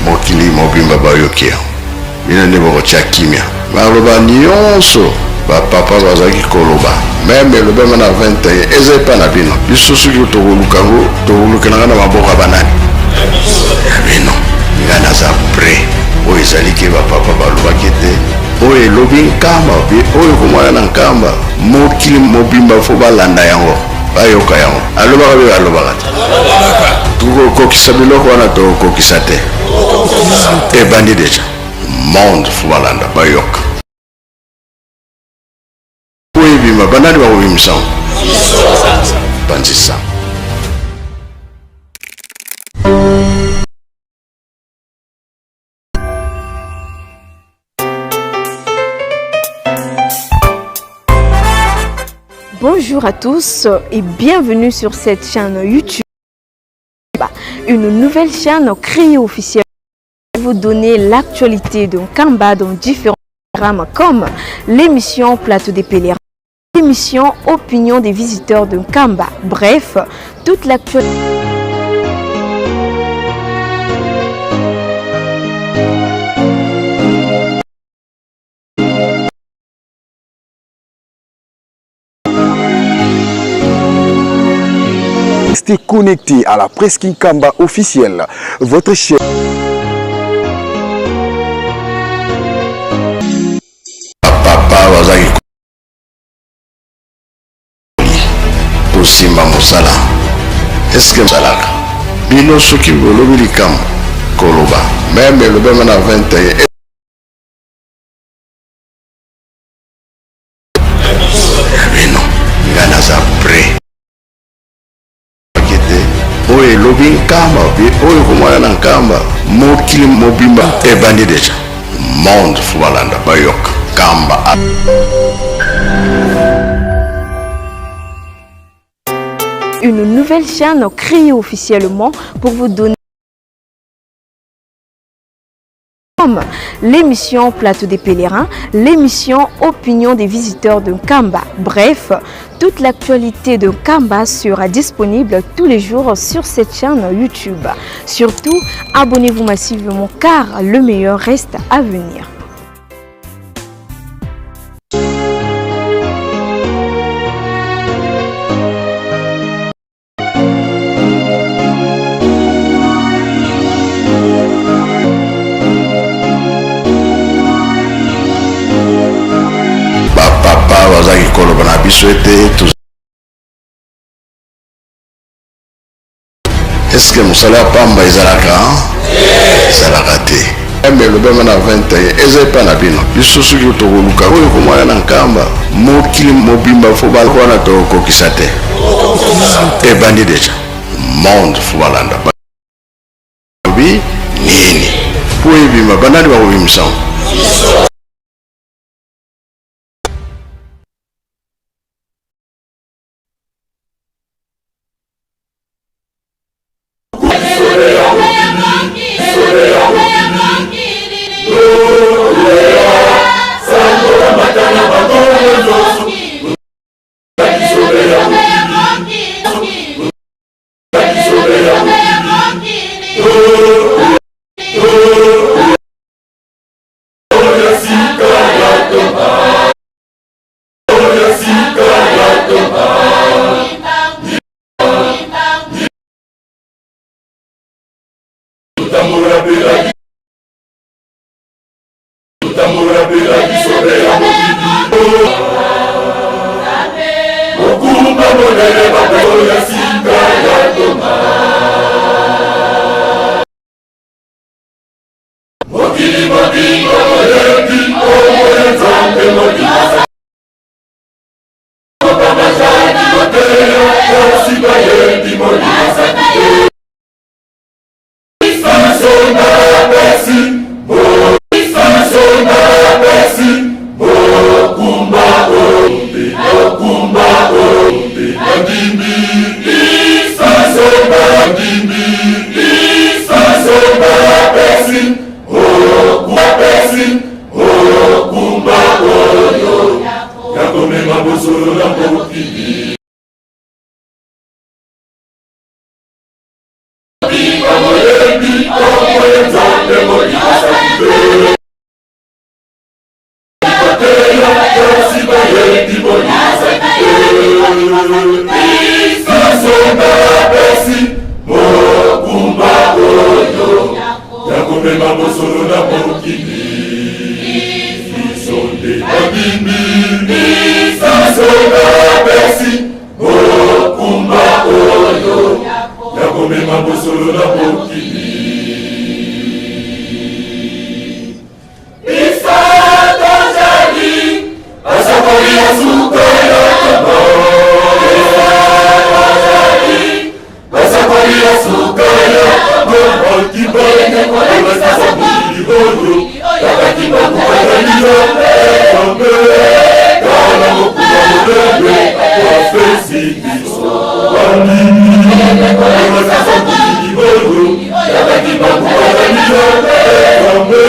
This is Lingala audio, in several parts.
Mokili mobimba bayoki yango. Bino nde bokotia kimia. Maloba nionso ba papa bazalaki koloba meme elobama na 21 eza epa na bino. Biso soki tokoluka yango tokolukela yango na maboko ya banani? Ya bino. Nga naza près. Oyo ezali ke ba papa balobaki ete oyo elobi Nkamba oyo ekomona na Nkamba mokili mobimba fo balanda yango. Bayoka yango. Alobaka be alobaka te. Tokokokisa biloko wana tokokokisa te. Ebandi deja. Monde fo balanda bayoka. Po ebima banani bakobimisa yango? Panzisa. Bonjour à tous et bienvenue sur cette chaîne YouTube, une nouvelle chaîne créée officiellement pour vous donner l'actualité de Nkamba dans différents programmes comme l'émission Plateau des Pèlerins, l'émission Opinion des visiteurs de Nkamba. Bref, toute l'actualité. Restez connecté à la Presse Nkamba officielle, votre chaîne. Papa bazaki tosimba mosala eske ezalaka bino soki bolobi likambo koloba meme elobema na 21 bino nga naza près ete oyo elobi Nkamba oyo komona na Nkamba mokili mobimba ebandi deja monde fo balanda bayoka Nkamba. Une nouvelle chaîne créée officiellement pour vous donner l'émission Plateau des Pèlerins, l'émission Opinion des visiteurs de Nkamba. Bref, toute l'actualité de Nkamba sera disponible tous les jours sur cette chaîne YouTube. Surtout, abonnez-vous massivement car le meilleur reste à venir. Ba papa bazalaki koloba na biso ete eske mosala ya pamba ezalaka ezalaka te. Meme elobama na 21 eza epa na bino. Biso soki tokoluka oyo komona na Nkamba mokili mobimba fo wana tokokokisa te. Ebandi deja monde fo balanda balobi nini po ebima banani bakobimisa yango? Komema bosolo na mokili biso nde babimi biso bapesi mokumba oyo ya komema bosolo na mokili biso tozali basakoli ya suka ya ntongo biso tozali Basakoli ya suka ya mokili oyo kaka kimbangu azali Nzambe Nzambe tala mokumba monene apesi biso bandimi kolakisa mokili oyo kaka kimbangu azali Nzambe Nzambe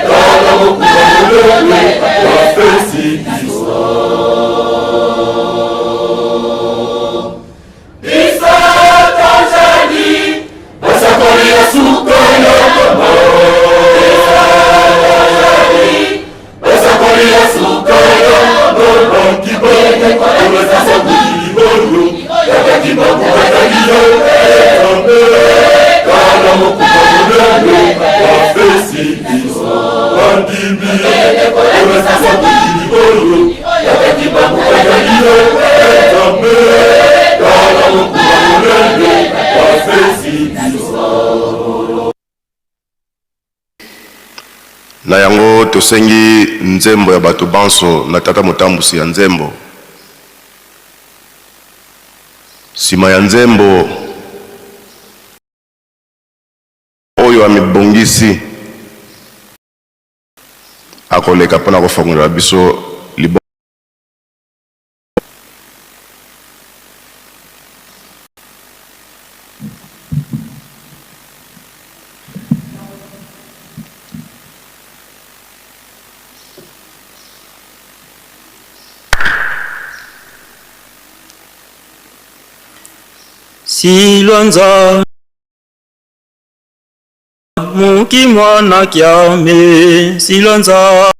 tala mokumba monene apesi biso. Biso tozali basakoli ya suka ya ntongo. Biso tozali basakoli ya suka ya ntongo. Kibongo kolakisa mokili oyo kaka Kimbangu azali Nzambe. Nzambe tala mokumba monene apesi biso bandimi kolakisa mokili oyo kaka Kimbangu azali Nzambe. Nzambe tala mokumba monene apesi biso. Na yango tosengi nzembo ya bato banso na tata motambusi ya nzembo. Sima ya nzembo oyo amibongisi akoleka mpo na kofongolela biso libongo. Silwanza muki mwana kyame silwanza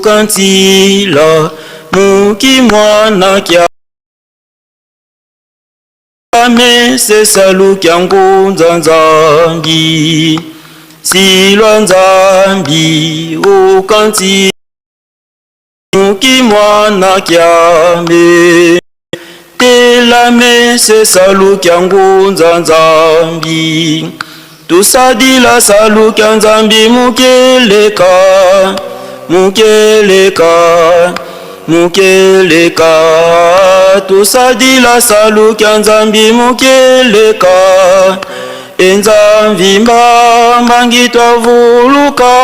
kantila muki mwana kyame sesalu kya ngunza nzambi silwa nzambi ukanti muki mwana kyame telame sesalu kya ngunza nzambi tusadila salu kya nzambi mukeleka mukeleka mukeleka tusadila salu kya nzambi mukeleka enzambi mbangi twavuluka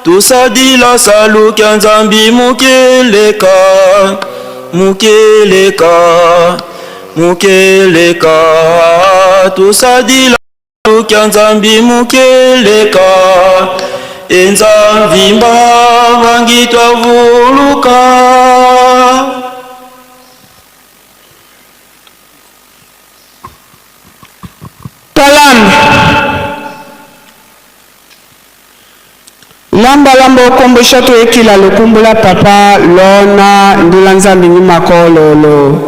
tusadila salu kya nzambi mukeleka mukeleka mukeleka tusadila salu kya nzambi mukeleka enzambi mbangi twavuluka. Twalambe lamba lamba okombosha toyekila lokumbula papa lona ndula nzambi nyuma kololo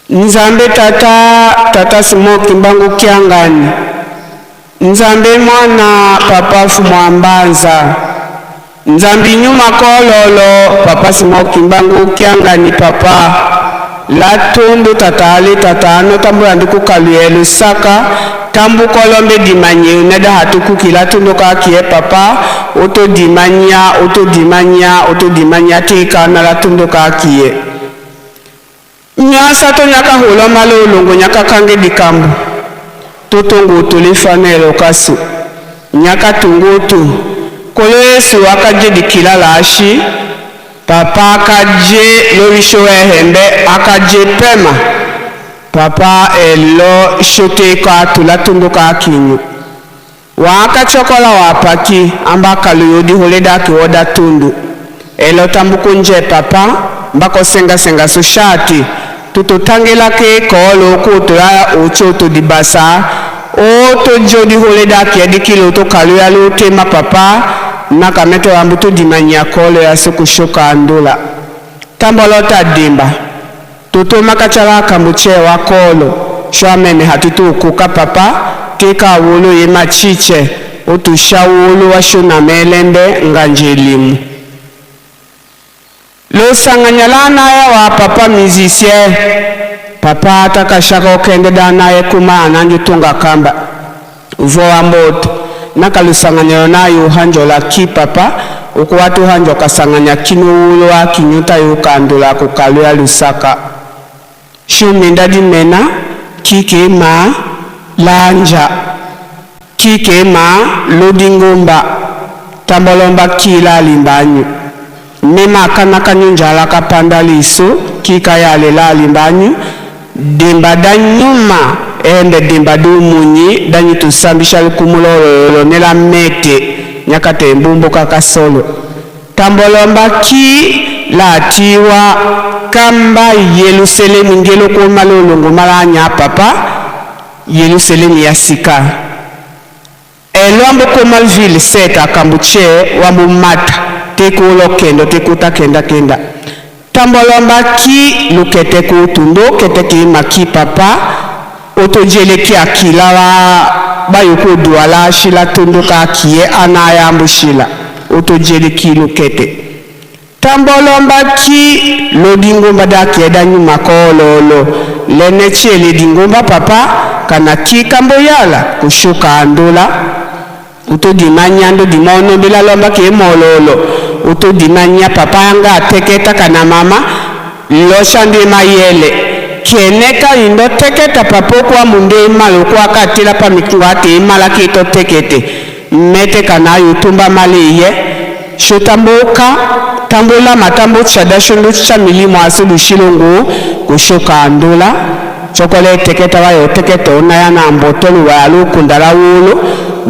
Nzambe tata tata Simon Kimbangu Kiangani Nzambe mwana papa Fumua Mbanza Nzambi nyuma kololo papa Simon Kimbangu Kiangani papa Latundu tata ale tata ano tambula nduku kaluye Lusaka tambu kolombe dimanye uneda hatukuki Latundu kakie papa oto dimanya oto dimanya oto dimanya tika na Latundu kakie Nyasa to nyaka huloma lolongo nyaka kange likambo to tongo tole fana elokaso nyaka tungo to Nkolo Yesu akaje dikila lashi papa akaje lorisho ehembe akaje pema papa elo shote ka tula tungo ka kinyu Waakachokola wapaki amba kaluyo dihule daki woda tundu elo tambuku nje papa mbako senga senga so shati Tutotangelake kolo kutoya ocho todibasa o tojodi holeda kiadikilo tokaluya lutema papa nakameto wambu tudimanya kolo ya sukushuka andula tambolota dimba tutuma kachala kambuche wa kolo shwamene hatutukuka papa tika wulu yemachiche utusha wulu washuna melembe nganjelimu lusanganya lanaye wa papa musicien papa atakashaka okende danaye kumana njutunga kamba uvowa mboto nakalusanganya naye uhanjola ki papa ukuwatu uhanjo kasanganya kinuwulo akinyuta yukandula kukaluya lusaka shuminda dimena kikema lanja kikema lodingomba tambolomba kila limbanyu mema kana kanyunjala kapanda liso kikayalela limbanyu dimba danyuma ende dimba dumunyi danyi tusambisha lukumulololo nela mete nyakate mbumbu kakasolo tambolomba ki latiwa kamba yeluselemi ngelo kumalolongo malanya papa yeluselemi ya sika elwambo komalville seta akambuche wambumata tekulo kendo tekuta kenda kenda tambolomba ki lukete kutundo kete ki maki papa otojeleki akila wa bayoko duala shila tondo ka kie anayambushila otojeleki lukete tambolomba ki lodingomba da kieda nyuma kololo lene chiele dingomba papa kana ki kamboyala kushuka andula utodimanya ndo dimono bila lomba ke mololo utodimanya papa anga ateketa kana mama losha ndi mayele keneka indo teketa papa okwa munde imala okwa akatila pa mikungu ate imala kito tekete mete kana yutumba maliye shutambuka tambula matambo chada shundu cha milimo asulu shilungu kushuka andula chokole teketa wayo teketa onaya na mbotolu walu kundala wulu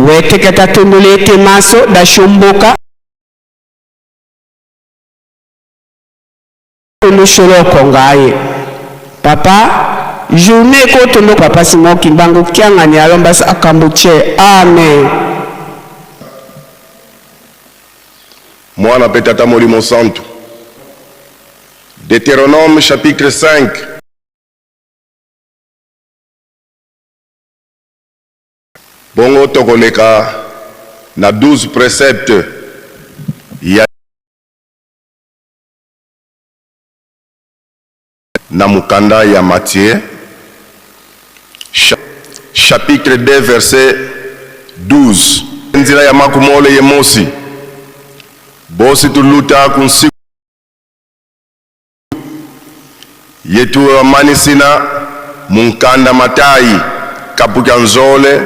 weteketa tundulete maso dashumbuka olusholo ngaye papa journée kotondo papa Simon Kimbangu Kiangani alomba akambuche amen. Mwana pe Tata Molimo Santu. Deutéronome chapitre 5. Bongo tokoleka na 12 préceptes ya na mokanda ya Matthieu chapitre 2 verset 12. Nzila ya makumole ye mosi bosi tuluta kunsi yetu amanisina munkanda matayi kapuka nzole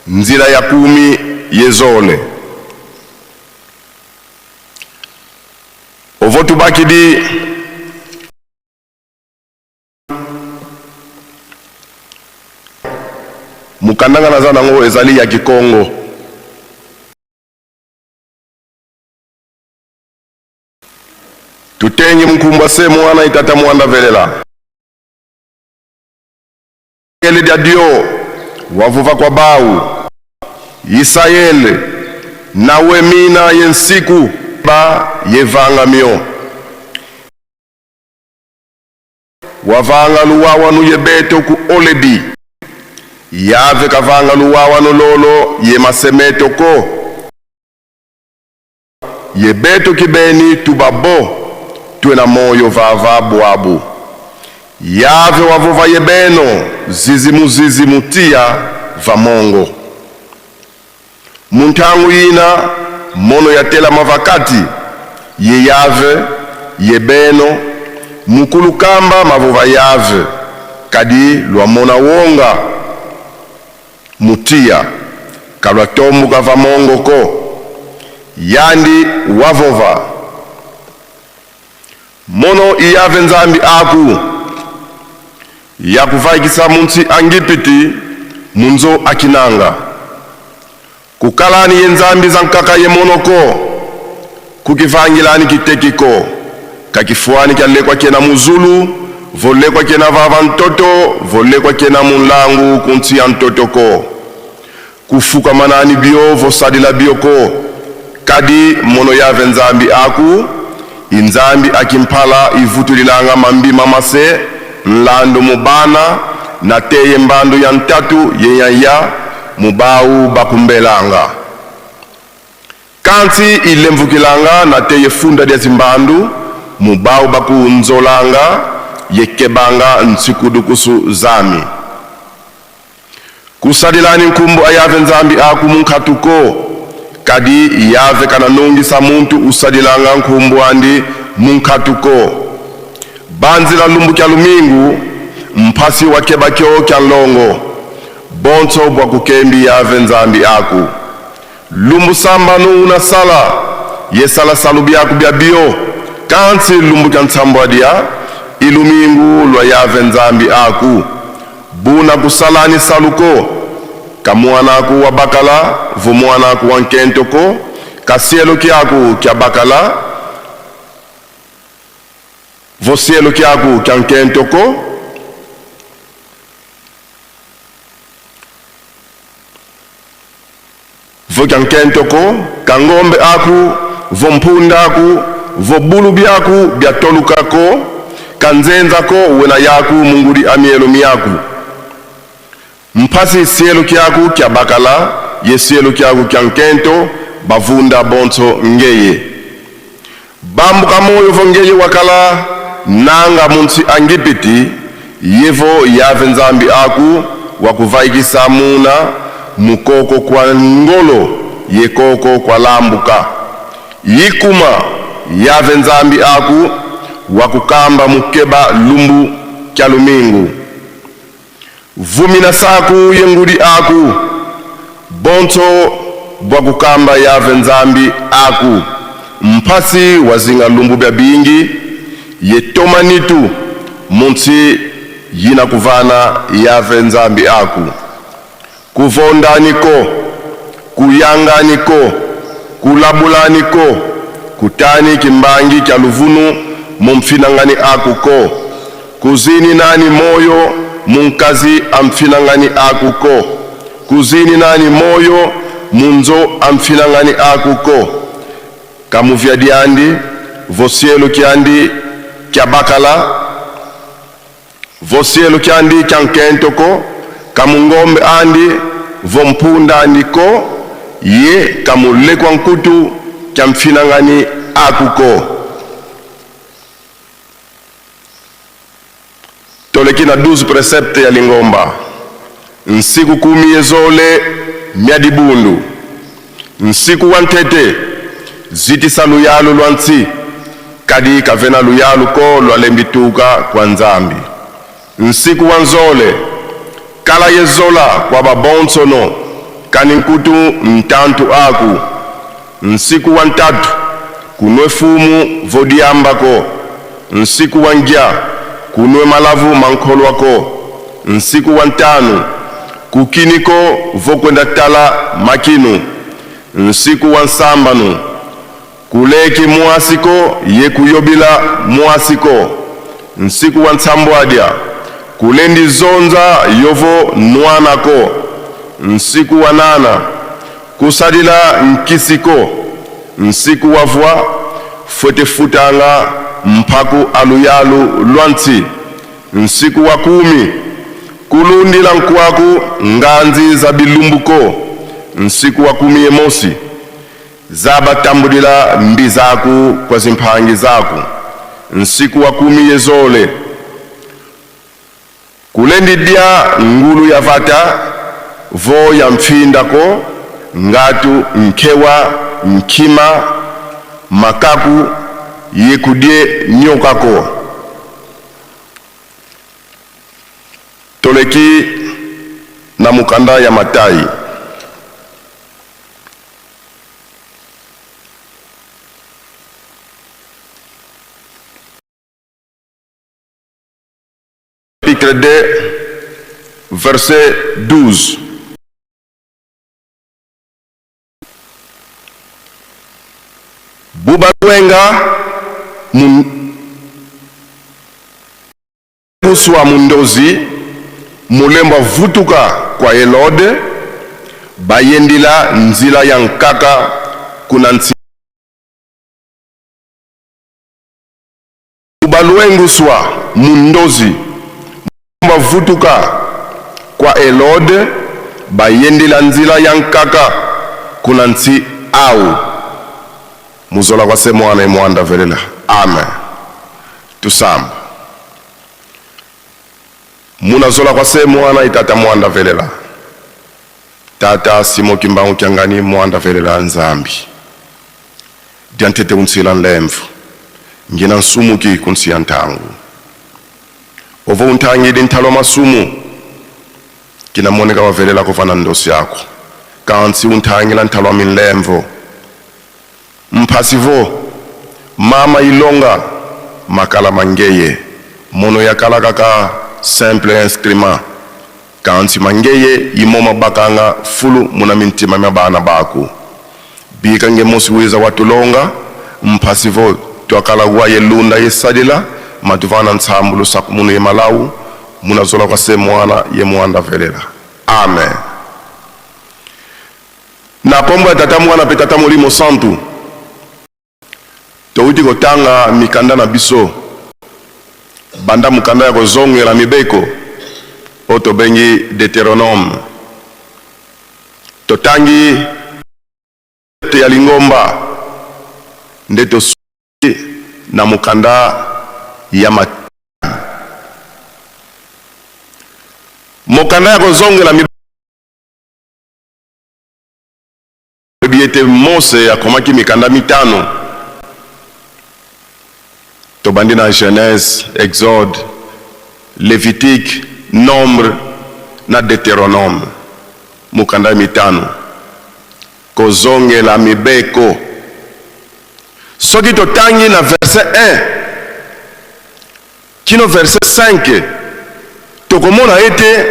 nzila ya kumi yezole ovotubakidi mukandanga naza nango ezali ya kikongo tutenge mkumbwa se mwana itata mwanda velela ele dia dio wavuva kwa bau Israele nawe mina yensiku ba yevanga mio wavanga luwawa nu yebeto ku olebi yave kavanga luwawa nu lolo ye masemeto ko yebeto kibeni tubabo tuwe na moyo vava bwabu yave wavuva yebeno zizimu zizimu tia vamongo muntangu yina mono yatela mavakati ye yave yebeno mukulu kamba mavuva yave kadi lwamona wonga mutia kalwa tombuka vamongo ko yandi wavova mono iyave nzambi aku yakuvaikisa munsi angipiti munzo akinanga kukalani ye nzambi za nkaka ye monoko kukivangilani kitekiko kakifuani kyalekwa kena muzulu Volekwa kena vava ntoto, volekwa kena munlangu kunsi ya ntoto ko. Kufuka manani bio vosalila bio ko. Kadi mono yave Nzambi aku, inzambi akimpala ivutulilanga mambi mamase nlandu mu bana na teye mbandu ya ntatu yeyanya mubau bakumbelanga. Kansi ilemvukilanga na teye funda dia zimbandu mubau bakunzolanga yekebanga nsikudukusu zami. Kusalilani nkumbu ayave Nzambi aku munkatuko kadi yave kana nungisa muntu usalilanga nkumbu andi munkatuko. Banzila lumbu kya lumingu mpasi wa kebakyo kya nlongo bonso bwa kukembi yave Nzambi aku. Lumbu sambanu una sala yesala salu byaku bya bio kansi lumbu kya nsambwadia ilumingu lwa yave Nzambi aku. Buna kusalani saluko kamuanaku wa bakala vumuanaku wa nkentoko kasielo kyaku kya bakala vosielo kyaku kya nkentoko vo kya nkentoko kangombe aku vompunda aku vobulu byaku byatolukako kanzenzako wena yaku mungudi amielo miaku. Mpasi sielo kyaku kya bakala ye sielo kyaku kya nkento bavunda bonso ngeye. Bambuka moyo vo ngeye wakala nanga munsi angipiti yevo yave Nzambi aku wakuvaikisa muna mukoko kwa ngolo yekoko kwa lambuka. Yikuma yave Nzambi aku wakukamba mukeba lumbu kya lumingu. Vumina saku yengudi aku bonso bwakukamba yave Nzambi aku mpasi wazinga lumbu bya bingi yetomanitu munsi yina kuvana yave Nzambi aku. Kuvondaniko kuyanganiko kulabulaniko kutani kimbangi kya luvunu mumfinangani akuko kuzini nani moyo munkazi amfinangani akuko kuzini nani moyo munzo amfinangani akuko kamuvya diandi vosielo kyandi kya bakala vosielo kyandi kya nkentoko kamungombe andi vompunda andiko ye kamulekwa nkutu kya mfinangani akuko. Toleki na 12 precepte ya lingomba. Nsiku kumi yezole myadibundu. Nsiku wa ntete zitisa luyalu lwa nsi kadi kavena luyalu ko lwa lembituka kwa Nzambi. Nsiku wa nzole kala yezola kwa babonsono kani nkutu ntantu aku. Nsiku wa ntatu kunwe fumu vodiambako. Nsiku wa ngya kunwe malavu mankholwako. Nsiku wa ntanu kukiniko vokwenda tala makinu. Nsiku wa nsambanu kuleki muasiko yekuyobila muasiko. Nsiku wa nsambwadia kulendi zonza yovo nwanako. Nsiku wa nana kusadila nkisiko. Nsiku wa vwa fwetefutanga mpaku aluyalu lwansi. Nsiku wa kumi kulundila nkwaku nganzi za bilumbuko. Nsiku wa kumi emosi zabatambulila mbi zaku kwa zimpangi zaku. Nsiku wa kumi yezole kulendidya ngulu ya vata vo ya mfindako ngatu nkewa nkima makaku yekudie nyokako. Toleki na mukanda ya Matai. Chapitre 2, verset 12. Buba wenga mun Kubalwenguswa mundozi mulembo avutuka kwa Helode, bayendila nzila ya nkaka kuna nsi. Kubalwenguswa mundozi mulembo avutuka kwa Helode, bayendila nzila ya nkaka kuna nsi au. Muzola kwa se mwana imwanda velela. Amen. Tusamba. Munazola kwa se mwana itata mwanda velela. Tata Simo Kimbangu Kiangani mwanda velela Nzambi. Diantete kunsila nlemvu. Ngina nsumuki kunsiya ntangu. Ovo untangidi ntalo masumu. Kinamoneka wavelela kufana ndosi yako. Kansi untangila ntalo minlemvo. Mphasivo mama ilonga makala mangeye mono yakala kaka simple instrument kansi mangeye imoma bakanga fulu muna mintima mya bana baku bika nge mosi wiza watulonga mphasivo twakala wa yelunda yesadila matuvana ntsambu lusaku munu ye malau munazola kwa se mwana ye mwanda velela. Amen. Na kombo ya tata mwana pe tata molimo santu touti kotanga mikanda na biso banda mokanda ya kozongela mibeko oyo tobengi Deuteronome. Totangi ya lingomba nde tosuki na mokanda ya mokanda ya kozongela mibeko. Ete Mose akomaki mikanda mitano. Tobandi na Genèse, Exode, Lévitique, Nombre na Deutéronome. Mokanda mitano. Kozongela mibeko. Soki totangi na verset 1 kino verset 5, tokomona ete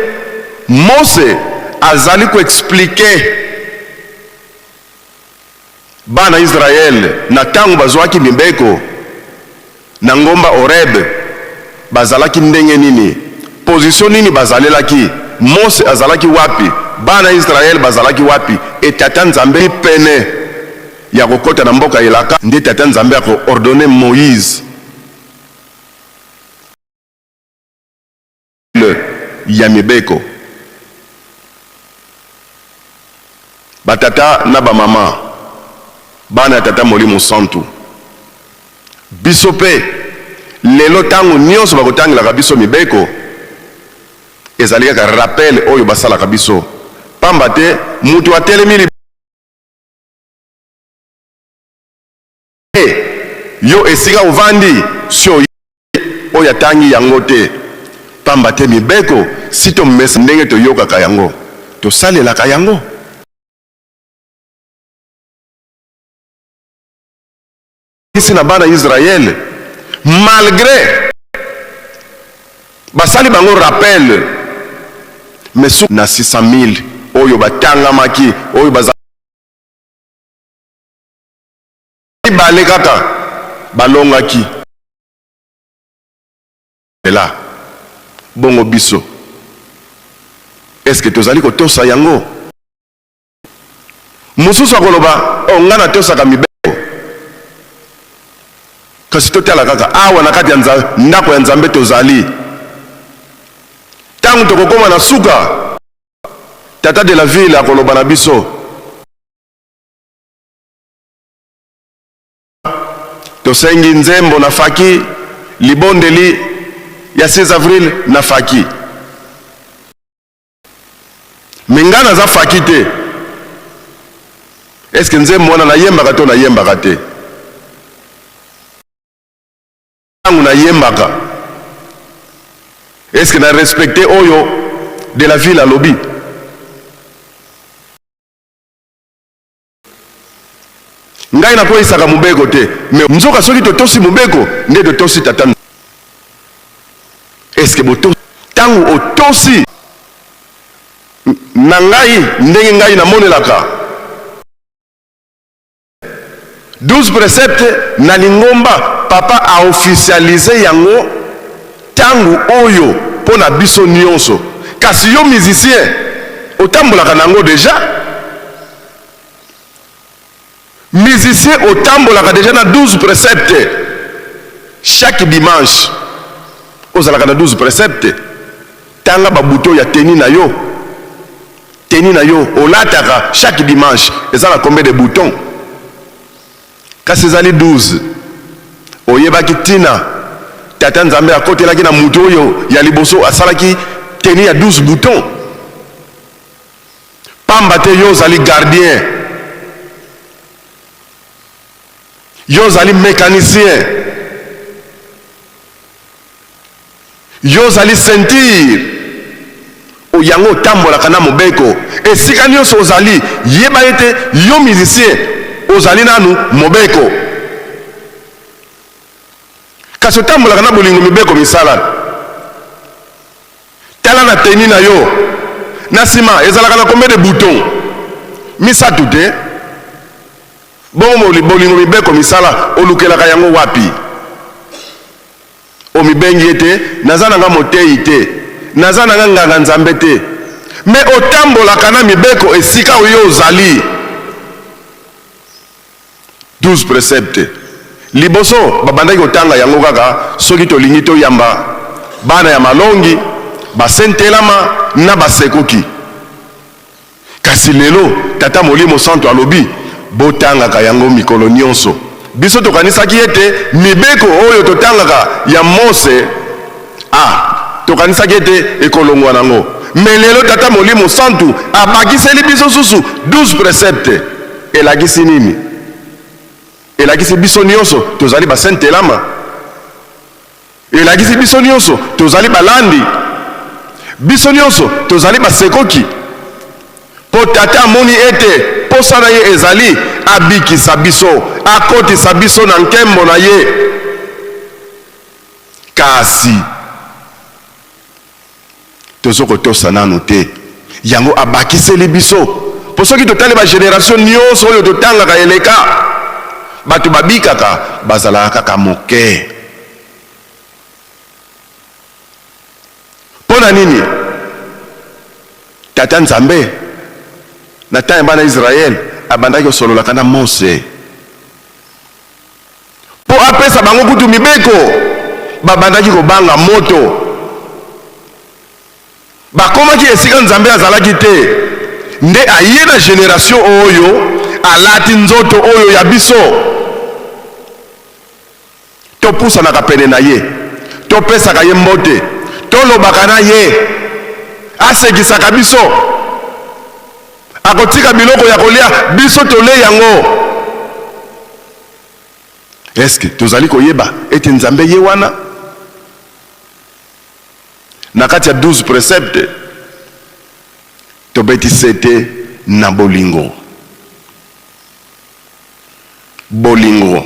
Mose azali koexplike bana Israele na tango bazwaki mibeko na ngomba Horeb, bazalaki ndenge nini, position nini bazalelaki, Mose azalaki wapi, bana Israele bazalaki wapi, e tata Nzambe pene ya kokota na mboka elaka nde tata Nzambe akoordonne Moïse ya mibeko. Batata na bamama, bana ya tata Molimo Santu, biso pe lelo tango nyonso bakotangelaka biso mibeko ezali kaka rappel oyo basalaka biso, pamba te mutu atelemi yo esika ovandi si oye oyo atangi yango te, pamba te mibeko si tomesa ndenge toyokaka yango tosalelaka yango. Isi na bana Israël malgré basali bango rappel mais na 600 000 oyo batangamaki oyo baza mibale kaka balongaki la bongo biso est-ce que tozali kotosa yango? Mosusu akoloba oh nga natosaka mibeko, kasi totala kaka awa na kati ya ndako ya Nzambe tozali. Tango tokokoma na suka, tata de la ville akoloba na biso tosengi nzembo na faki, libondeli ya 16 avril na faki. Me nga naza faki te. Est-ce que nzembo wana nayembaka to nayembaka te? Tango nayembaka, est-ce que na respecte oyo de la ville alobi? Ngai nakweyisaka mobeko te, mais nzoka soki totosi mobeko nde totosi tata. Est-ce que botosi? Tango otosi na ngai ndenge ngai namonelaka 12 preceptes na lingomba, papa a officialiser yango. Tango oyo mpo na biso nionso. Kasi yo musicien otambolaka na yango dejà? Musicien otambolaka dejà na 12 preceptes? Chaque dimanche ozalaka na 12 preceptes? Tanga ba boutons ya tenue na yo. Tenue na yo olataka chaque dimanche eza na combien de boutons? Kasi ezali 12. Oyebaki tina Tata Nzambe akotelaki na mutu oyo ya liboso asalaki tenue ya 12 boutons? Pamba te yo ozali gardien. Yo ozali mecanicien. Yo ozali ceinture yango otambolaka na mobeko esika nionso ozali yeba ete yo musicien ozali nanu mobeko kasi otambolaka na bolingo mibeko misala tala na tenue na yo na sima ezalaka na combien de boutons misatu te bongo bolingo mibeko misala olukelaka yango wapi Omibengi ete, Naza na nga moteyi te. Naza na nga nganga-nzambe te. Mais otambolaka na mibeko esika oyo ozali. 12 preceptes. Liboso, babandaki kotanga yango kaka soki tolingi toyamba bana ya malongi, basentelama na basekoki. Kasi lelo, Tata Molimo Santu alobi, Botangaka yango mikolo nyonso. Biso tokanisaki ete mibeko oyo totangaka ya Mose, ah, tokanisaki ete ekolongwa nango. Mais lelo Tata Molimo Santu abakiseli biso susu 12 preceptes. Elakisi nini? Elakisi biso nyonso tozali basentelama. Elakisi biso nionso tozali balandi. Biso nionso tozali basekoki. Mpo Tata amoni ete mposa na ye ezali abikisa biso, akotisa biso na nkembo na ye. Kasi tozo kotosa nanu te. Yango abakiseli biso. Mpo soki totali ba generation nionso oyo totangaka eleka, bato babikaka bazalaka kaka moke. Mpo na nini? Tata Nzambe na temps ya bana Israël abandaki kosololaka na Mose. Mpo apesa bango kutu mibeko, babandaki kobanga moto. Bakomaki esika Nzambe azalaki te, nde aye na generation oyo alati nzoto oyo ya biso. Topusanaka pene na ye, topesaka ye mbote, tolobaka na ye, asekisaka biso, akotika biloko ya kolia biso tole yango. Est-ce que tozali koyeba ete Nzambe ye wana? Na kati ya 12 preceptes, tobeti sete na bolingo. Bolingo.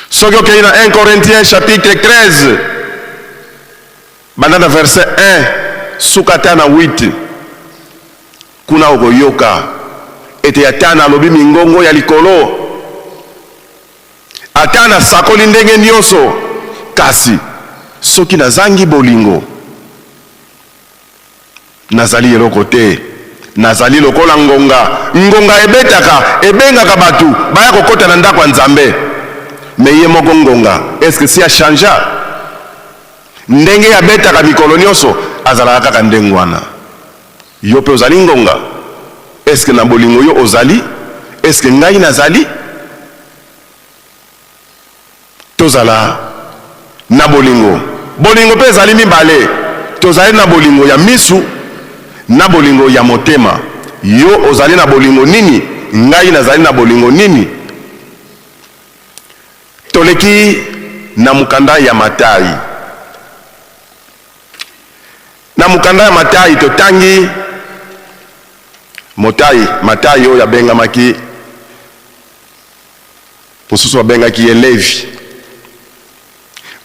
Soki okei na 1 Corinthiens chapitre 13, banda na verset 1 suka ata na 8, kuna okoyoka ete ata nalobi mingongo ya likolo, ata nasakoli ndenge nyonso, kasi soki nazangi bolingo, Nazali eloko te. Nazali lokola ngonga. Ngonga ebetaka, ebengaka batu baya kokota na ndako ya Nzambe. Mais ye moko ngonga, est ce que si a changea? Ndenge abetaka mikolo nionso, azalaka kaka ndengwana. Yo pe ozali ngonga? Est ce que na bolingo yo ozali? Est ce que ngai nazali? Tozala na bolingo. Bolingo mpe ezali mibale. Tozali na bolingo ya misu na bolingo ya motema. Yo ozali na bolingo nini? Ngai nazali na bolingo nini? Toleki na mokanda ya Matai. Na mokanda ya Matai totangi Motai, Matai oyo abengamaki Mosusu babengaki ye Levi.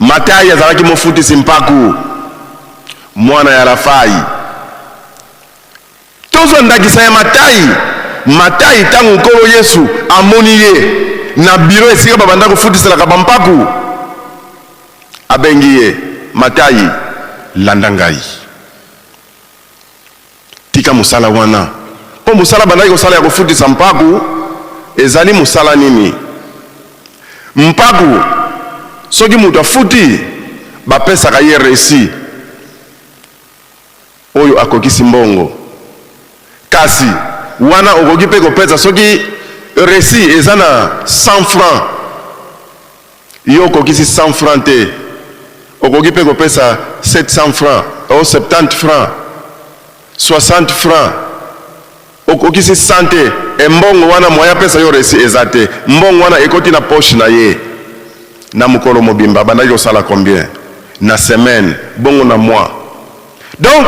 Matai azalaki mofutisi mpaku, mwana ya Rafai. Tozwa ndakisa ya Matai. Matai, ntango Nkolo Yesu amoni ye na biro esika babanda kofutiselaka bampaku, Abengi ye, Matayi, landa ngai. Tika mosala wana. Mpo mosala bandaki kosala ya kofutisa mpaku ezali mosala nini? Mpaku, soki moto afuti, bapesaka ye resi oyo akokisi mbongo. Kasi wana okoki mpe kopesa soki resi eza na 100 francs, yo okokisi 100 francs te, okoki mpe kopesa 700 francs o 70 francs, 60 francs, okokisi 100 te, e mbongo wana moyen apesa yo resi eza te, mbongo wana ekoti na poche na ye. Na mokolo mobimba abandaki kosala combien? Na semaine, bongo na mois. Donc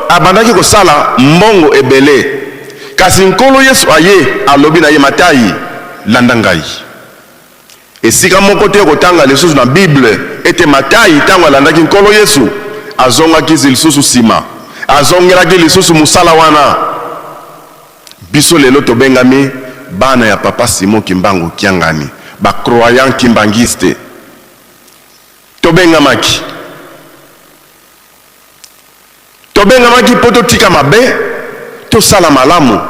abandaki kosala mbongo ebele. Kasi Nkolo Yesu aye alobi na ye, Matayi, landa ngai. Esika moko te okotanga lisusu na Bible ete Matayi ntango alandaki Nkolo Yesu azongaki lisusu nsima, azongelaki lisusu mosala wana. Biso lelo tobengami bana ya Papa Simon Kimbangu Kiangani, ba croyants kimbanguistes. Tobengamaki. Tobengamaki mpo totika mabe, tosala malamu.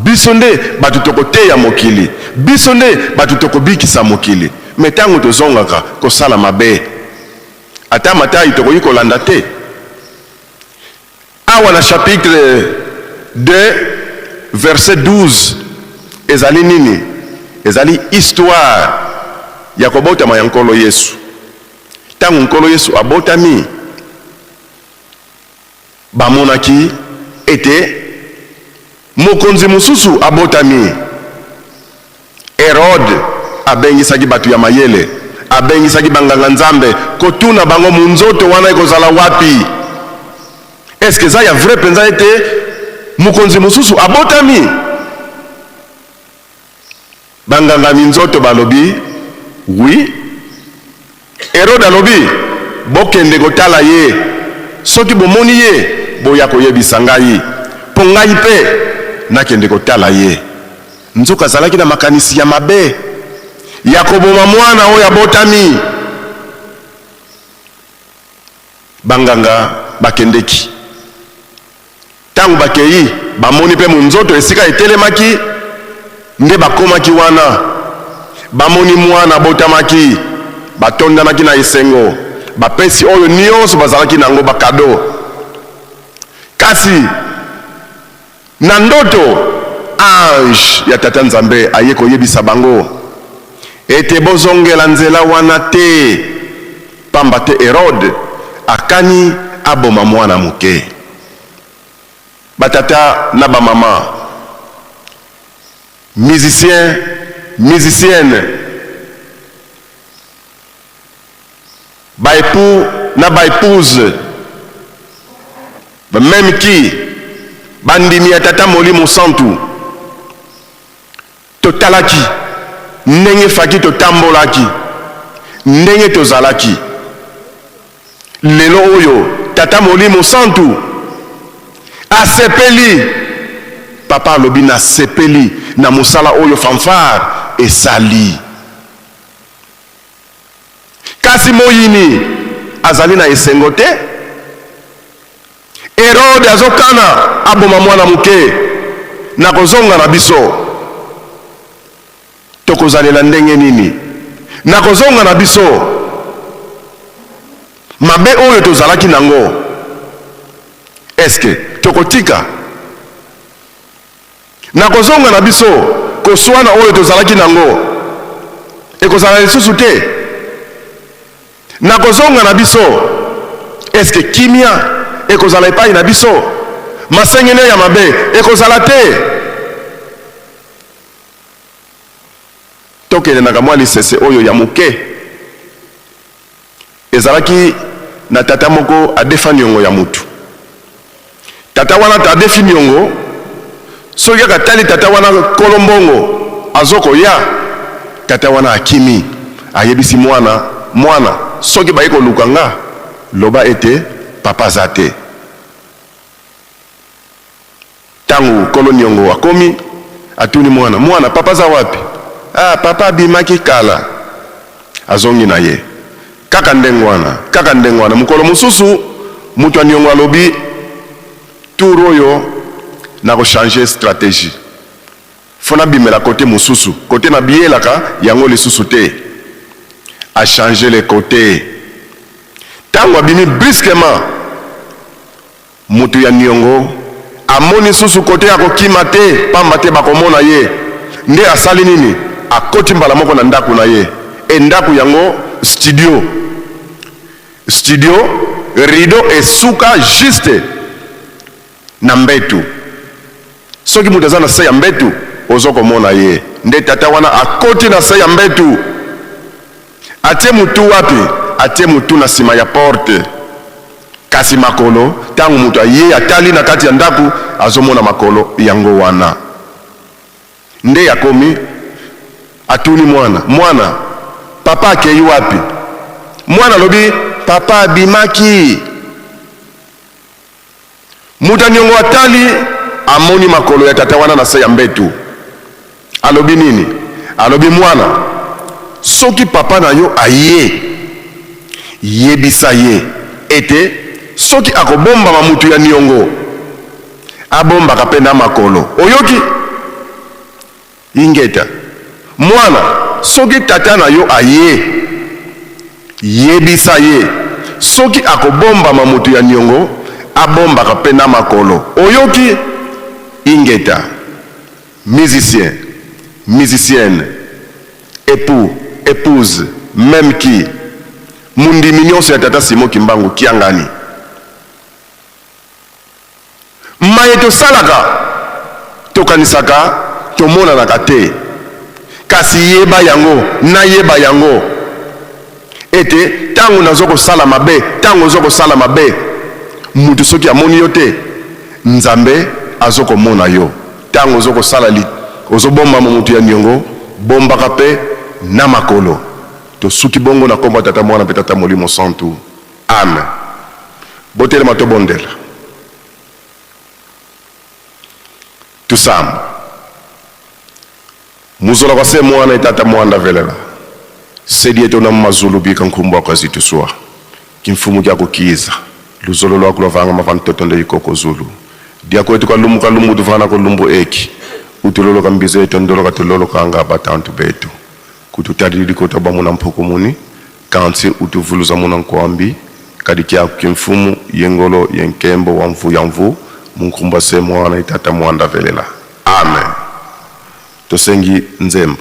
Biso nde bato tokoteya mokili, biso nde bato tokobikisa mokili. Mais tango tozongaka kosala mabe, ata Matayi tokoki kolanda te. Awa na chapitre 2 verset 12 ezali nini? Ezali histoire ya kobotama ya Nkolo Yesu. Tango Nkolo Yesu abotami, bamonaki ete mokonzi mosusu abotami. Herode abengisaki bato ya mayele, abengisaki banganga-nzambe kotuna bango monzoto wana ekozala wapi. Est-ce que eza ya vrai mpenza ete mokonzi mosusu abotami? Banganga minzoto balobi, Oui. Herode alobi, Bokende kotala ye. Soki bomoni ye, boya koyebisa ngai, mpo ngai mpe nakende kotala ye. Nzoka azalaki na makanisi ya mabe ya koboma mwana oyo abotami. Banganga bakendeki. Tango bakei, bamoni mpe monzoto esika etelemaki, nde bakomaki wana. Bamoni mwana abotamaki, batondanaki na esengo, bapesi oyo nionso bazalaki na yango ba-kado. Kasi na ndoto, ange ya Tata Nzambe aye koyebisa bango ete bozongela nzela wana te, pamba te Herode akani aboma mwana moke. Ba tata na ba mama, musiciens, musiciennes, ba epoux na ba epouses, ba meme qui bandimi ya Tata Molimo Santu, totalaki ndenge faki totambolaki, ndenge tozalaki. Lelo oyo Tata Molimo Santu asepeli. Papa alobi nasepeli na mosala oyo fanfare esali. Kasi moyini azali na esengo te. Herode azokana aboma mwana moke. Na kozonga na biso Tokozalela ndenge nini na kozonga na biso mabe oyo tozalaki nango? Est-ce que tokotika na kozonga na biso koswana oyo tozalaki nango? Ekozala lisusu te na kozonga na biso. Est-ce que kimia ekozala epai na biso? Masengenia ya mabe ekozala te? Tokende na kamwa lisese oyo ya moke. Ezalaki na tata moko adefa niongo ya mutu. Tata wana ta adefi niongo, soki kaka atali tata wana kolo mbongo azo koya, tata wana akimi, ayebisi mwana, mwana soki baye koluka nga, loba ete papa aza te. Tango kolo niongo akomi, atuni mwana, Mwana, papa aza wapi? Ah, papa abimaki kala. Azongi na ye. Kaka ndenge wana, kaka ndenge wana. Mokolo mosusu moto ya niongo alobi, tour oyo nako changer strategie. Faut nabimela cote mosusu, cote nabiyelaka yango lisusu te. A changer le cote. Tango abimi brusquement, Mutu ya niongo amoni susu kote ya kokima te pamba te bakomona ye nde asali nini akoti mbala moko na ndaku na ye et ndaku yango studio studio rideau esuka juste na mbetu soki mutu aza na se ya mbetu ozo komona ye nde tata wana akoti na se ya mbetu Atie mutu wapi? Atie mutu na sima ya porte. Kasi makolo, tango mutu aye atali na kati ya ndaku, azomona makolo yango wana. Nde akomi, atuni mwana, Mwana, papa akeyi wapi? Mwana alobi, Papa abimaki. Moto ya niongo atali, amoni makolo ya tata wana na se ya mbetu. Alobi nini? Alobi, Mwana, soki papa na yo aye, yebisa ye ete soki akobombama moto ya niongo, abombaka pe na makolo. Oyoki? Ingeta. Mwana, soki tata na yo aye, yebisa ye soki akobombama moto ya niongo, abombaka pe na makolo. Oyoki? Ingeta. Musicien, musicienne, epoux, epouse, meme qui, mondimi nionso ya tata Simon Kimbangu Kiangani. Maye tosalaka, tokanisaka tomonanaka te, kasi yeba yango, nayeba yango, ete tango nazo kosala mabe, tango ozo kosala mabe, mutu soki amoni yo te, Nzambe azo komona yo. Tango ozo kosala li, ozo bombama mutu ya niongo, bombaka pe na makolo. Tosuki bongo na kombo ya Tata, Mwana pe Tata Molimo Santu. Amen. Botelema tobondela. Tusamba. Muzola kwa se mwana etata mwanda velela. Sedi eto na mazulu bika nkumbu akwa zitusua. Kimfumu kya kukiza. Luzolo lwaku lwavanga mavantoto nde ikoko zulu. Diako etu kalumbu kalumbu tuvana ko lumbu eki. Utuloloka mbizo eto ndoloka tuloloka anga batantu betu. Kututalili kota bamuna mpuku muni. Kansi utuvuluza muna nkuambi, kadi kiaku ki mfumu ye ngolo ye nkembo wa mvu ya mvu, munkumba se muana ye tata muanda velela. Amen. Tosengi nzembo.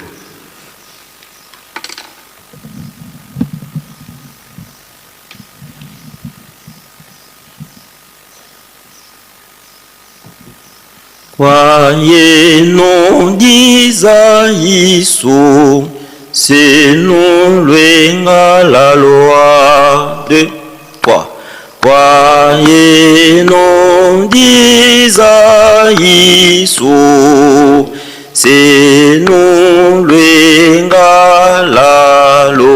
Croyez non d'Isaïe, c'est nous l'enga la loi. 2, 3. Croyez non d'Isaïe, c'est nous l'enga la loi.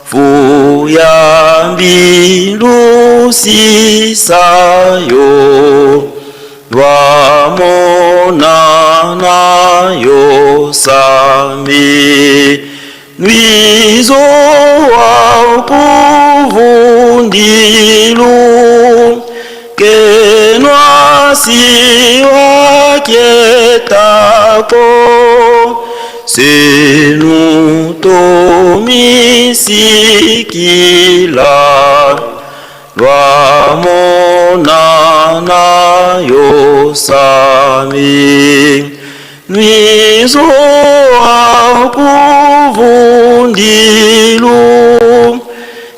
Fuyambi lusisayo lwamonana yo sami nwizo wa kuvundilu kenwasi wakietako senu tomisikila lwamonana yo sami nwizo akuvundilu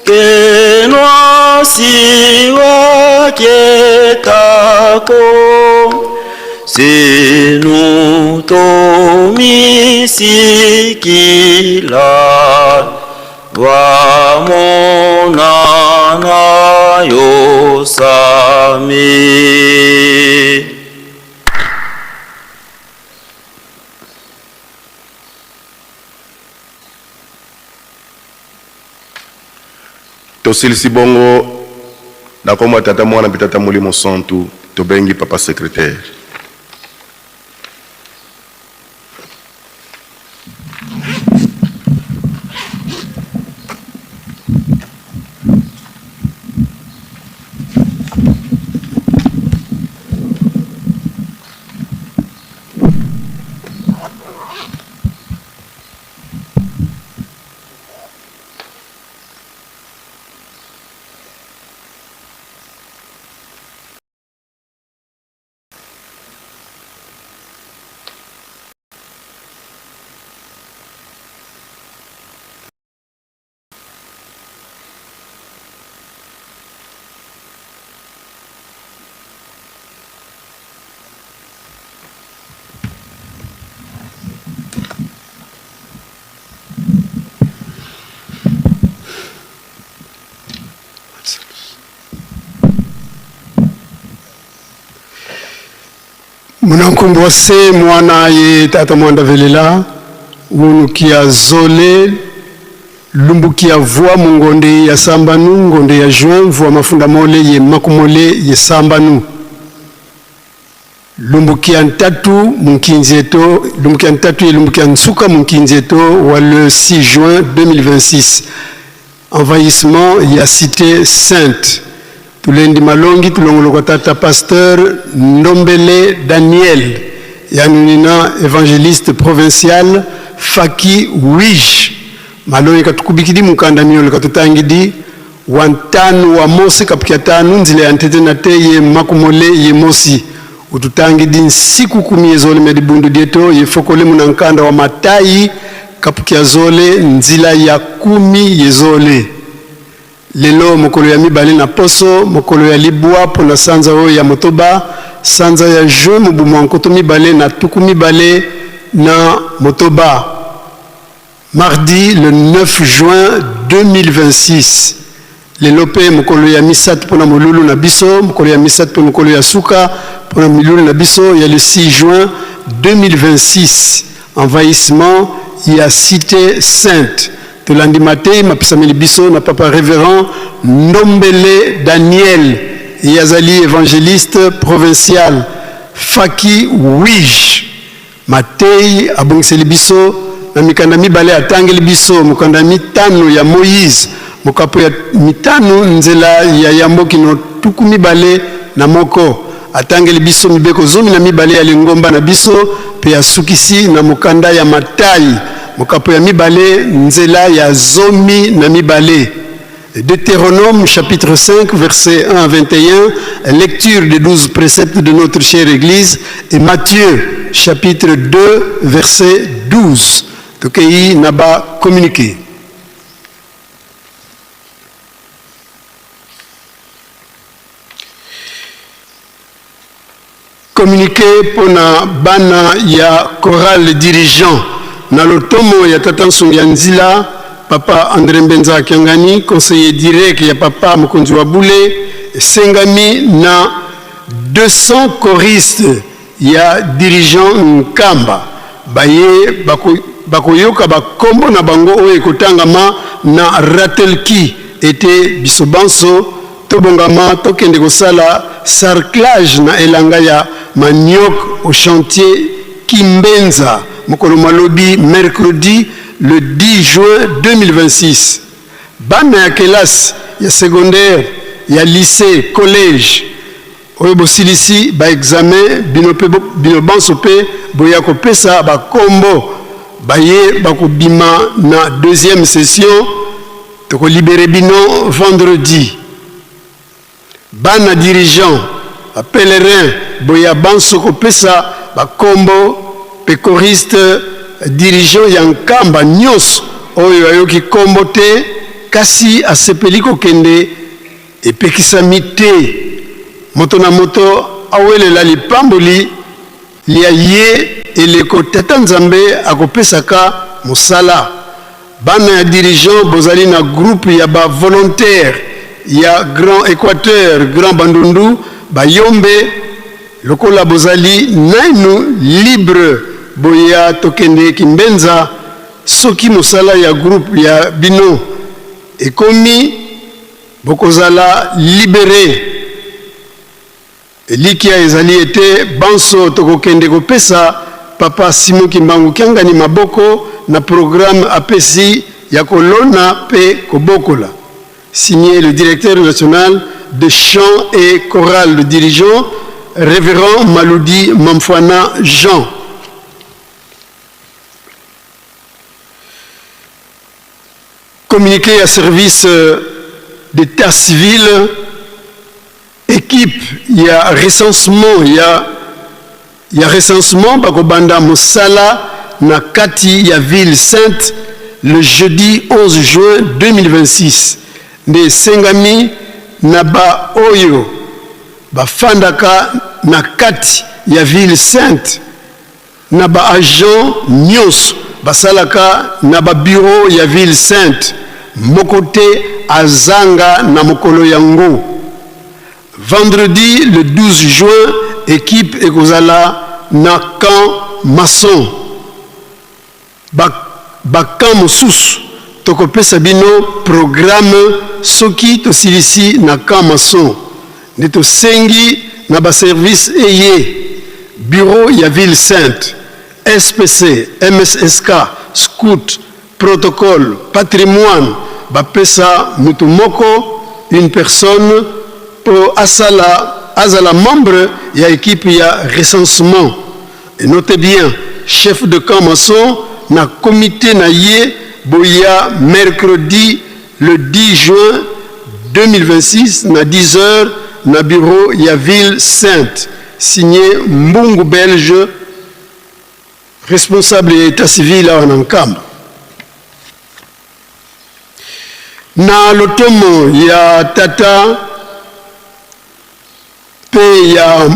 kenwasi wakietako senu tomisikila lwamonana yo sami. Tosilisi bongo na kombo ya Tata, Mwana mpe Tata Molimo Santu, tobengi Papa Secretaire. Munankumbu wa se mwana ye tata mwanda velela wunukia zole lumbukia vua mungonde ya sambanu ngonde ya juin vua mafunda mole ye makumole ye sambanu lumbukia ntatu munkinzi eto lumbukia ntatu ye lumbukia nsuka munkinzi eto wa le 6 juin 2026 envahissement ya cité sainte tulendi malongi tulongolokwa tata pasteur Ndombele Daniel yanunina évangéliste provincial Faki Wij malongi katukubikidi mukanda miolo katutangidi wa ntanu wa mosi kapukia tanu nzila ya ntete na te ye makumole ye mosi ututangidi nsiku kumi yezole mya dibundu dieto ye fokole muna nkanda wa Matayi kapukia zole nzila ya kumi yezole lelo mokolo ya mibale na poso mokolo ya libwa mpo na sanza oyo ya motoba sanza ya juin mobu mwa nkoto mibale na tuku mibale na motoba mardi le 9 juin 2026 lelo mpe mokolo ya misato mpo na molulu na biso mokolo ya misato mpe mokolo ya suka mpo na milulu na biso ya le 6 juin 2026 envahissement ya cité sainte tolandi matei mapesameli biso na papa révérend Ndombele Daniel ye azali évangéliste provincial Faki Wij matei abongiseli biso na mikanda mibale atangeli biso mokanda mitano ya Moïse mokapo ya mitano nzela ya yambo kino tuku mibale na moko atangeli biso mibeko zomi na mibale ya lingomba na biso mpe asukisi na mokanda ya Matai mokapo ya mibale nzela ya zomi na mibale. Deutéronome chapitre 5 versets 1 à 21, lecture des 12 préceptes de notre chère Église, et Matthieu chapitre 2 verset 12. Tokei naba communiqué. Communiqué mpona bana ya chorale dirigeant na lotomo ya tata nsungi ya nzila papa André Mbenza Kiangani, conseiller direct ya papa mokonzi wa bule, esengami na 200 choristes ya dirigeant Nkamba baye bakoyoka bakombo na bango oyo ekotangama na ratelki ete biso banso tobongama tokende kosala sarclage na elanga ya manioc au chantier Kimbenza mokolo malobi mercredi le 10 juin 2026. Bana ya kelasi ya secondaire ya lycée collège oyo bosilisi ba examen bino pe bino banso pe boya kopesa bakombo baye bakobima na deuxième session tokolibere bino vendredi. Bana dirigeant ba pèlerin boya banso kopesa bakombo pe choriste dirigeant ya Nkamba nyonso oyo ayoki kombo te kasi asepeli kokende epekisami te. Moto na moto awelela lipamboli lya ye eleko Tata Nzambe akopesaka mosala. Bana ya dirigeant bozali na groupe ya ba volontaires ya Grand Equateur, Grand Bandundu, Bayombe, lokola bozali nainu libre boya tokende Kimbenza soki mosala ya groupe ya bino ekomi bokozala libere. Elikya ezali ete banso tokokende kopesa Papa Simon Kimbangu Kiangani maboko na programme apesi ya kolona pe kobokola. Signé le directeur national de chant et chorale le dirigeant Révérend Maludi Mamfwana Jean. Communiqué à service d'état civil, équipe ya recensement ya ya recensement bakobanda mosala na kati ya ville sainte le jeudi 11 juin 2026 nde esengami na ba oyo bafandaka na kati ya ville sainte na ba agents nyonso basalaka na ba bureau ya ville sainte moko te azanga na mokolo yango. Vendredi le 12 juin, équipe ekozala na camp maçon. Ba ba camp mosusu tokopesa bino programme soki tosilisi na camp maçon. Nde tosengi na ba services eye, bureau ya ville sainte, SPC, MSSK, scout, protocole, patrimoine, bapesa mutu moko, une personne, po asala azala membre ya equipe ya recensement. Et notez bien, chef de camp maçon na comite na ye boya mercredi le 10 juin 2026 na 10 heures na bureau ya ville sainte. Signé Mbungu Belge, responsable ya etat civil awa na Nkamba. Na lotomo ya tata Pe ya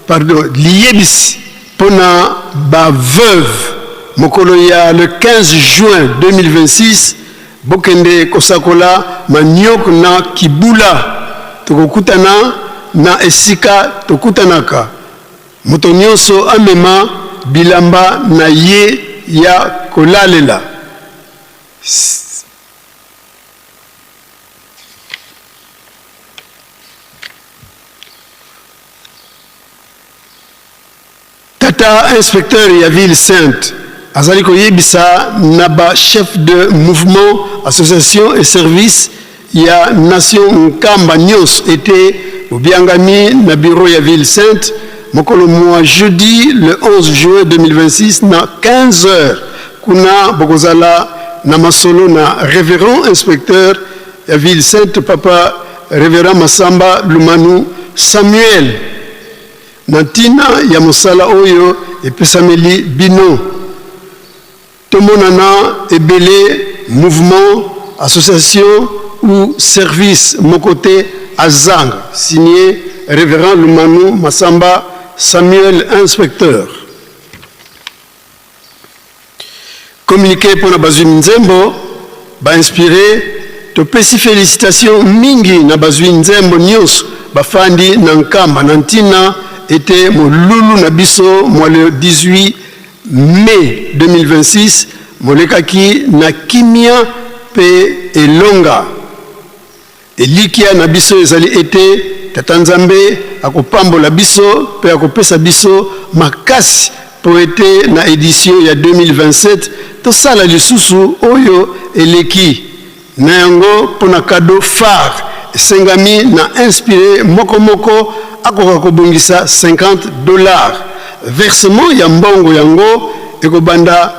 pardon liyebisi pona ba veuve mokolo ya le 15 juin 2026 bokende kosakola maniok na kibula tokokutana na esika tokutanaka moto nionso amema bilamba na ye ya kolalela. Tata inspecteur ya ville sainte azali koyebisa na ba chef de mouvement, association et service ya nation Nkamba nionso ete bobiangami na bureau ya ville sainte mokolo mua jeudi le 11 juin 2026 na 15 heures. Kuna bokozala na masolo na reverend inspecteur ya ville sainte papa Reverend Massamba Lumanu Samuel na ntina ya mosala oyo epesameli bino. Tomonana ebele mouvement, association ou service moko te azanga. Signé Reverend Lumanu Massamba Samuel inspecteur. Communiqué pona bazui nzembo ba inspire topesi felicitation mingi na bazui nzembo nionso bafandi na Nkamba na ntina ete molulu na biso mwa le 18 mai 2026 molekaki na kimia pe elonga. Elikya na biso ezali ete Tata Nzambe akopambola biso mpe akopesa biso makasi mpo ete na edition ya 2027 tosala lisusu oyo eleki. Na yango, mpo na cadeau phare, esengami na inspire moko moko akoka kobongisa 50 dollars. Versement ya mbongo yango ekobanda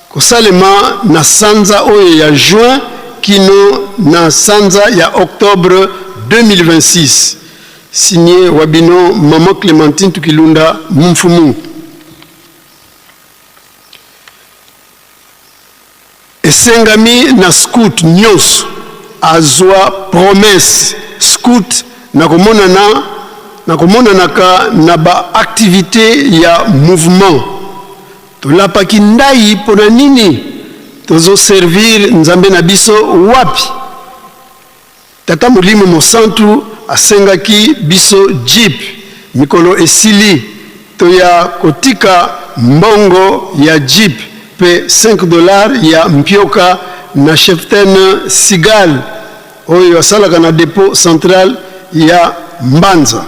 Kosalema na sanza oyo ya juin kino na sanza ya octobre 2026. Signé wa bino Maman Clementine Tukilunda Mumfumu. Esengami na scout nionso azua promesse scout na komonana na komonanaka na ba activites ya mouvement. Tolapaki ndayi pona nini? Tozo servir Nzambe na biso wapi? Tata Molimo Mosantu asengaki biso jeep mikolo esili toya kotika mbongo ya jeep pe 5 dollars ya mpioka na cheftaine Sigal oyo asalaka na depot central ya Mbanza.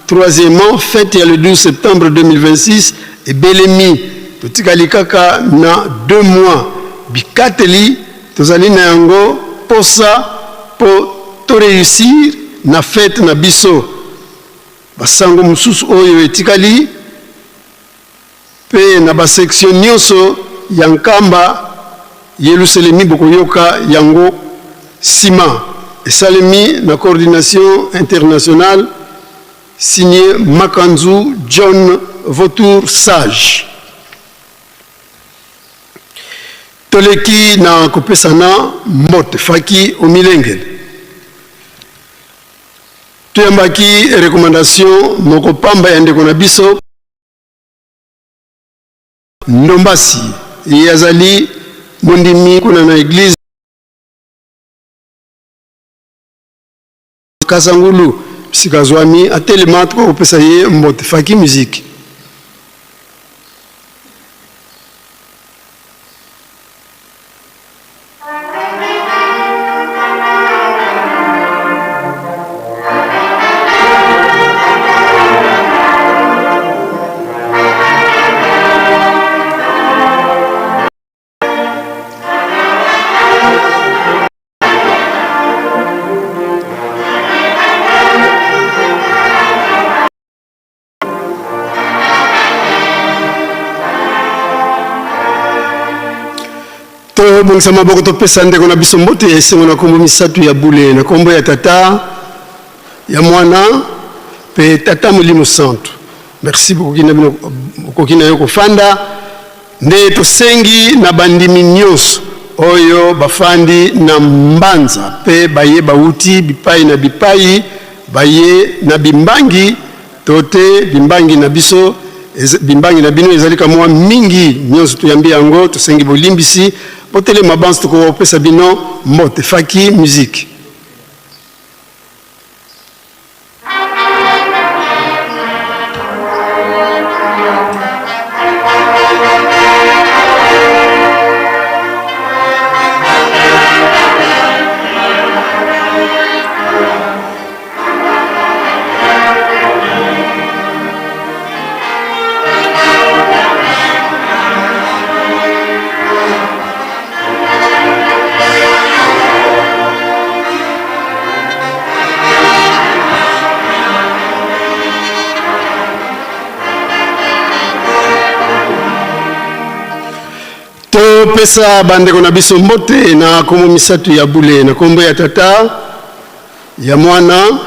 Troisièmement, fete ya le 12 septembre 2026 ebelemi, totikali kaka na deux mois. Bikateli tozali na yango posa po to reussir na fete na biso. Ba sango mosusu oyo etikali pe na ba sections nionso ya Nkamba Yeluselemi bokoyoka yango sima. Esalemi na coordination internationale, signe Makanzu John Vautour Sage. Toleki na kopesana mbote faki omilengele. Toyambaki recommandation moko pamba ya ndeko na biso Ndombasi, ye azali mondimi kuna na eglise Kasangulu bisika azwami atelema tokoki kopesa ye mbote faki musique. Tobongisa maboko topesa ndeko na biso mbote ya esengo na nkombo misato ya bule, na nkombo ya Tata, ya Mwana mpe Tata Molimo Santu. Merci, bokoki na bino, bokoki na yo kofanda. Nde tosengi na bandimi nyonso oyo bafandi na Mbanza mpe baye bawuti bipai na bipai, baye na bimbangi to te, bimbangi na biso, bimbangi na bino ezali kamwa mingi, nyonso toyambi yango, tosengi bolimbisi, botelema banso tokoka kopesa bino mbote. Faki musique. Topesa bandeko na biso mbote na nkombo misato ya bule, na nkombo ya Tata, ya Mwana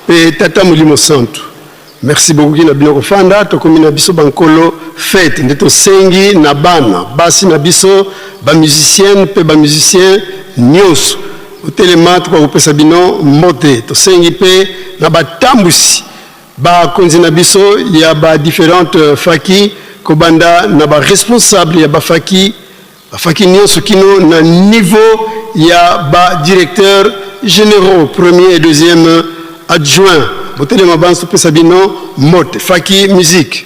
mpe Tata Molimo Santu. Merci beaucoup na bino kofanda. Tokomi na biso bankolo fete, nde tosengi na bana basi na biso ba musicienne mpe ba musicien nyonso otelema, tokoka kopesa bino mbote. Tosengi mpe na batambwisi bakonzi na biso ya ba différentes faki, kobanda na ba responsable ya bafaki, bafaki nyonso kino na niveau ya ba directeurs généraux, premier et deuxième adjoint, botelema banso topesa bino mbote. Faki musique.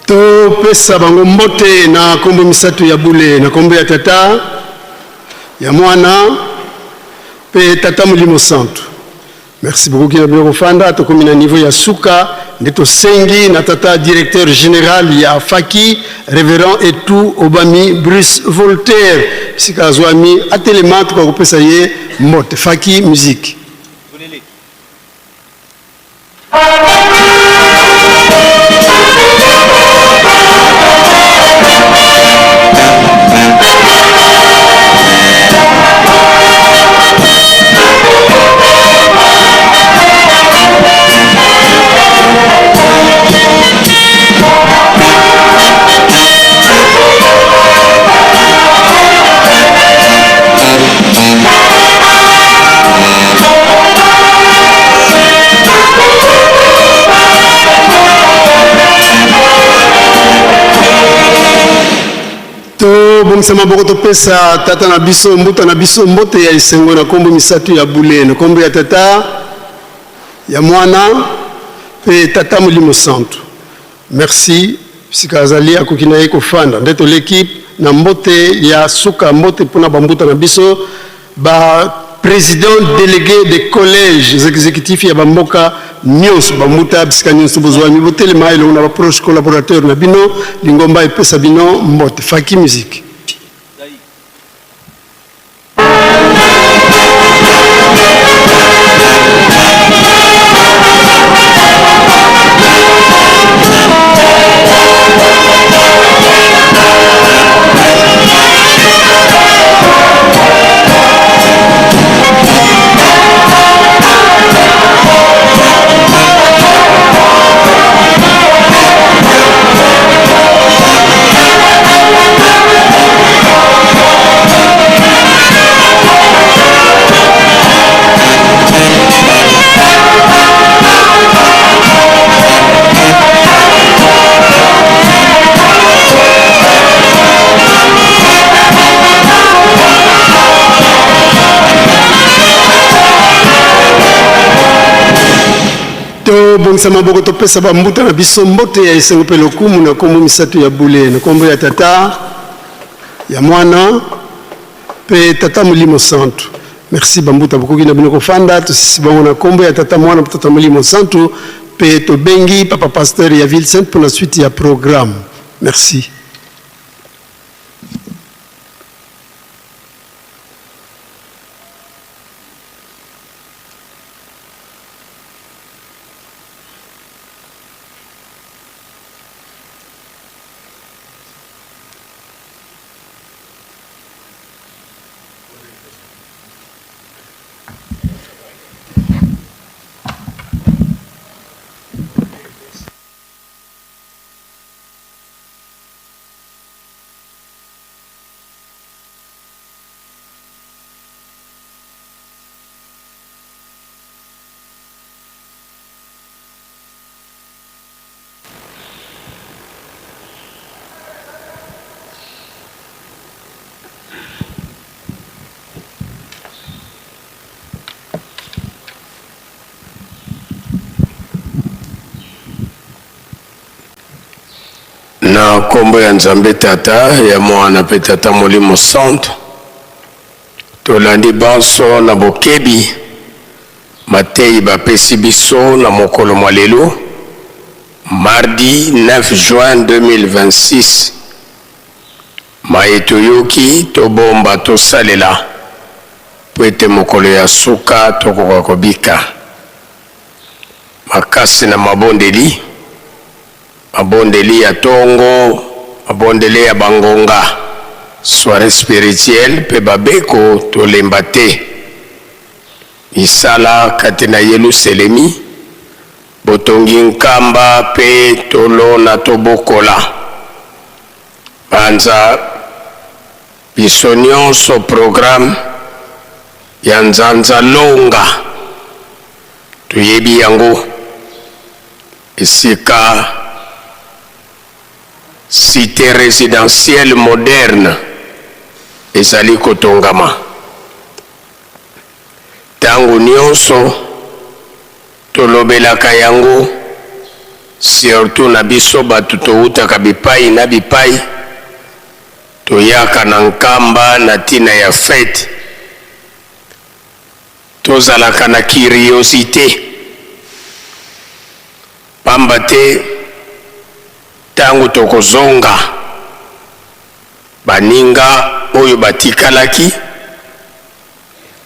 Topesa bango mbote na nkombo misato ya bule, na nkombo ya Tata, ya Mwana mpe Tata Molimo Santu. Merci beaucoup kina bino kofanda. Tokomi na niveau ya suka, nde tosengi na tata directeur général ya faki, révérend Etu Obami Bruce Voltaire, bisika azwami atelema, tokoka kopesa ye mbote. Faki musique. Tobongisa maboko, topesa tata na biso, mbuta na biso mbote ya esengo na nkombo misato ya bule, na nkombo ya Tata, ya Mwana mpe Tata Molimo Santu. Merci, sika azali akoki na ye kofanda. Nde toleki na mbote ya suka, mbote mpona bambuta na biso ba président délégué des collèges exécutifs ya bamboka nyonso, bambuta bisika nyonso bozwami, botelema elongo na baproche collaborateur na bino, lingomba epesa bino mbote. Faki musique. Tobongisa maboko topesa ba mbuta na biso mbote ya esengo mpe lokumu na nkombo misatu ya bule, na nkombo ya Tata, ya Mwana mpe Tata Molimo Santu. Merci ba mbuta, bokoki na bino kofanda. Tosisi bango na nkombo ya Tata, Mwana mpe Tata Molimo Santu mpe tobengi Papa Pasteur ya Ville Sainte mpo na suite ya programme. Merci. Na nkombo ya Nzambe Tata, ya Mwana mpe Tata Molimo Santu, tolandi banso na bokebi mateyi bapesi biso na mokolo mwa lelo, mardi 9 juin 2026. Maye toyoki, tobomba, tosalela, mpo ete mokolo ya suka tokoka kobika. Makasi na mabondeli, mabondeli ya tongo, mabondeli ya bangonga, soiree spirituelle mpe babeko, tolemba te. Misala kati na Yeluselemi, botongi nkamba mpe tolona tobokola. Banza biso nionso programme ya Nzanza Longa toyebi yango esika cite residentielle moderne ezali kotongama. Tango nionso tolobelaka yango surtout na biso batu towutaka bipayi na bipayi toyaka na Nkamba na tina ya fete tozalaka na curiosite pamba te tango tokozonga baninga oyo batikalaki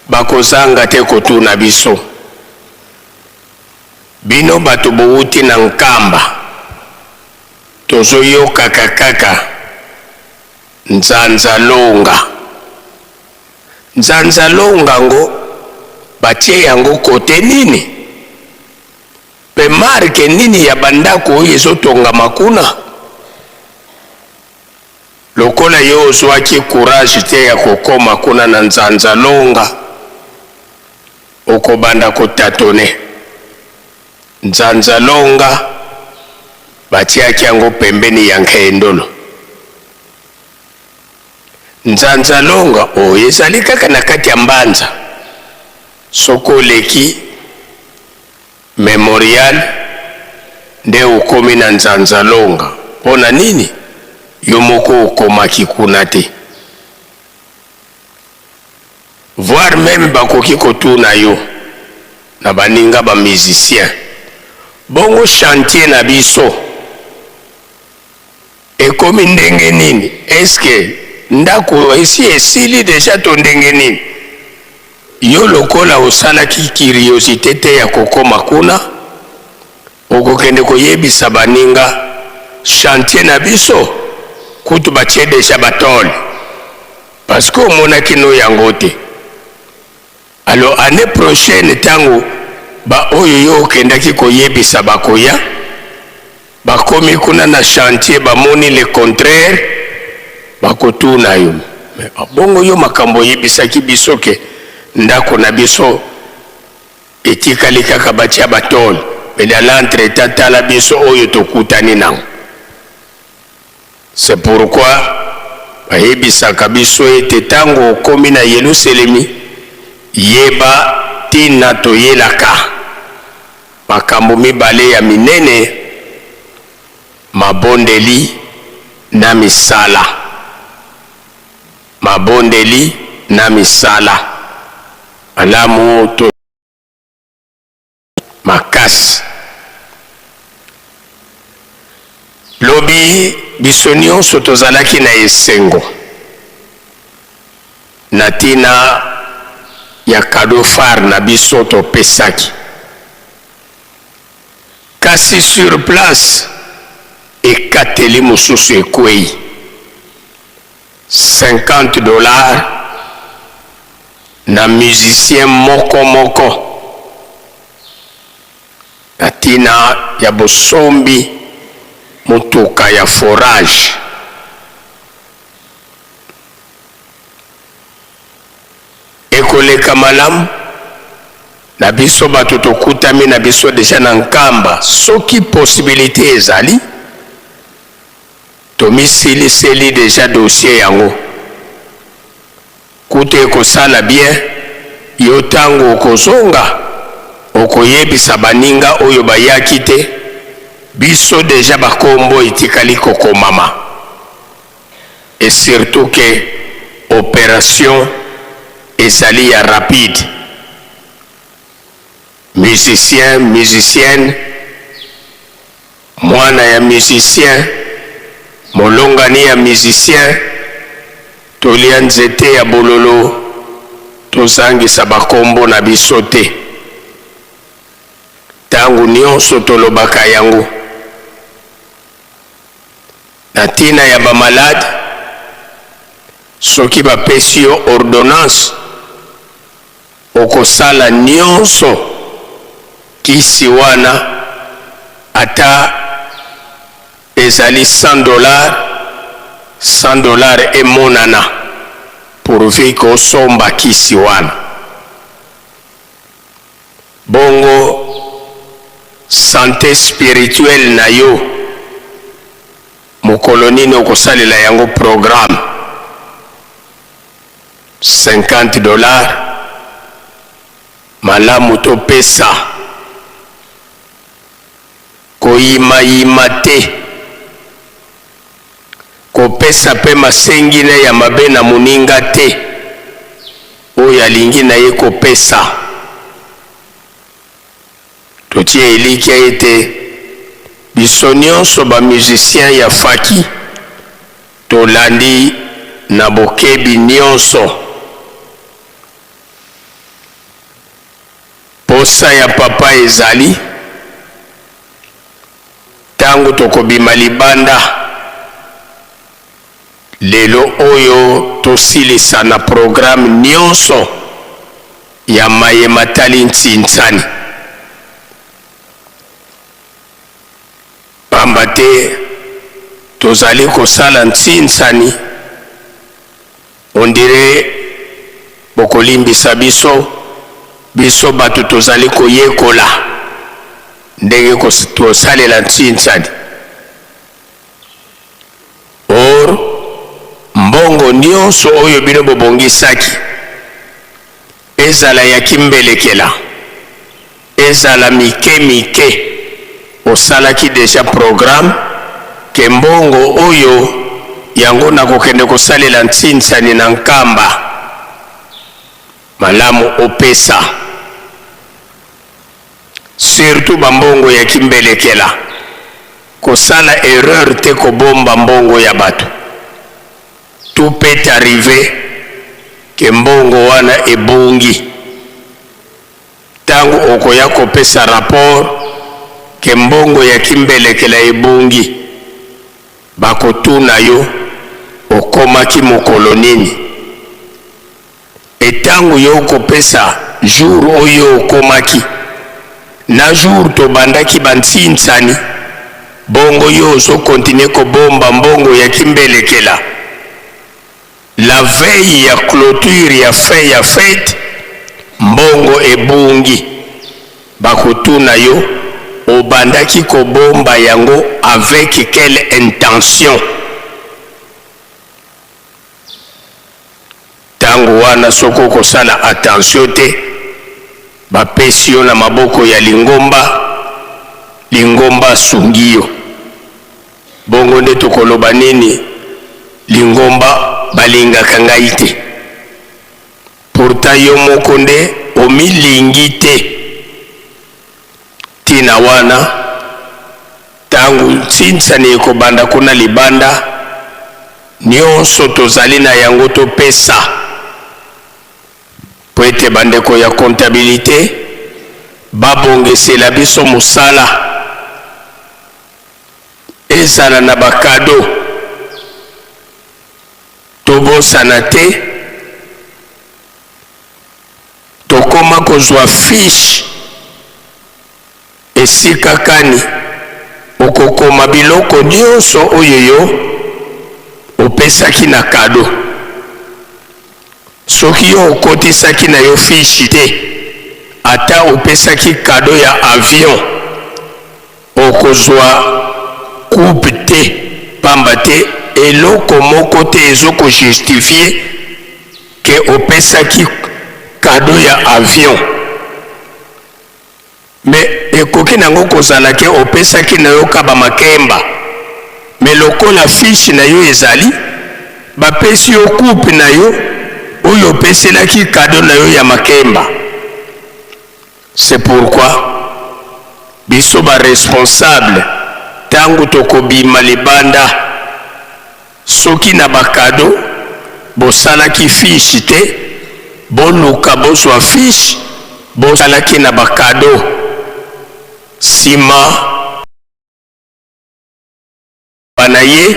Bakozanga te kotuna biso, Bino bato bowuti na Nkamba, tozoyokaka kaka Nzanza Longa. Nzanza Longa ngo batie yango cote nini? Pe marque nini ya ba ndako oyo ezotongama kuna? Lokola yo ozuaki courage te ya kokoma kuna na Nzanza Longa, okobanda ko tatonner. Nzanza Longa batiaki yango pembeni ya Nkeyendolo. Nzanza Longa oyo ezali kaka na kati ya Mbanza. Soki oleki Memorial nde okomi na Nzanza Longa pona nini yo moko okomaki kuna te? Voir meme bakoki kotuna yo na baninga ba musiciens bongo chantier na biso ekomi ndenge nini? Est ce que ndaku esi esili dejà to ndenge nini? Yo lokola osalaki curiosite te ya kokoma kuna, okokende koyebisa baninga chantier na biso kutu batie dejà ba tole parce que omonaki no yango te. Alors annee prochaine tango ba oyo yo okendaki koyebisa bakoya, bakomi kuna na chantier bamoni le contraire, bakotuna yo mais bongo yo makambo oyebisaki biso ke ndako na biso etikali kaka batia ba tole, mais dans l'entretemps tala biso oyo tokutani nango. C'est pourquoi bayebisaka biso ete tango okomi na Yeluselemi, yeba tina toyelaka. Makambo mibale ya minene, mabondeli na misala. Mabondeli na misala. Malamu to makasi. Lobi biso nionso tozalaki na esengo na tina ya cadeau phare na biso topesaki. Kasi sur place ekateli mosusu ekweyi. 50 dollars na musicien moko moko na tina ya bosombi motuka ya forage. Ekoleka malamu na biso bato tokutami na biso deja na Nkamba, soki possibilite ezali, Tomisiliseli dejà dossier yango. Kutu ekosala bien yo tangu okozonga okoyebisa baninga oyo bayaki te, biso dejà ba kombo etikali kokomama et surtout que operation ezali ya rapide. Musicien, musicienne, Mwana ya musicien, molongani ya musicien, tolia nzete ya bololo, tozangisa ba kombo na biso te. Tango nionso tolobaka yango. Na tina ya ba malade, soki bapesi yo ordonnance, Okosala nionso kisi wana ata ezali 100 dollars, 100 dollars emonana pourvu que osomba kisi wana. Bongo sante spirituelle na yo mokolo nini okosalela yango programme? 50 dollars malamu topesa koyimayima te kopesa pe masengina ya mabe na moninga te oyo alingi na ye kopesa totie elikya ete biso nionso ba musiciens ya faki Tolandi na bokebi nionso posa ya papa ezali tango tokobima libanda lelo oyo tosilisa na programme nionso ya maye matali Ntsinsani. Pamba te tozali kosala ntsinsani, on dirait bokolimbisa biso, biso bato tozali koyekola ndenge kosalela ntsinsani. Or mbongo nionso oyo bino bobongisaki, ezala ya kimbelekela, Ezala mike mike osalaki dejà programme que mbongo oyo yango nakokende kosalela ntsinsani na Nkamba. Malamu opesa surtout ba mbongo ya kimbelekela. Kosala erreur te kobomba mbongo ya batu. Tout peut arriver que mbongo wana ebungi. Tango okoya kopesa rapport que mbongo ya kimbelekela ebungi, bakotuna yo okomaki mokolo nini? Et tango yo okopesa jour oyo okomaki na jour tobandaki ba ntsinsani, bongo yo ozo continuer kobomba mbongo ya kimbelekela? La veille ya cloture ya fin ya fete, mbongo ebungi, bakotuna yo obandaki kobomba yango avec quelle intention? Tango wana soki okosala attention te, bapesi yo na maboko ya lingomba. Lingomba asungi yo. Bongo nde tokoloba nini? Lingomba balingaka ngai te. Pourtant yo moko nde omilingi te. Ntina wana, ntango nsinsani ekobanda kuna libanda, nionso tozali na yango topesa mpo ete bandeko ya comptabilite babongesela biso mosala, ezala na ba cadeaux. Tobosana te, tokoma kozwa fiche esika kani okokoma biloko nionso oyo yo opesaki na cadeau. Soki yo okotisaki na yo fiche te, ata opesaki cadeau ya avion, Okozwa coupe te pamba te eloko moko te ezo ko justifier que opesaki cadeau ya avion. Mais ekoki nango kozala que opesaki na yo ka ba makemba mais lokola fiche na yo ezali bapesi yo coupe na yo oyo opeselaki cadeau na yo ya makemba. C'est pourquoi biso ba responsables tangu tokobima libanda soki na ba cadeaux bosalaki fiche te boluka bozua fiche bosalaki na ba cadeaux sima na ye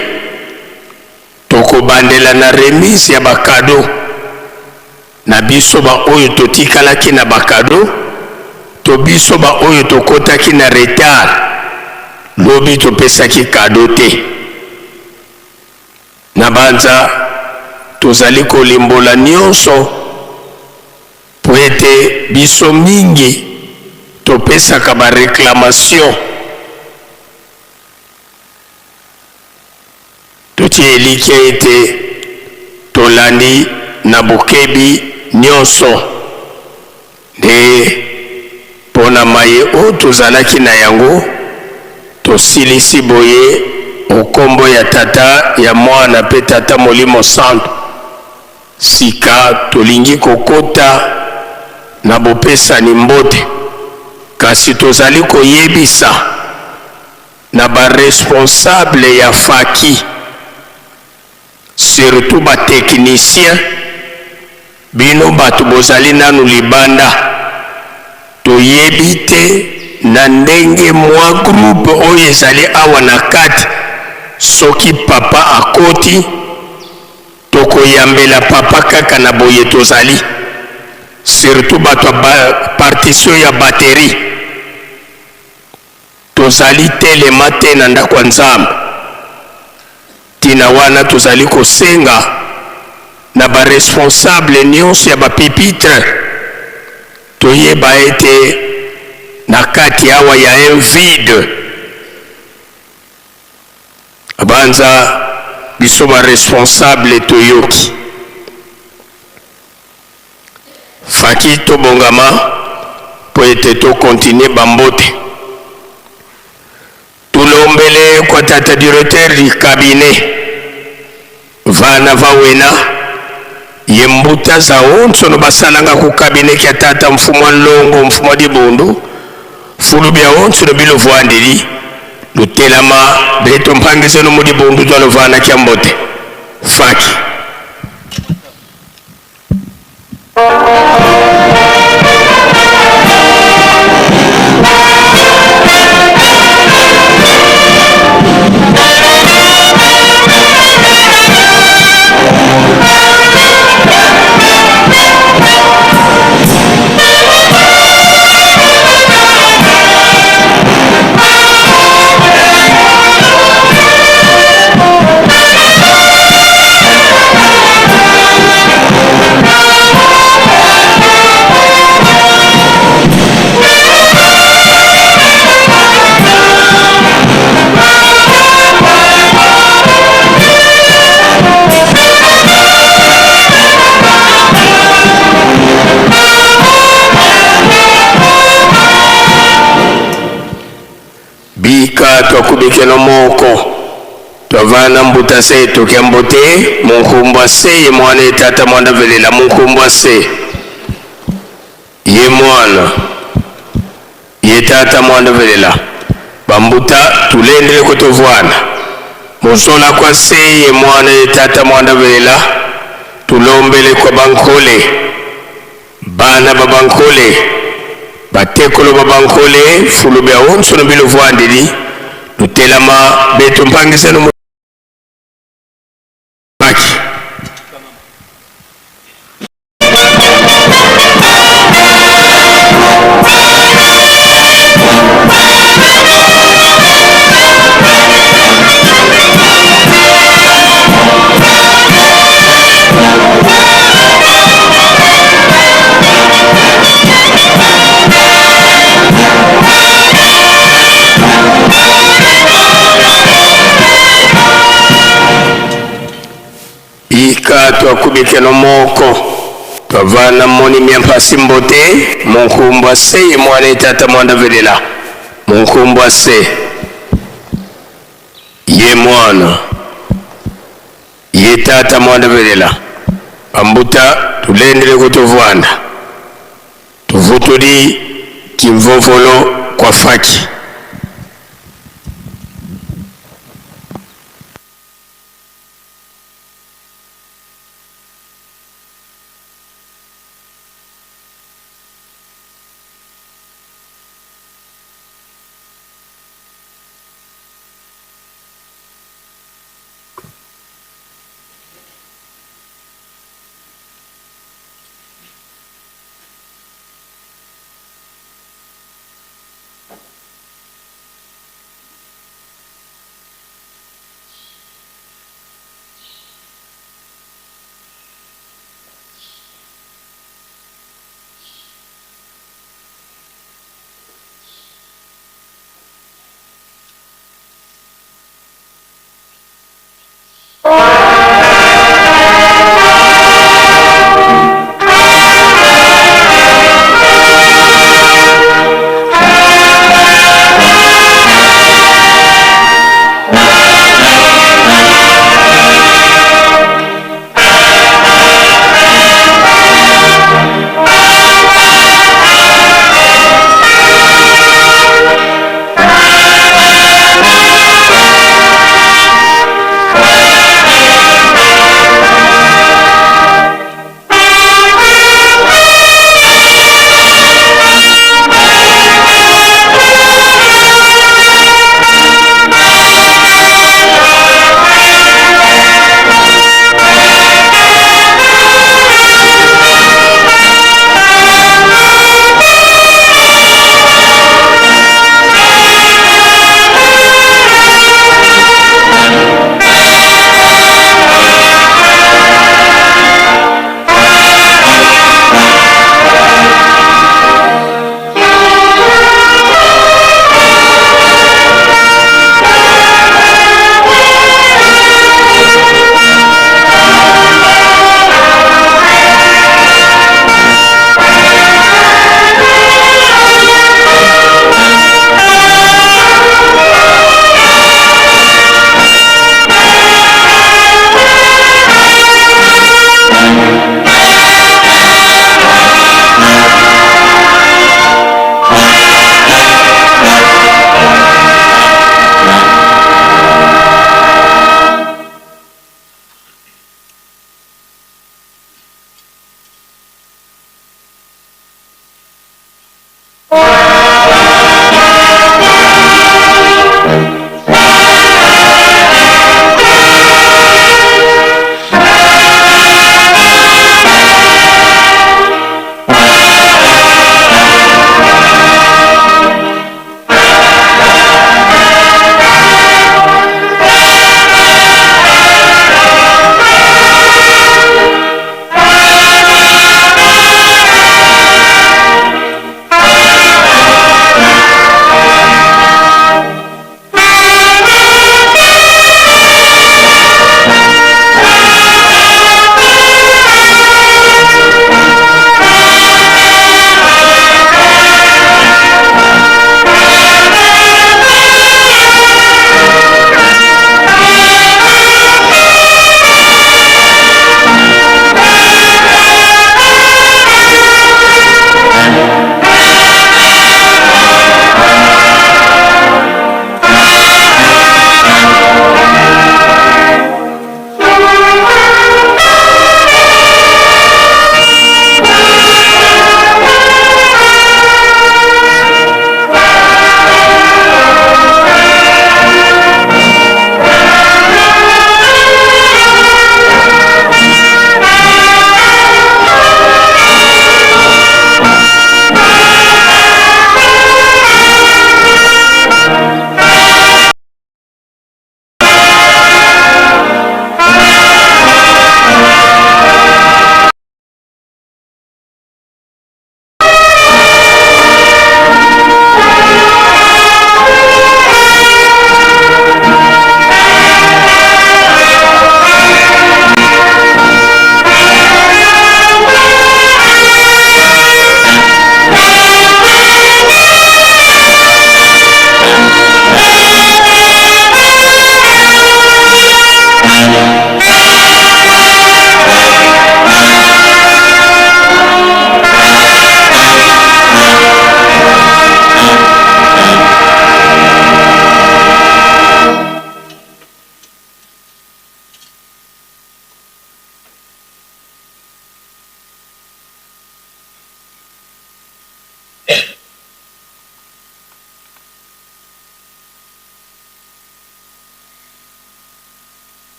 tokobandela na remise ya ba cadeaux na biso ba oyo totikalaki na ba cadeaux to biso ba oyo tokotaki na retard lobi topesaki cadeau te. Nabanza tozali kolimbola nionso mpo ete biso mingi topesaka ba reclamations. Totie elikya ete tolandi na bokebi nionso nde mpo na maye oyo tozalaki na yango, tosilisi boye o nkombo ya Tata, ya Mwana mpe Tata Molimo Santu. Sika tolingi kokota na bopesani mbote, kasi tozali koyebisa na ba responsables ya faki surtout ba techniciens, bino batu bozali nanu libanda, toyebi te na ndenge mua groupe oyo ezali awa na kati, soki papa akoti, tokoyambela papa kaka na boye tozali, surtout batu ya partition ya batterie. Tozali telema te na ndako ya Nzambe. Ntina wana tozali kosenga na ba responsables nionso ya ba pupitres toyeba ete na kati awa ya un vide. Banza biso ba responsables toyoki. Faki tobongama mpo ete to continuer ba mbote. Tulombele kwa tata directeur du cabinet vana va wena ye mbuta za onso no basalanga ku cabinet kia tata mfumu wa nlongo mfumu wa dibundu fulu bia onso no biluvuandili lutelama beto mpangizenu mu dibundu tua luvana kia mbote. Faki. Ika twakubikeno moko twavana mbuta se tokya mbote munkumbwa se ye mwana ye tata mwanda velela munkumbwa se ye mwana ye tata mwanda velela bambuta tulendele kotovwana muzola kwa se ye mwana ye tata mwanda velela tulombele kwa bankole Bana ba bankole, batekolo ba bankole, fulu bia onso no biluvuandidi lutelama betu mpangisa no maki. Ika twakubikeno moko twavana moni mia mpasi mbote munkumbwa se ye mwana etata mwanda velela munkumbwa se ye mwana Ye tata mwanda velela bambuta tulendele kutuvuanda tuvutuli kimvovolo kwa faki.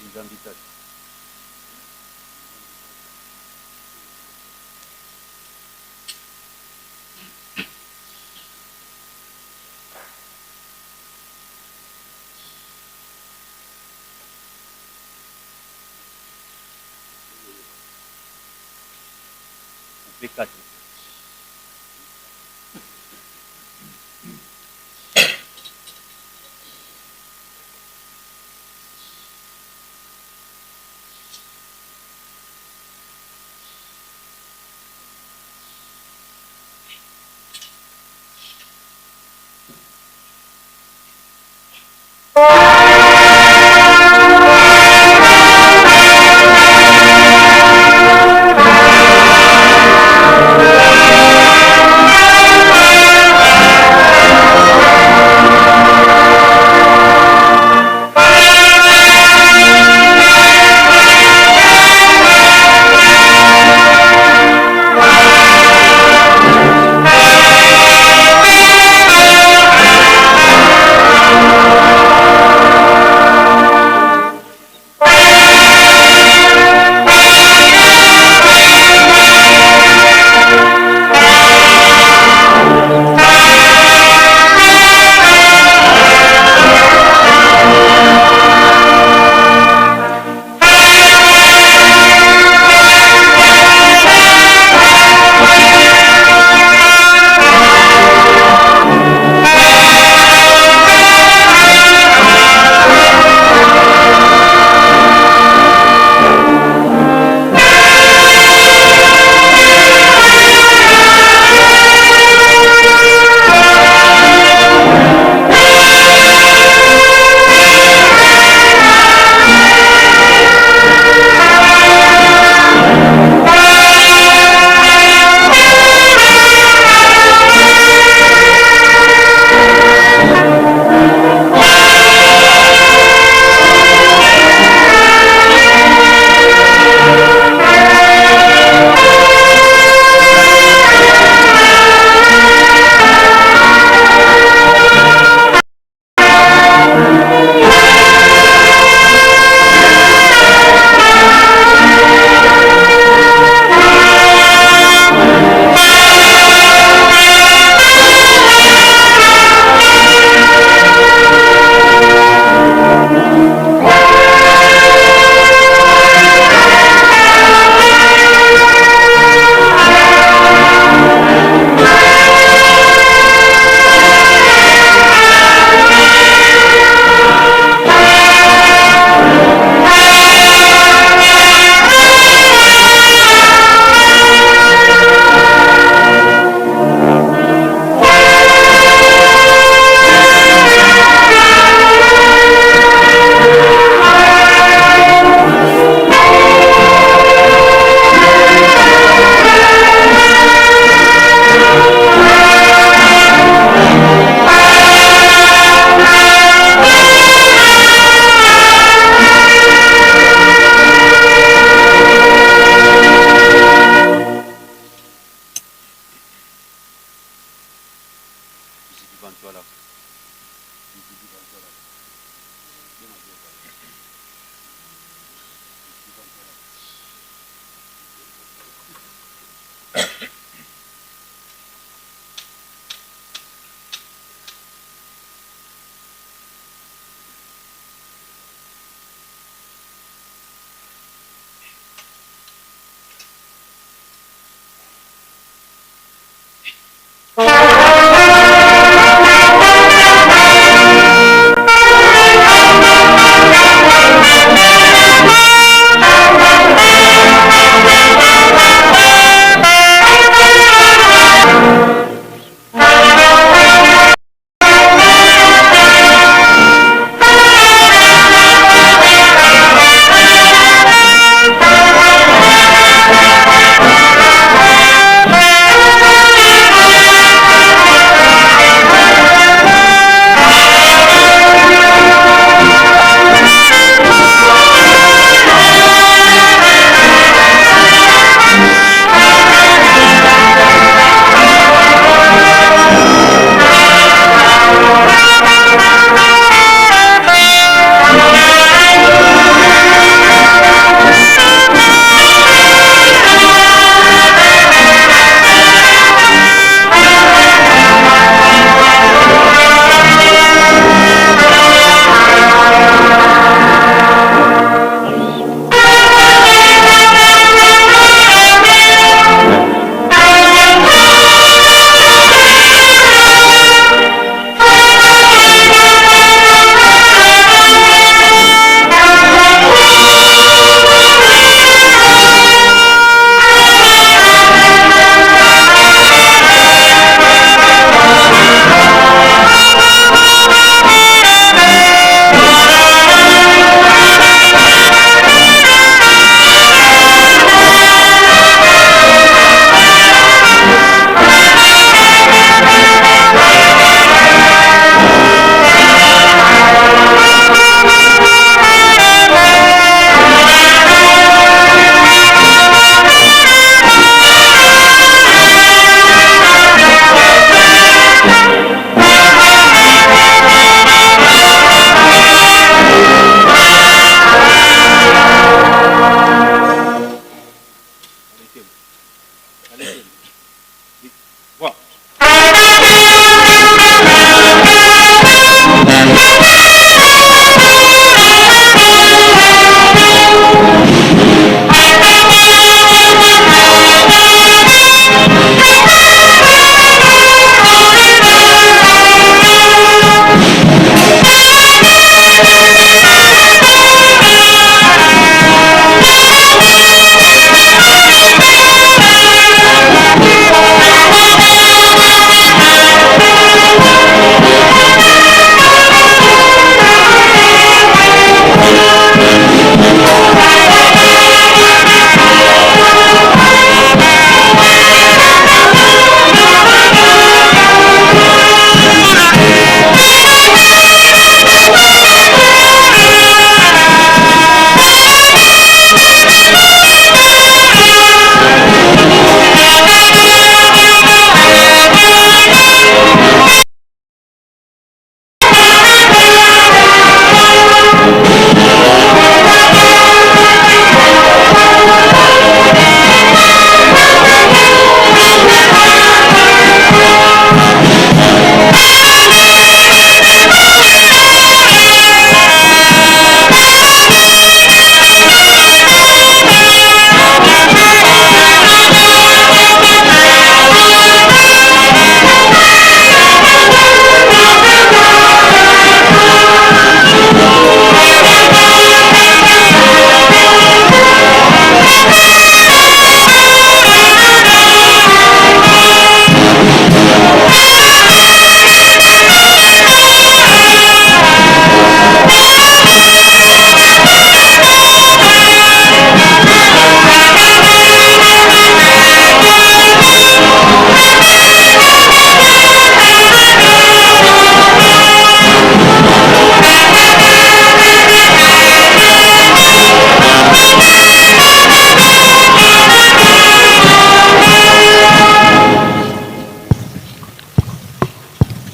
Nzambi Tatu. Coupe 4.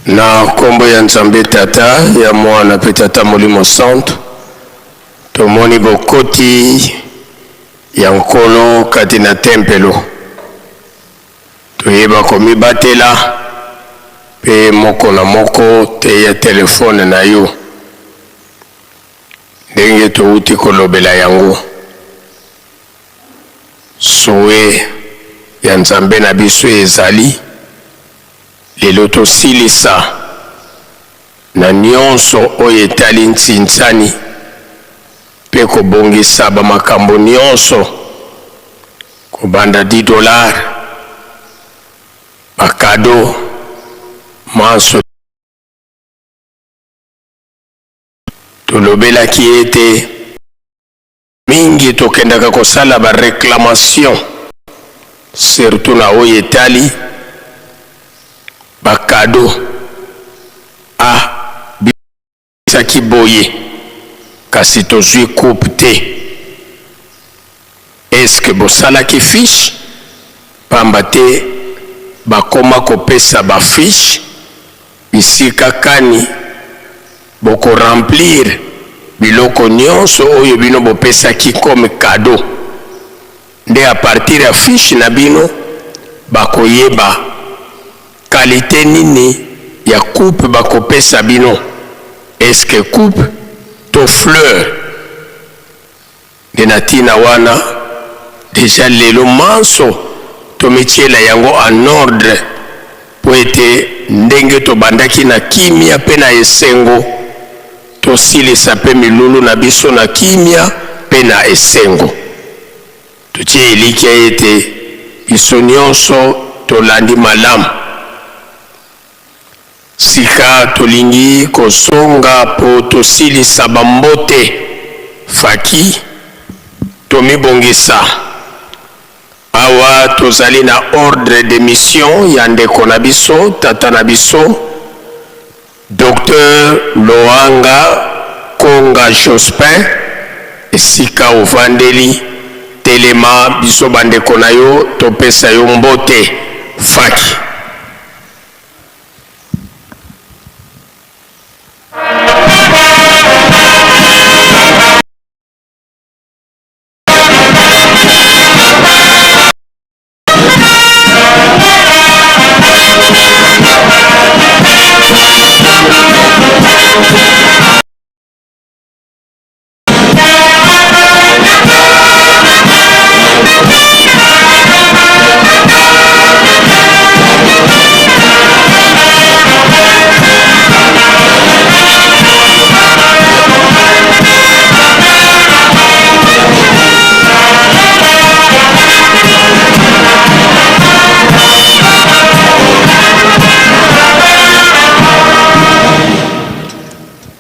Na nkombo ya Nzambe Tata, ya Mwana mpe Tata Molimo Santu, tomoni bokoti ya Nkolo kati na tempelo. Toyeba komibatela mpe moko na moko teya telefone na yo ndenge towuti kolobela yango. Souhait ya Nzambe na biso ezali lelo tosilisa na nionso oyo etali ntsinsani mpe kobongisa ba makambo nionso kobanda $10, ba cadeaux manso. Tolobelaki ete mingi tokendaka kosala ba reclamations surtout na oyo etali ba cadeaux ah bisaki boye kasi tozui coupe te est ce que bosalaki fiche pamba te bakoma kopesa ba fiche bisika kani boko remplir biloko nionso oyo bino bopesaki comme cadeau nde à partir ya fiche na bino bakoyeba qualite nini ya coupe bakopesa bino est ce que coupe to fleur Nde na tina wana dejà lelo manso tomitiela yango en ordre mpo ete ndenge tobandaki na kimia mpe na esengo, tosilisa mpe milulu na biso na kimia mpe na esengo. Totie elikya ete biso nionso tolandi malamu. Sika tolingi kozonga po tosilisa ba mbote. Faki, tomibongisa. Awa tozali na ordre de mission ya ndeko na biso, tata na biso, Docteur Lohanga Konga Jospin, esika ovandeli, telema biso ba ndeko na yo topesa yo mbote. Faki.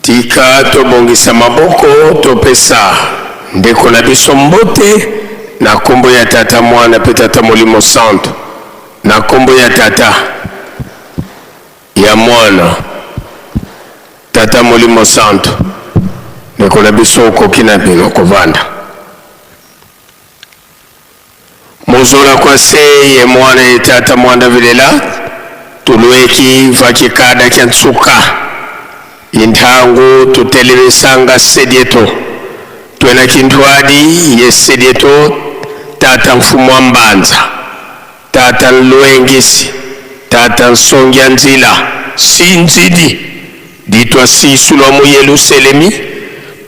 Tika tobongisa maboko topesa ndeko na biso mbote na kombo ya Tata, Mwana pe Tata Molimo Santu. Na kombo ya Tata, ya Mwana, Tata Molimo Santu. Ndeko na biso okoki na bino kovanda. Muzola kwa se ye mwana ye tata mwanda vilela tulueki vakikada kya nsuka inthangu tutelemisanga sedieto twena kinthwadi ye sedieto tata mfumu wa mbanza tata nluengisi tata nsongia nzila sinzidi ditwa sisu lwa mu Yeluselemi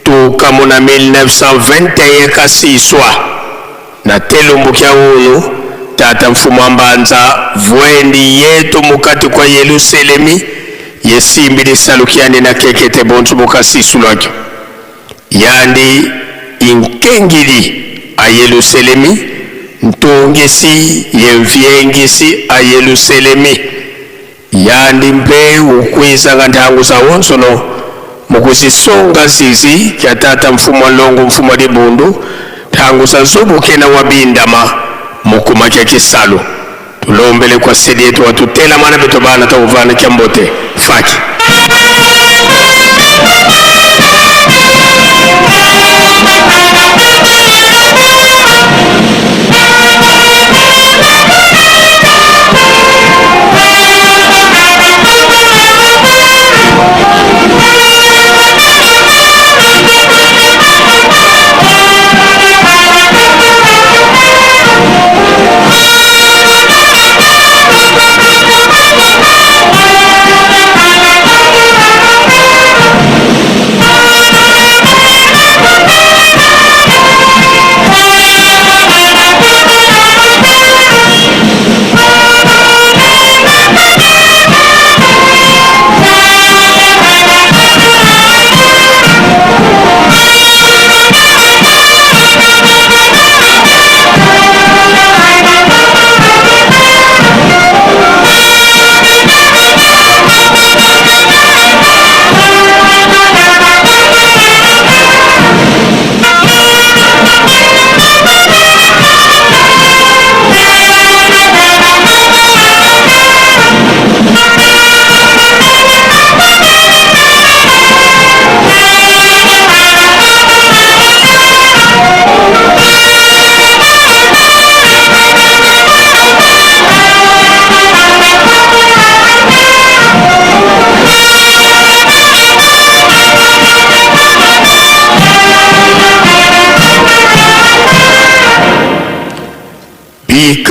tuka mu na 1921 kasiswa na telumbu kya unu tata mfumu wa mbanza vwendi yetu mukati kwa Yeluselemi yesimbi lisalu kyandi na kekete bonsu bukasisu lwakyo yandi inkengili a Yeluselemi ntungisi yemvyengisi a Yeluselemi Yandi mpe ukwizanga nthangu za wonsono mukuzisunga zizi kya tata mfumu wa longo mfumu wa dibundu nthangu za zubu kena wa bindama mukuma kya kisalu tulombele kwa sedi yetu watutela mana beto bana takuvana kya mbote faki.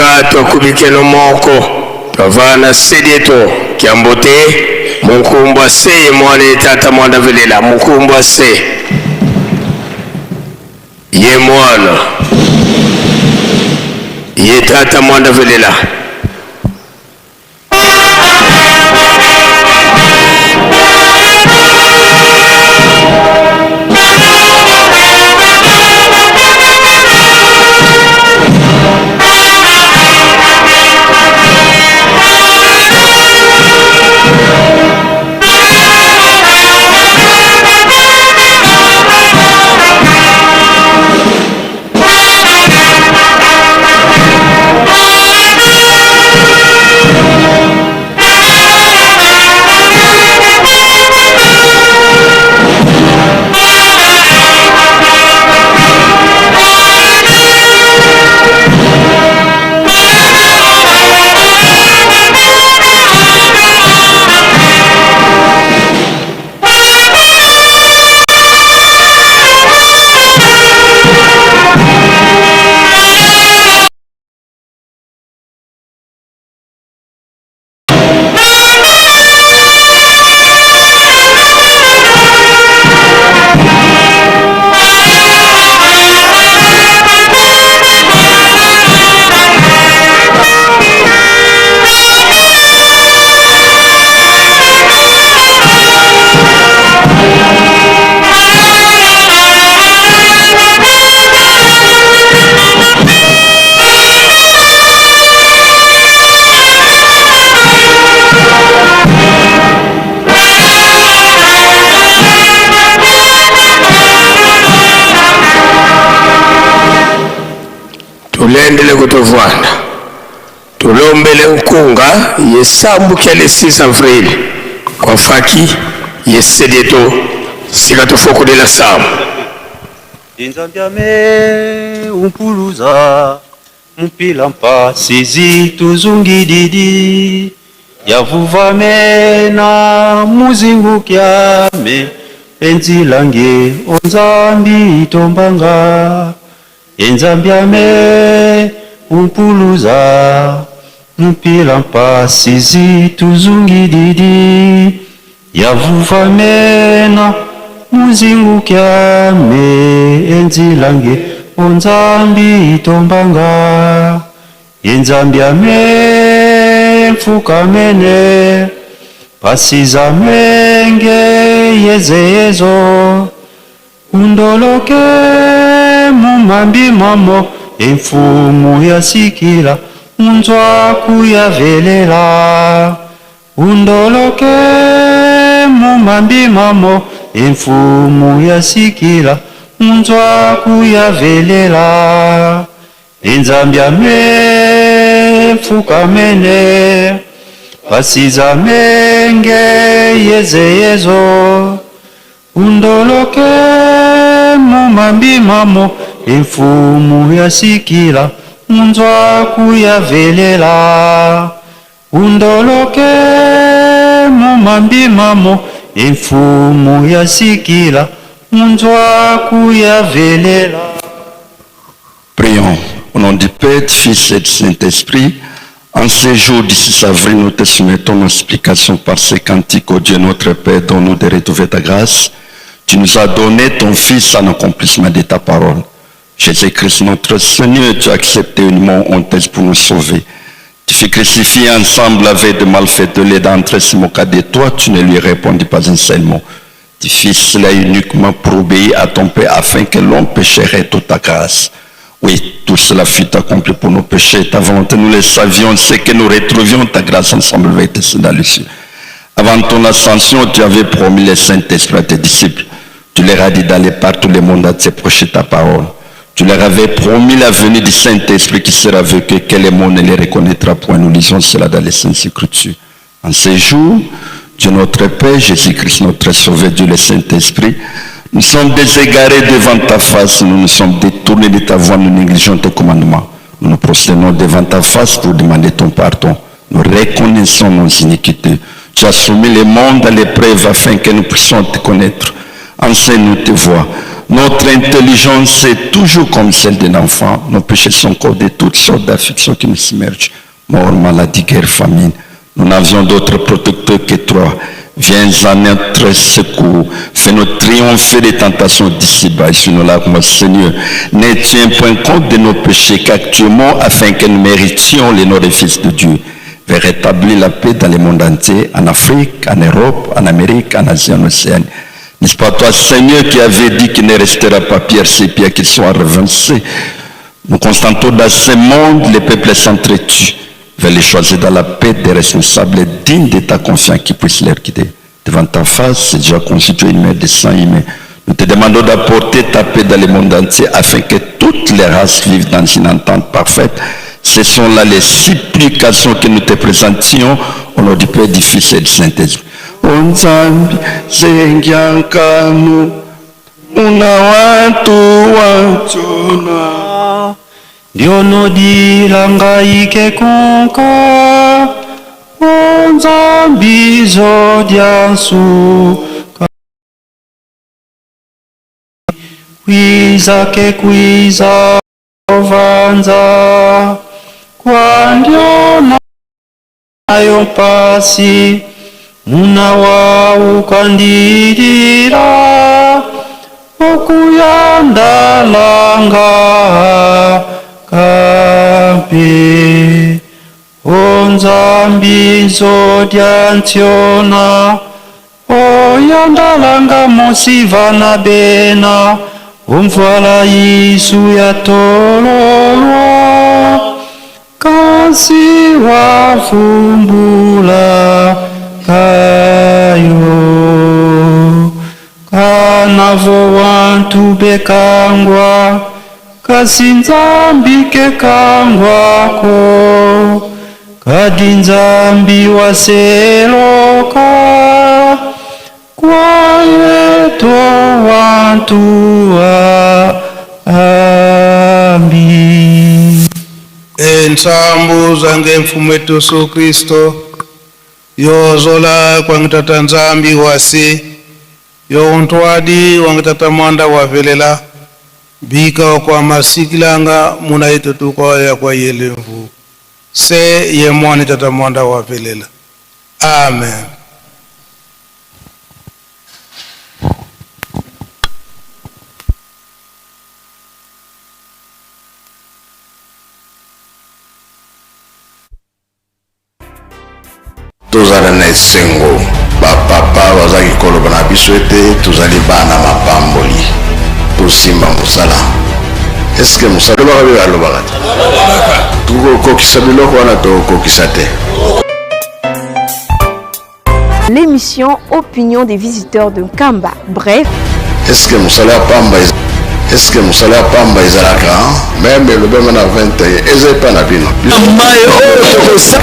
Sika twakubikeno moko twavana sedieto kiambote mukumbwa se ye mwana ye tata mwana velela mukumbwa se ye mwana ye tata mwana velela. Tulendele kutovwana tulombele nkunga yesambukia le 6 avril kwa faki yesedieto sika tofokulela samu. Nzambiame umpuluza mpila mpasi zituzungididi yavuvame na muzingukyame enzilange onzambi itombanga enzambiame umpuluza mpila mpasi zituzungididi yavuvame na muzingukyame enzilange onzambi itombanga enzambiame mfukamene pasiza menge yezeyezo undoloke mumambi mamo emfumu yasikila unzwa kuyavelela undoloke mumambi mamo emfumu yasikila unzwa kuyavelela enzambiame mfukamene pasiza menge yezeyezo undoloke mumambi mamo emfumu yasikila unzwa kuyavelela undoloke mumambi mamo emfumu yasikila unzwa kuyavelela. Prions au nom du Père, du Fils et du Saint-Esprit. En ce jour du 6 avril, nous te soumettons nos supplications par ces cantiques, ô Dieu notre Père, donne-nous de retrouver ta grâce. Tu nous as donné ton Fils en accomplissement de ta parole. Jésus-Christ, notre Seigneur, tu as accepté une mort honteuse pour nous sauver. Tu fus crucifié ensemble avec des malfaiteurs, les d'entre se moqua de toi, tu ne lui répondis pas un seul mot. Tu fis cela uniquement pour obéir à ton Père afin que l'homme pécherait toute ta grâce. Oui, tout cela fut accompli pour nos péchés. Ta volonté, nous le savions, c'est que nous retrouvions ta grâce ensemble avec tes dans le ciel. Avant ton ascension, tu avais promis le Saint-Esprit à tes disciples. Tu leur as dit d'aller par tout le monde à te prêcher ta parole. Tu leur avais promis la venue du Saint-Esprit qui sera avec eux, que le monde ne les reconnaîtra point. Nous lisons cela dans les Saintes Écritures. En ces jours, Dieu notre Père, Jésus-Christ notre Sauveur, Dieu le Saint-Esprit, nous sommes déségarés devant ta face, nous nous sommes détournés de ta voie, nous négligeons tes commandements. Nous nous prosternons devant ta face pour demander ton pardon. Nous reconnaissons nos iniquités. Tu as soumis le monde à l'épreuve afin que nous puissions te connaître. Enseigne-nous tes voies. Notre intelligence est toujours comme celle d'un enfant. Nos péchés sont encore de toutes sortes d'afflictions qui nous submergent. Mort, maladie, guerre, famine. Nous n'avions d'autre protecteur que toi. Viens à notre secours. Fais-nous triompher des tentations d'ici-bas et sur nos larmes, Seigneur. Ne tiens point compte de nos péchés qu'actuellement, afin que nous méritions les noms des fils de Dieu. Vais rétablir la paix dans le monde entier, en Afrique, en Europe, en Amérique, en Asie, en Océanie. N'est-ce pas toi, Seigneur, qui avait dit qu'il ne restera pas pierre ces pierres qui sont revancées. Nous constatons dans ce monde, les peuples s'entretuent. Vais les choisir dans la paix des responsables dignes de ta confiance qui puissent les guider. Devant ta face, c'est déjà constitué une mer de sang humain. Nous te demandons d'apporter ta paix dans le monde entier afin que toutes les races vivent dans une entente parfaite. Ce sont là les supplications que nous te présentions au nom du Père, du Fils et du Saint-Esprit. Nzambi zengiankanu una watu wachona Ndionodila ngai kekonka o Nzambi zodia nsuka kwiza ke kwiza ovanza kwandiona nayo mpasi muna waukandilila okuyandalanga kampe o Nzambi nzodia ntiona oyandalanga mosiva na bena omvala Yesu ya tololwa kasi wafumbula kayo kanavo wantu bekangwa kasi Nzambi kekangwako kadi Nzambi waseloka kwayeto wantu ambi. Ensambu zange mfumu wetu Yesu Kristo yozola kwangitata Nzambi wasi yountwadi wangitata mwanda wavelela bika kwa masikilanga muna itutuka ya kwa yelemvu se ye mwani tata mwanda wavelela. Amen. Tozala na esengo, bapapa bazalaki koloba na biso ete tozali bana mapamboli, tosimba mosala. Eske mosala alobaka mpe alobaka te? Tokokokisa biloko wana, tokokokisa te. L'émission Opinion des visiteurs de Nkamba. Bref. Est-ce que mosala ya pamba est-ce que mosala ya pamba ezalaka meme elobema na 21 eza epa na bino mai oyo tokosa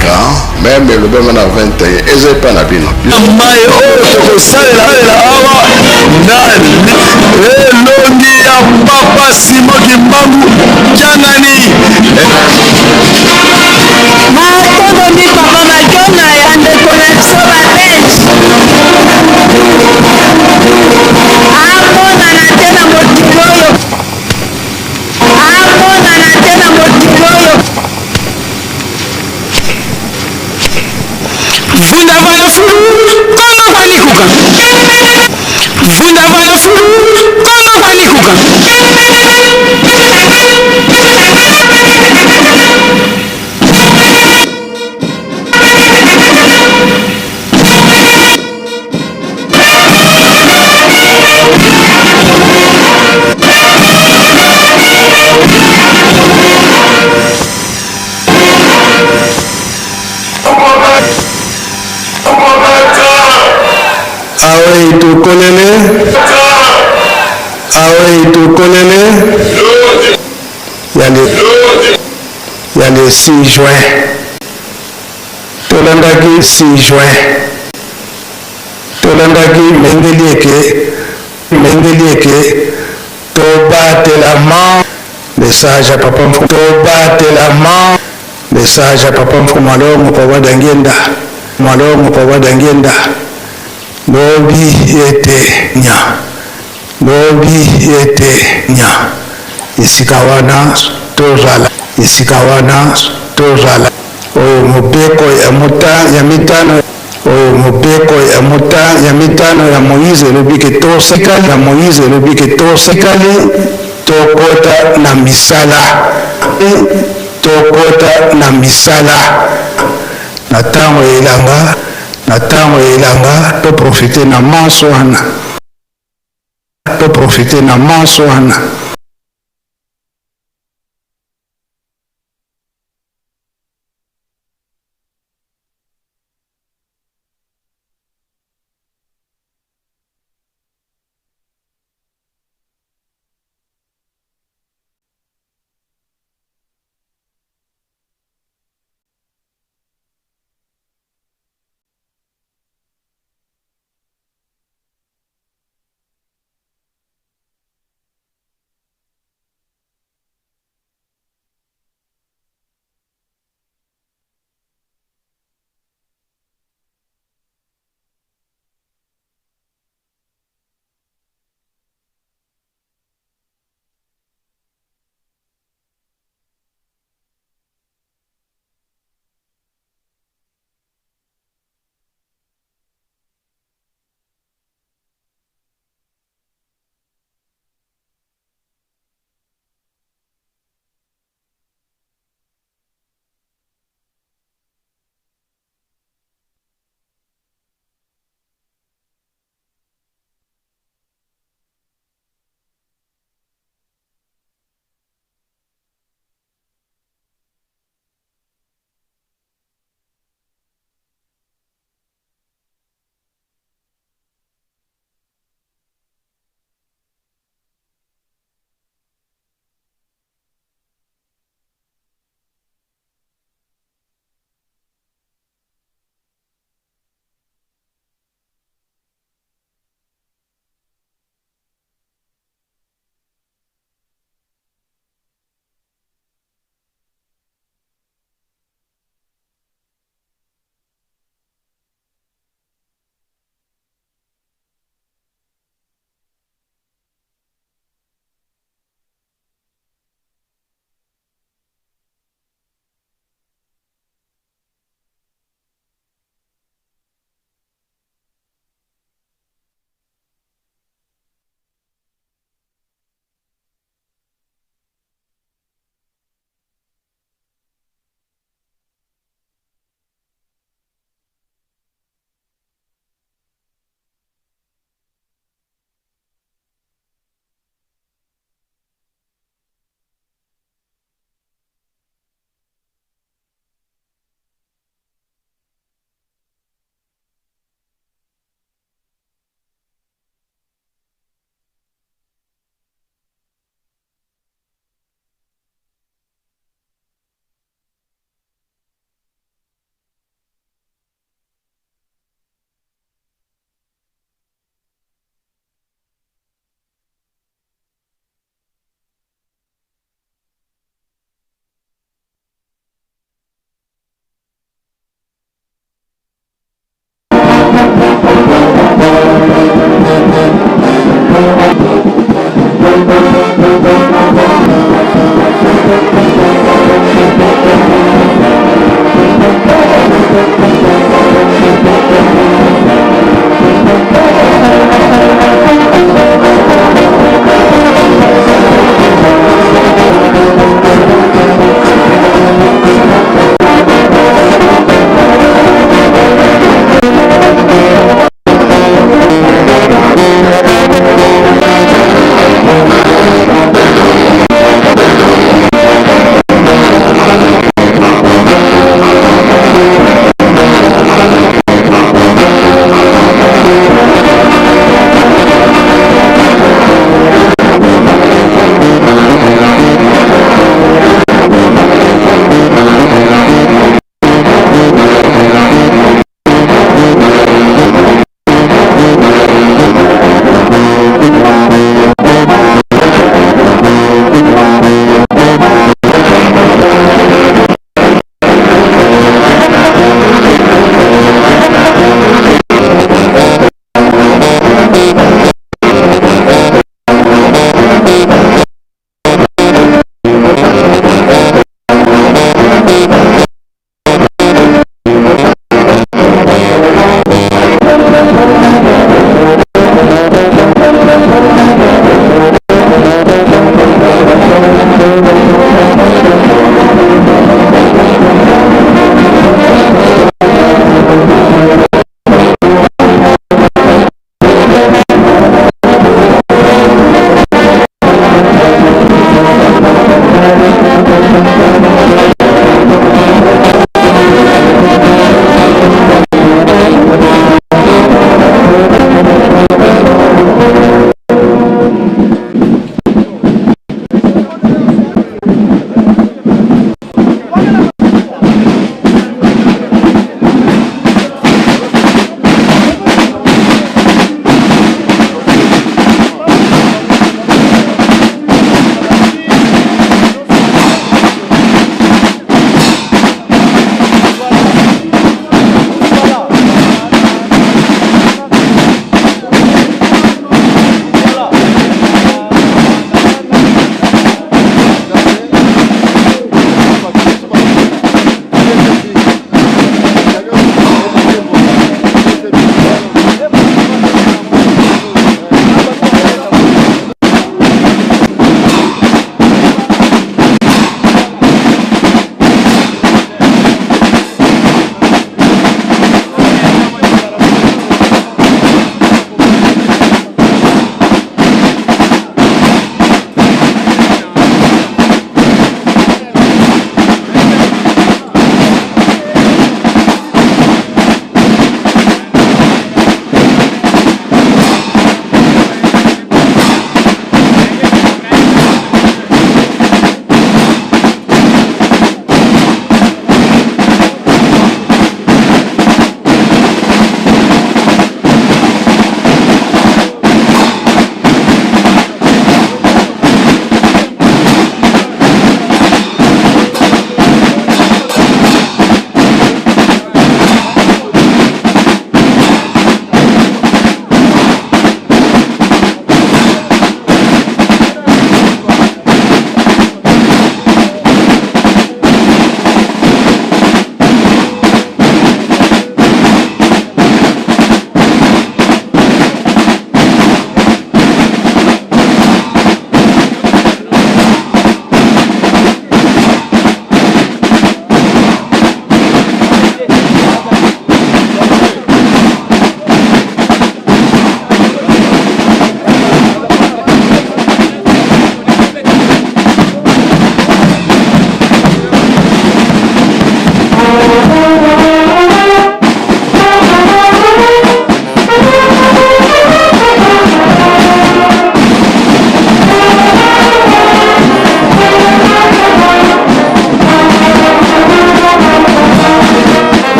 meme elobema na 21 eza epa na bino mai oyo tokosalela awa nani elongi ya papa Simon Kimbangu Kiangani. Matondo papa Madonna ya ndeko na biso ba Belge amonana te na mokili oyo amonana te na mokili oyo. Vunda vana fulu kongo kwani kuka. Vunda vana fulu kongo kwani kuka. Awe tukolele, awe tukolele ya le 6 juin tolandaki 6 juin tolandaki mengeli eke mengeli eke tobatelama message ya papa mfu tobatelama message ya papa mfu malongo papa Diangienda malongo papa Diangienda lobi ete nya Lobi ete nya esika wana tozala esika wana tozala oyo mobeko ya mota ya mitano oyo mobeko ya mota ya mitano ya Moize elobi ke tosika ya Moize elobi ke tosikali tokota na misala tokota na misala na ntango ya elanga na ntango ya elanga toprofite na manso wana toprofite na manso wana.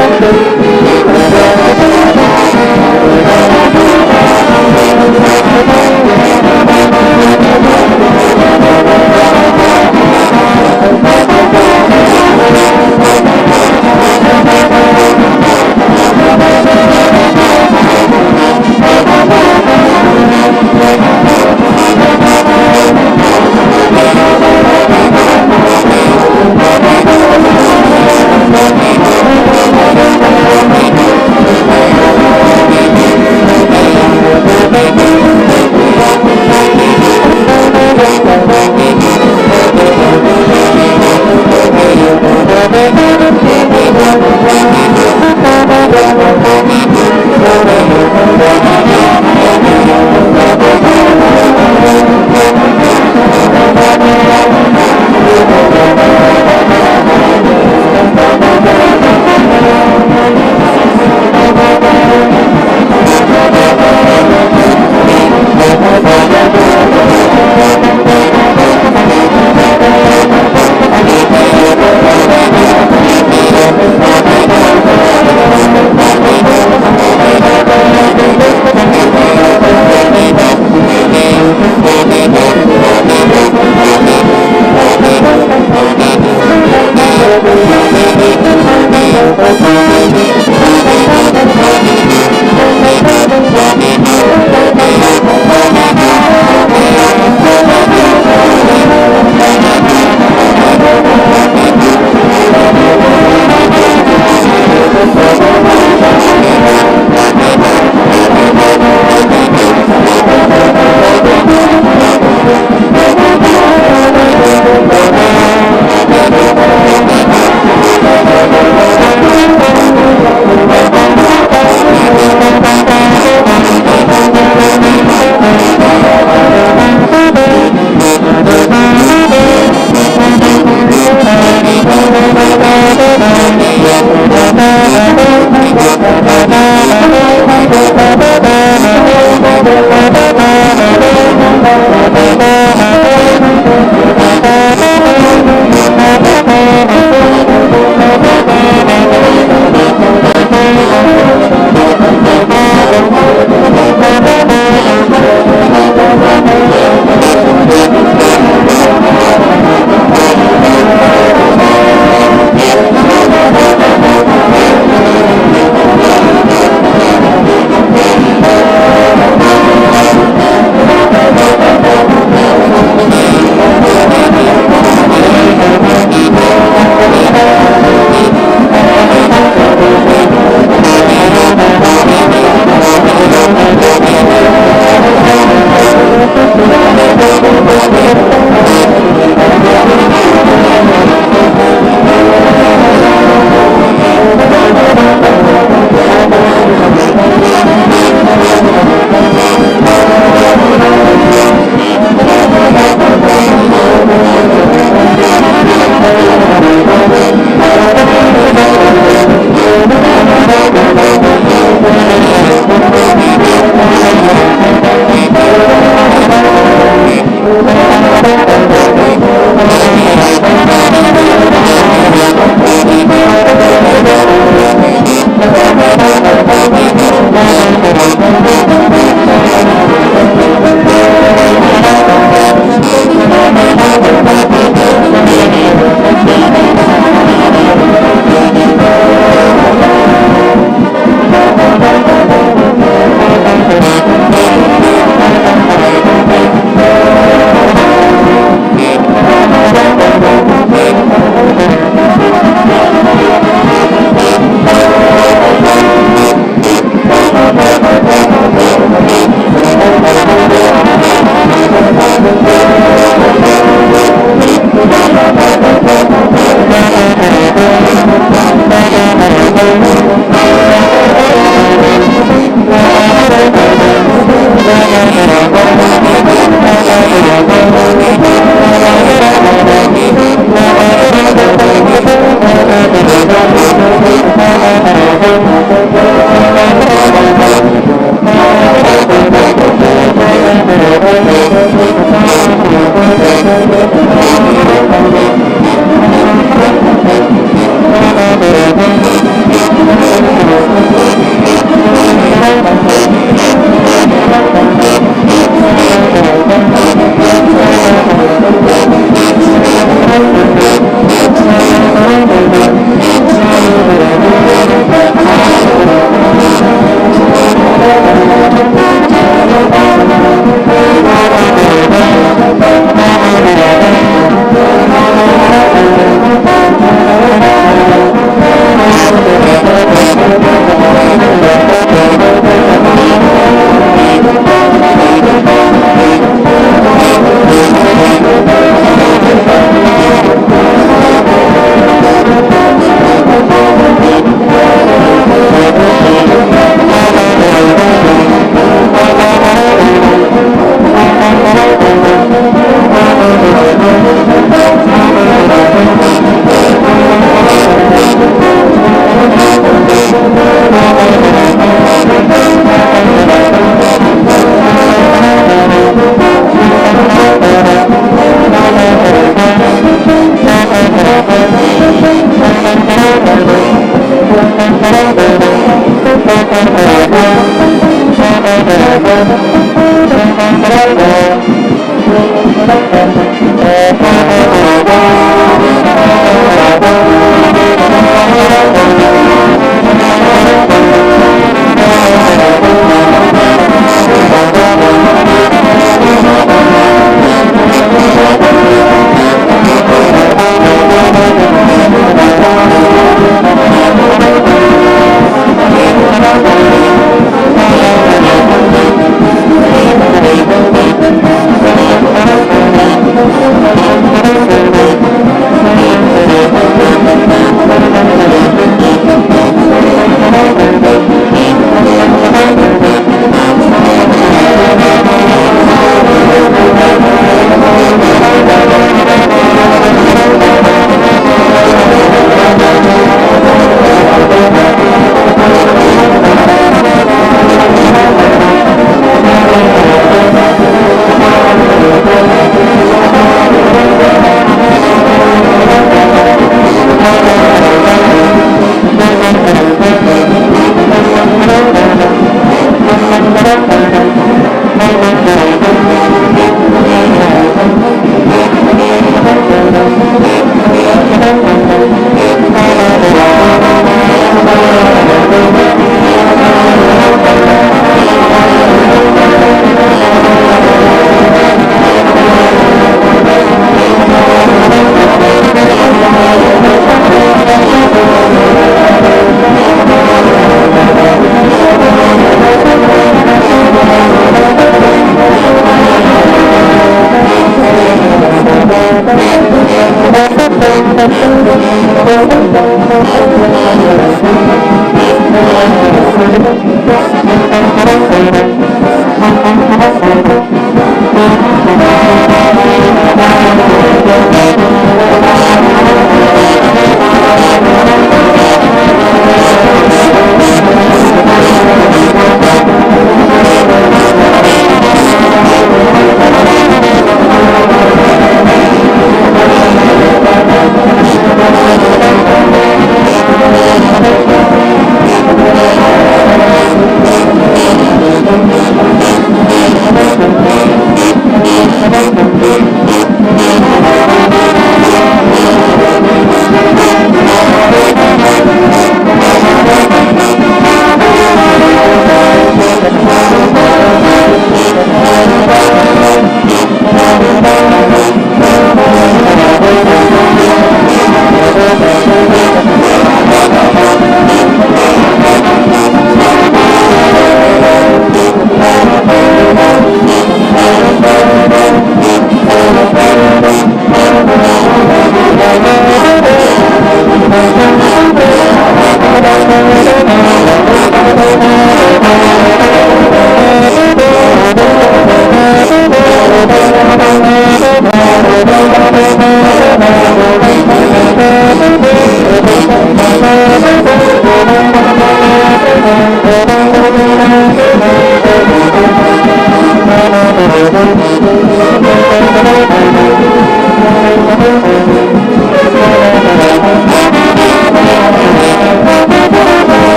Thank you.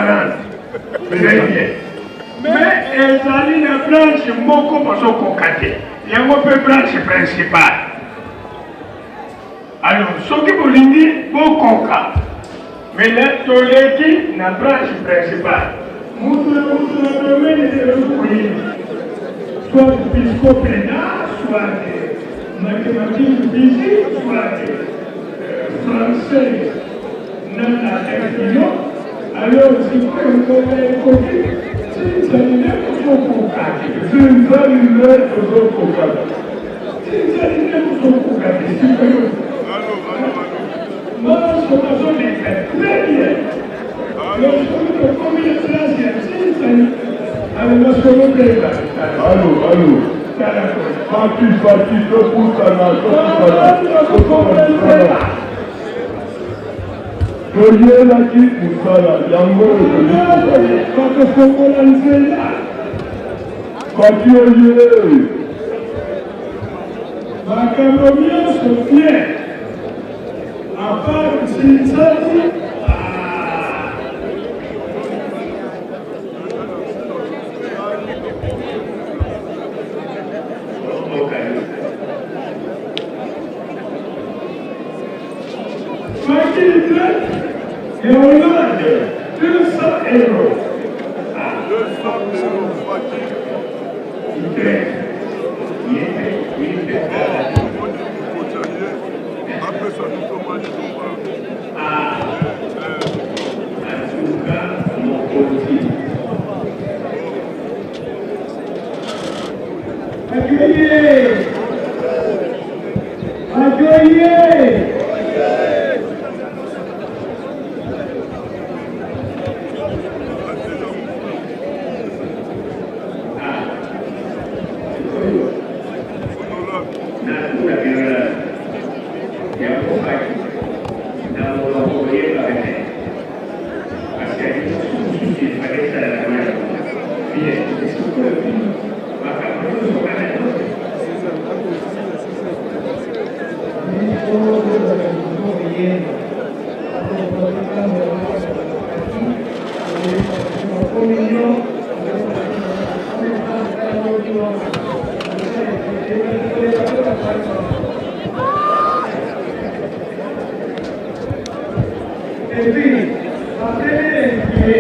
40. Très bien. Mais ezali na branche moko bozokoka te, yango mpe branche principale. Alors soki bolingi bokoka, mais toleki na branche principale. Mutu na mutu na domaine elobi koyini, soit piscopena, soit mathématique physique, soit français na na alors sikoyo ngonga ekoki tinzali nde tozokoka te. Tinzali nde tozokoka te. Tinzali nde tozokoka te sikoyo. Manso bazoleka très bien. Donc soki tokomi na place ya tinzali, alors masolo mpe ebanda. Allo, allo. Tala koyo. Fati, Fati, topusana, topusana. Topusana. Toyelaki mosala yango oyo tozali kosala. Bakofongola nzela. Fati oye! Makambo nyonso bien à part Nzinzani. Facilité ya Hollande 200 euros. Ah. 200 euros Faki. Apesa biso mwa liloba. Ah. En tout cas, mokonzi. Accueillez Accueillez Et puis, après inspiré,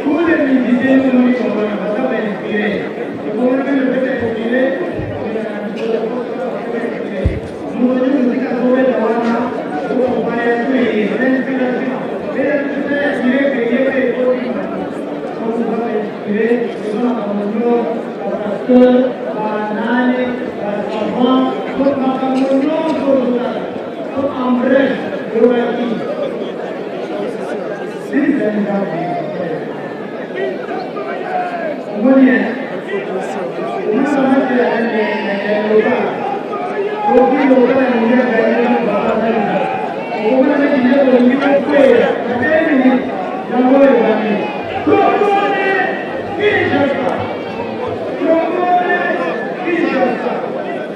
tous les musiciens sont mis comme ça, ça va inspirer. Et pour le fait inspirer, nous venons de dire qu'on va on va inspirer, l'inspiration. Mais l'inspirer, payer, payer, on va inspirer, on va pasteur, banane, savant, donc makambo nyonso donc en bref, elobaki omoni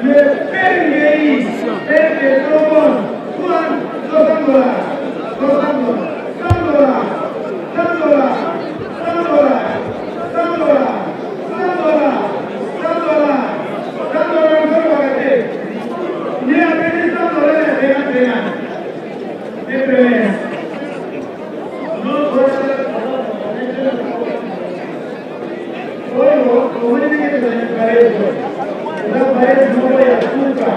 Le PNGI est de trombone, 60 dollars, 60 dollars, 100 dollars, 100 dollars, 100 dollars, 100 dollars, 100 dollars, 100 dollars, 100 dollars, Il a payé 100 dollars et 51. Et puis, oyo omoni ndenge tozali parezo eza parezo moko ya suka.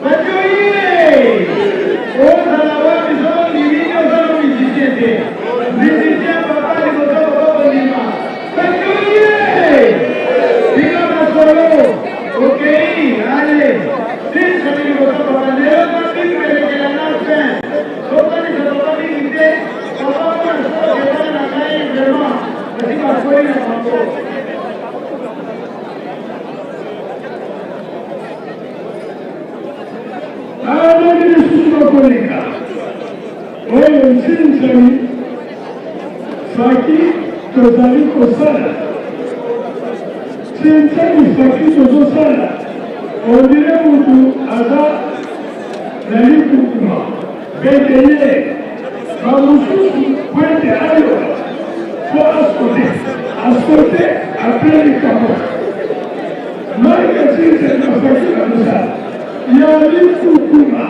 Bajoye! Ozala wapi soki ondimi te oza no musicien te. Musicien papa liboso papa kondima. Bajoye! Bika masolo. Okei, ale. Biso liboso papa lelo na bible elekela na fin. Bokanisa papa mingi te. Papa mwana soki eza na ngai vraiment. Basi bakwei na bango. Abandi lisusu bakoleka oyo nsinzani. Faki tozali kosala Tshintshani Faki tozosala on dirait mutu aza na likukuma bete ye ba mosusu po ete ayoka fo asote asote apres likambo Mike Tshintshani na Faki bazosala ya likukuma.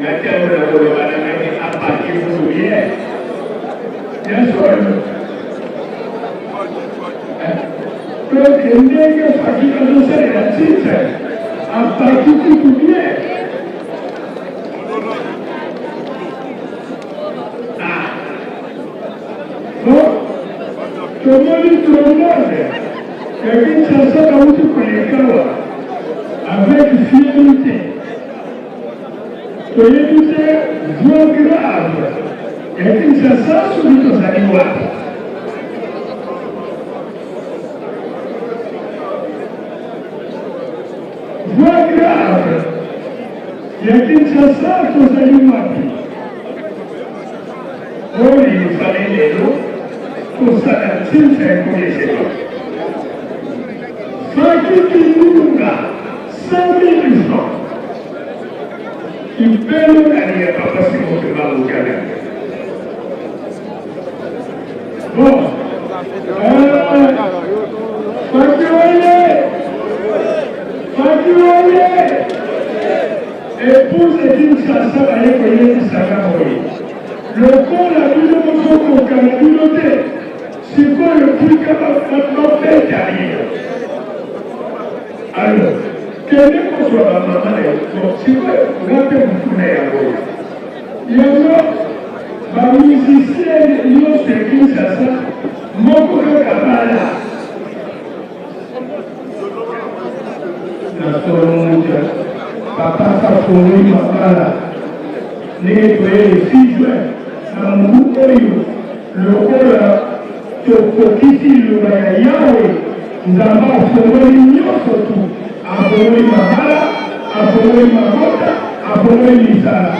Na ntango na koloba na ngai apaki kutu bien ya solo donc ndenge faki azosalela titre apaki kutu bien ah. Bon tomoni trombone ya Kinshasa bauti koleka awa avec fierite toyebi te voix grave ya Kinshasa soki tozali wapi. Voix grave ya Kinshasa tozali wapi? Oyo ezali lelo kosala ntinza ya kolesela Faki Kindunga 100 000 francs Kipelo kani ya papa Simon Kimbangu Kiangani. Bon, euh, Faki oye! Faki oye! Epouse Kinshasa baye koyebisaka boye lokola bino bozokoka na bino te sikoyo tika babeta bino alors kende kozwa bamama na yo sikoyo nga mpe motuna yango yango bamusicien nyonso ya Kinshasa moko kaka bala Na solo mutu papa afongoli mabala ndenge toye le 6 juin na mobu oyo lokola tokokisi liloba ya Yawe Nzambe afongoli nyonso tu afongoli mabala afongoli mabota afongoli misala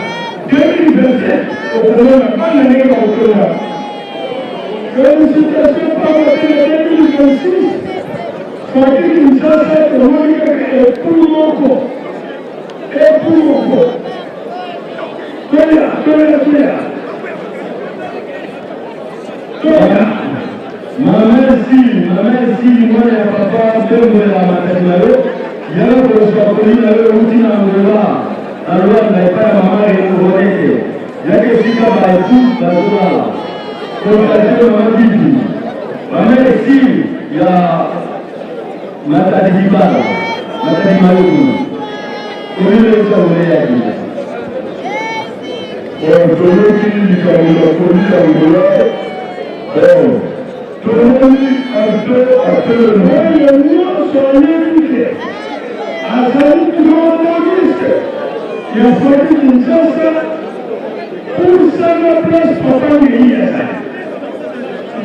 2027 okomona bana ndenge bakotonga Felicitations pamba te na 2026 Faki Kinshasa tomoni kaka epoux moko epoux moko toya toya toya toya Mama Esili, mama Esili, mwana ya papa Mbembo ya Matadi na yo, yaka kozwa koli na yo euti na Angola, na Luanda epai ya mama Ronete. Yaka esika ba epouse bazolala. Contacte mama Bibi, mama Esili ya Matadi Kibala, Matadi Mayo kuna. Koli na yo Angola eyaki. Bon, toyoki likambo ya koli ya Angola. Bon, tomoni ante atelemi. Oyo nyonso ayebi ke azali tromboniste ya Fally Kinshasa pusana place papa Ngeyi azali.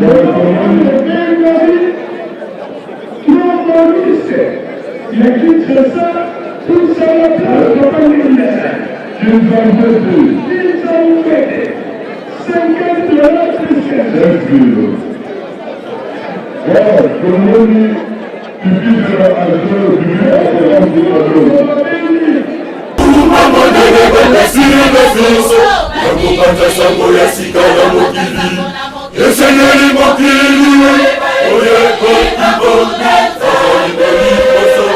Lelo oyo ebengami tromboniste ya Kinshasa pusana place papa Ngeyi azali. Kinzambete. Kinzambete. 50 dollars plus 15. 15 Bon, tomoni Kibizela Alfredo Bimi Abraham Yakopanza sango ya sika ya mokili esengeli mokili oyo ekoki azali boliposo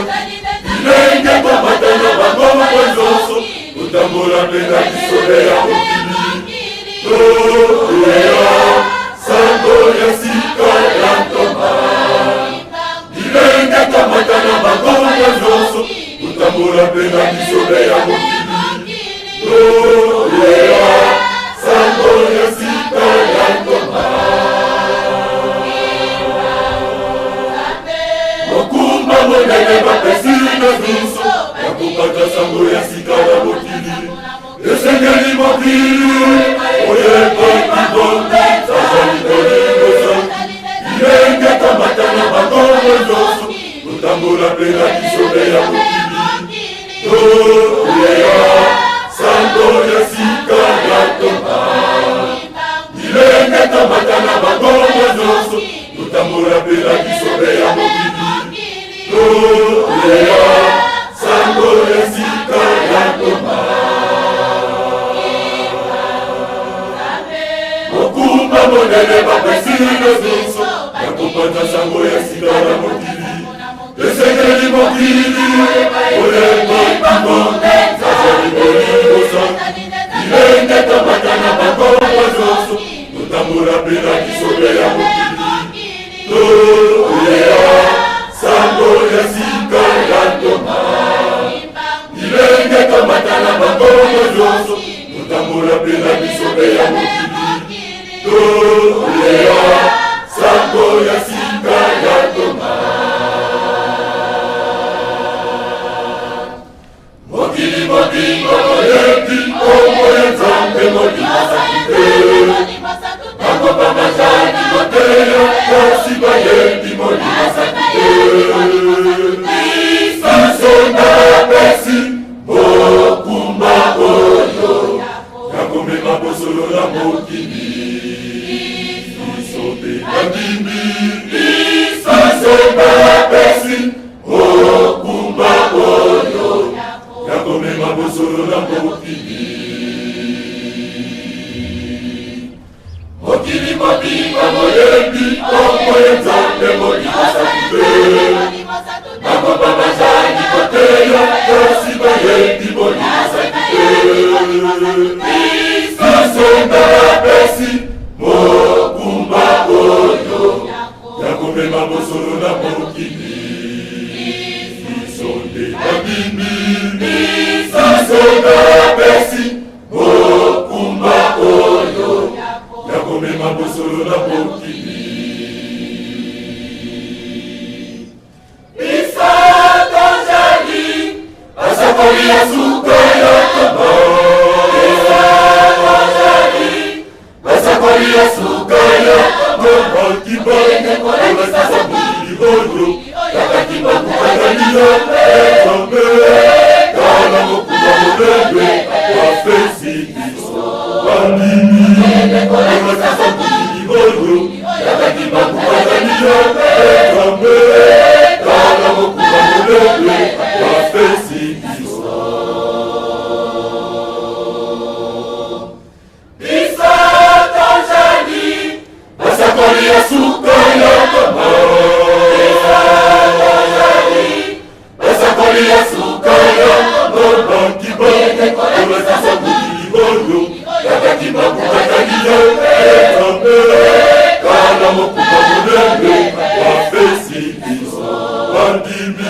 bilenge komata na bango nyonso kotambola mpe na bisobe ya mokili toya sango ya sika ya ntoma bilenge komata na bango nyonso kotambola mpe na bisobe ya mokili toya sango ya sika ya ntoma mokumba monene bapesi na biso ya kopata sango ya sika ya mokili esengeli mokili oyo ekoki bongo azali kolingoso bilenge komata na bango nyonso kotambola mpe na bisobe ya mokili toyeya. nyonso ya kopanza sango ya sika na mokili. Esengeli mokili oyeba Kimbangu azali Molimo Santu. Bilenge tomata na bangongo nyonso, totambola mpe na bisobe ya mokili. Toteya sango ya sika ya ntoma. Bilenge tomata na bangongo nyonso, totambola mpe na bisobe ya mokili. Toteya sango ya sika ya ntoma. Mokili mobimba boyebi nkombo ya Nzambe Molimo Santu te. Bango bamazali koteya kasi bayebi Molimo Santu te. Biso napesi mokumba oyo ya komema bosolo na mokili. Biso mpe bandimi. Biso napesi mokumba oyo ya komema bosolo na mokili. Mokili mobimba boyebi nkombo ya Nzambe Molimo Santu te. Bango bazali koteya kasi bayebi Molimo Santu te. Biso napesi mokumba oyo ya komema bosolo na mokili. Biso nde bandimi. Biso napesi mokumba oyo ya komema bosolo na mokili. Biso tozali basakoli ya suka ya ntongo. Biso tozali basakoli ya suka ya ntongo. Kimbangu olakisa mokili oyo kaka Kimbangu azali ya Nzambe. Tala mokumba monene bapesi biso bandimi. Olakisa mokili oyo kaka Kimbangu azali ya Nzambe. Tala mokumba monene bapesi biso. Biso tozali basakoli ya suka ya ntongo. Biso tozali basakoli ya suka ya ntongo. Kimbangu olakisa mokili oyo kaka Kimbangu azali ya Nzambe. Tala mokumba monene bapesi biso bandimi.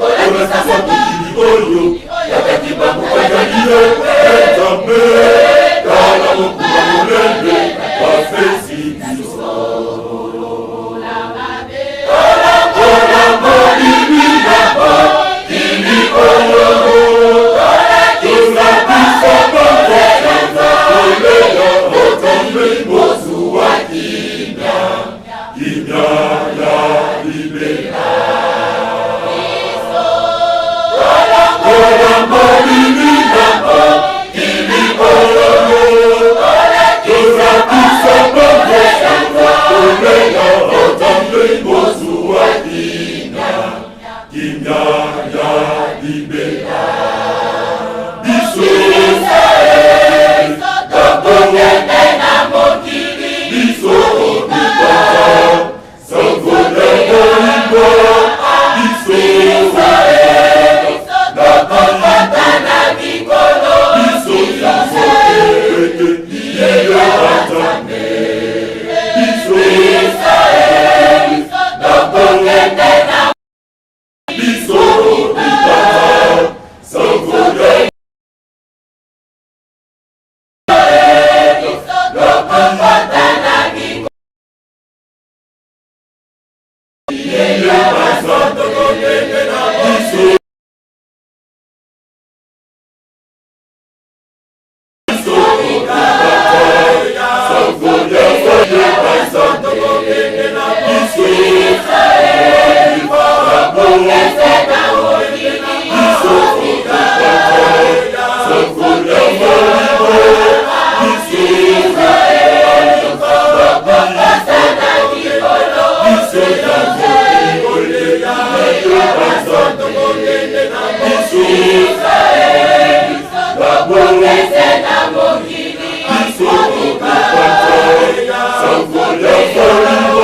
Olakisa mokili oyo kaka Kimbangu azali ya Nzambe. Tala mokumba monene bapesi biso. Tolongola molili na mokili oyo, tolakisa bango pole ya Nzambe, bozwa kimia, kimia ya libela. Tolongola molili na mokili oyo, tolakisa bango pole ya Nzambe, bozwa kimia, kimia ya libela. Biso tokokende na mokili, biso topanza sango ya bolingo, biso tokokota na likolo, biso tozokende liloba Nzambe, biso tokokende na biso topanza sango ya tokokota na likolo. Liloba Nzambe, biso sango ya bolingo, biso tokokende na mokili, biso sango ya bolingo, biso tokokota na likolo, biso liloba Nzambe, biso tokokende na mokili, biso topanza sango ya bolingo.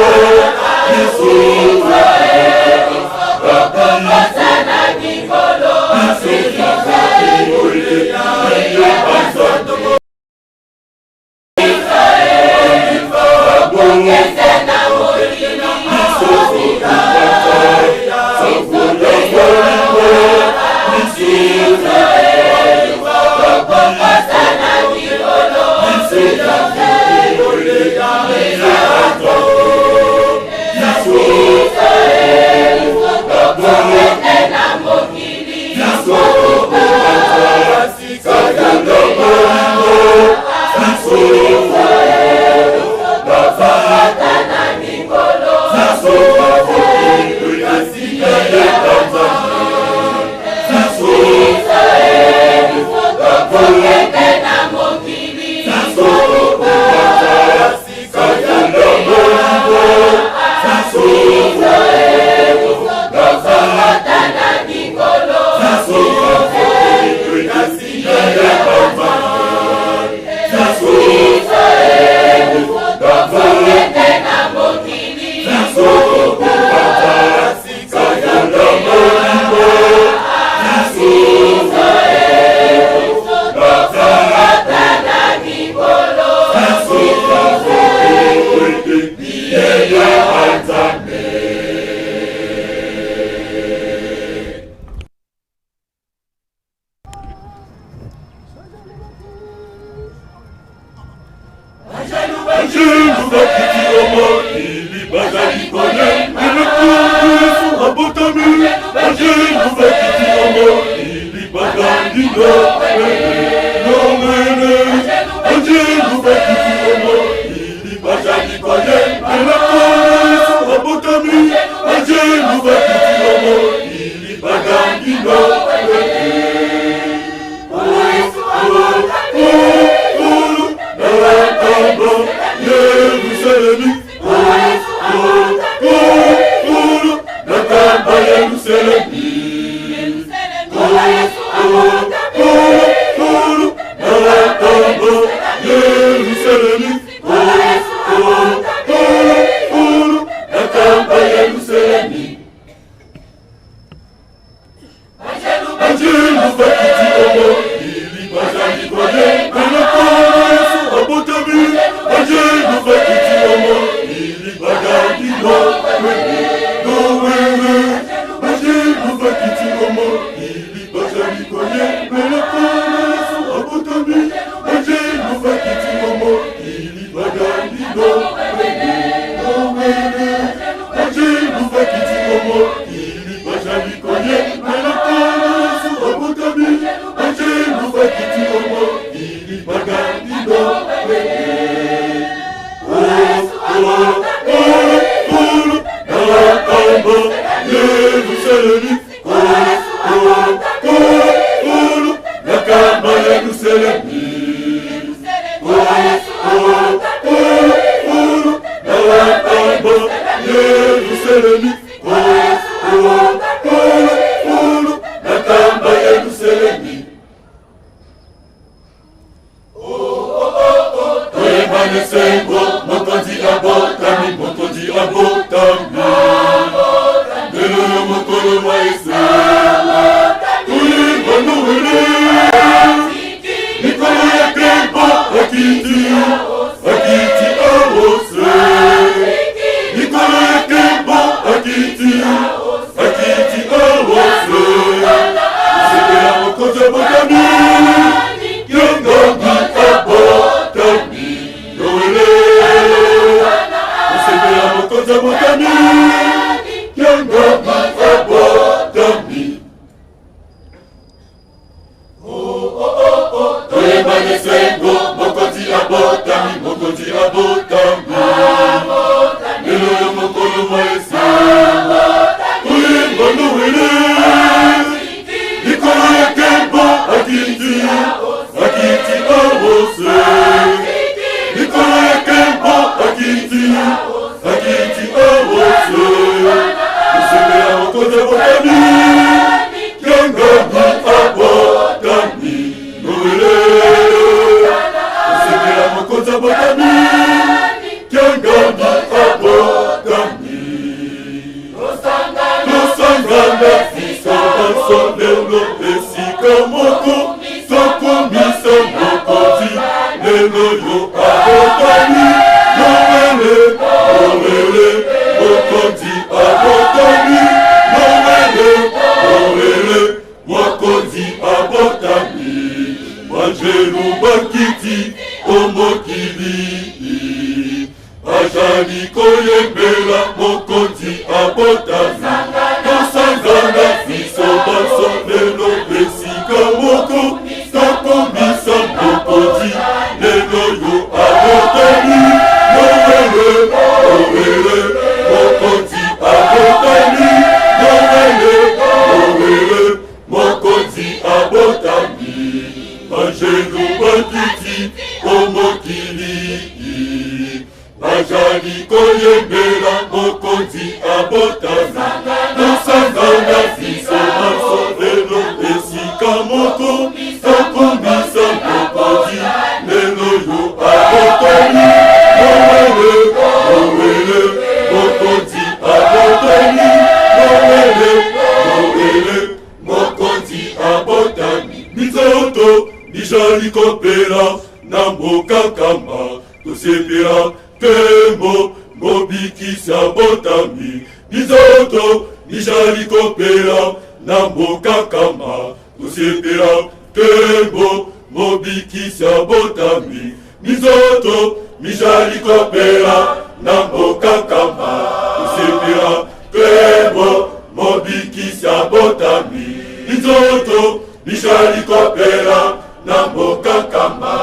abotami. Minzoto mijali kopela na mboka Nkamba, tosepela nkembo Mobikisi abotami. Minzoto mijali kopela na mboka Nkamba, tosepela nkembo Mobikisi abotami. Minzoto mijali kopela na mboka Nkamba, tosepela nkembo Mobikisi abotami. Minzoto mijali kopela na mboka Nkamba,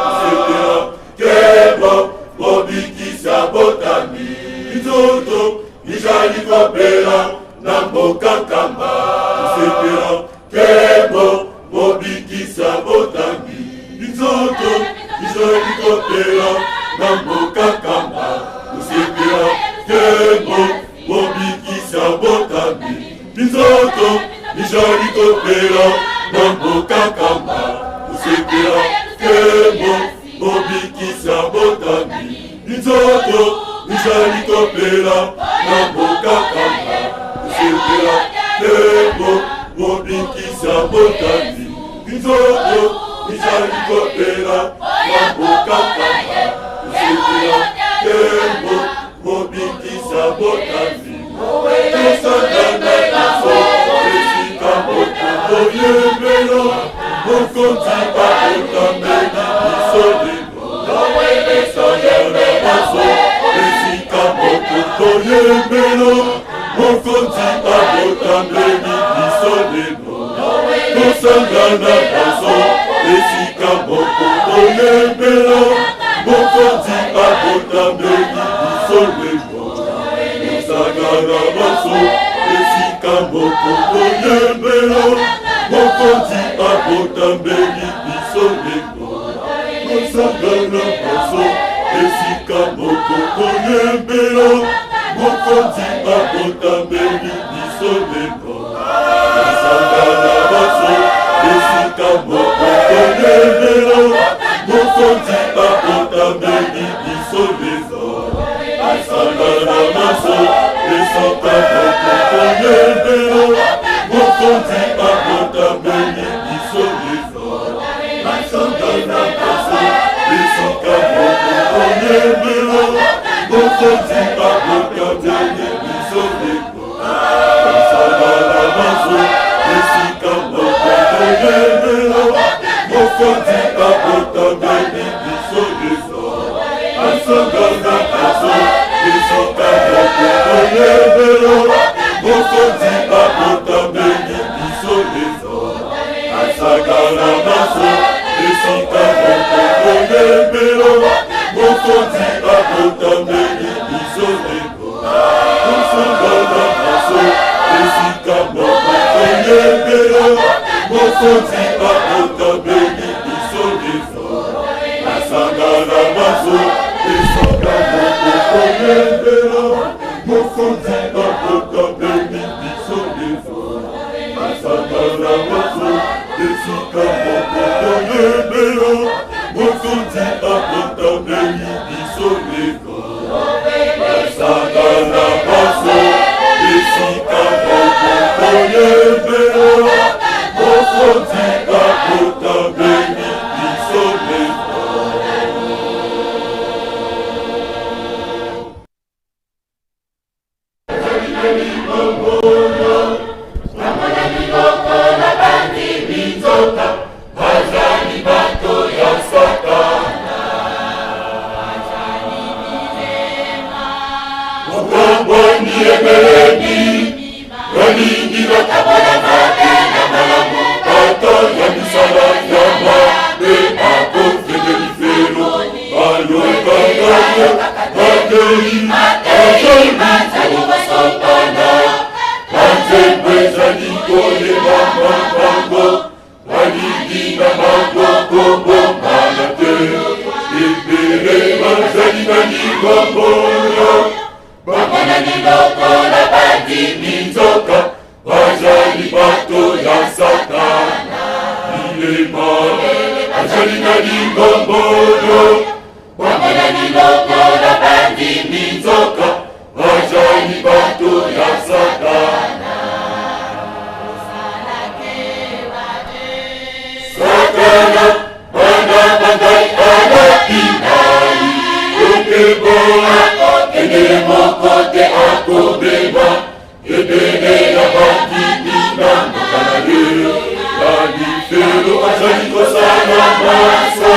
tosepela nkembo Mobikisi abotami. Minzoto mijali kopela na mboka Nkamba, tosepela nkembo Mobikisi abotami. Minzoto mizali kopela na mboka Nkamba, tosepela nkembo Mobikisi abotami. Minzoto mizali kopela na mboka Nkamba, tosepela nkembo Mobikisi abotami. Minzoto mizali kopela na mboka Nkamba, tosepela nkembo Mobikisi abotami. Minzoto mizali kopela na mboka Nkamba, tosepela nkembo Mobikisi abotami. Tosangana biso esika moko toyembela Mokonzi abotameli biso lelo. Tosangana biso esika moko toyembela Mokonzi abotameli biso lelo. Tosangana biso esika moko toyembela Mokonzi abotameli biso lelo. Tosangana biso esika moko toyembela Mokonzi abotameli biso lelo. Tosangana biso esika moko toyembela Mokonzi abotameli biso lelo. Tosangana biso esika moko toyembela Mokonzi abotameli biso lelo. Tosangana biso esika moko toyembela Mokonzi abotameli biso lelo. Tosangana biso esika moko toyembela Mokonzi abotameli biso lelo. Tosangana biso esika moko toyembela Mokonzi abotameli biso lelo. Tosangana biso esika moko toyembela Mokonzi abotameli biso lelo. Tosangana biso esika moko toyembela Mokonzi abotameli biso lelo. Tosangana biso esika moko toyembela Mokonzi abotameli biso lelo. Tosangana biso esika moko toyembela Mokonzi abotameli biso lelo. Tosangana biso esika moko toyembela Mokonzi abotameli biso lelo. Tosangana biso esika moko toyembela Mokonzi abotameli biso lelo. Bazali bato ya Satana. Bokabwani ebelemi, balingi bakabola mabe na malamu, bato ya misala ya mabe bakokende lifelo, bayokaka yo, bakei, bazali kosopana, banzembo ezali koyebama bango. Balingi na bango kobombana te, ebele bazali na likomboyo, bamonani lokola bandimi nzoka bazali bato ya Satana. Bilema bazali na likomboyo, bamonani lokola bandimi nzoka bazali bato ya Satana. akomema ebele ya bandimi na mboka na ye na lifelo. Azali kosala manso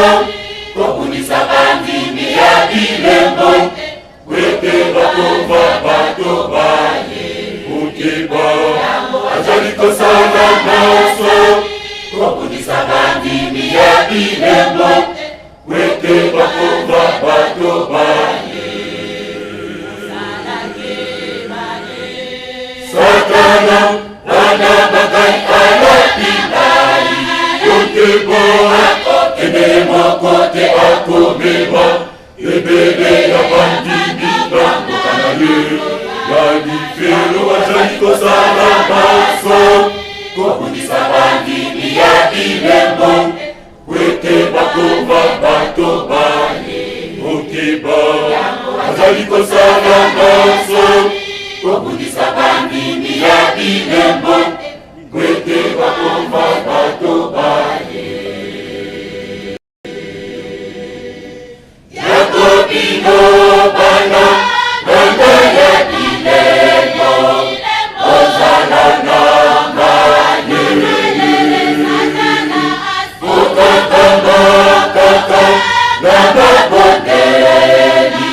kobundisa bandimi ya bilembo ete bakoma bato baye. Okeba, azali kosala manso kobundisa bandimi ya bilembo ete bakoma bato baye. Satana wana bagai alapi ngai, okeba, akokende moko te, akomema ebele ya bandimi na mboka na ye ya lifelo. Azali kosala manso kobundisa bandimi ya bilembo ete bakoma bato baye. Okeba, azali kosala manso kobundisa bandimi ya bilembo ete bakoma bato baye. Yakobino bana bana ya bilembo, ozala na mayele, okokama kaka na mabondeli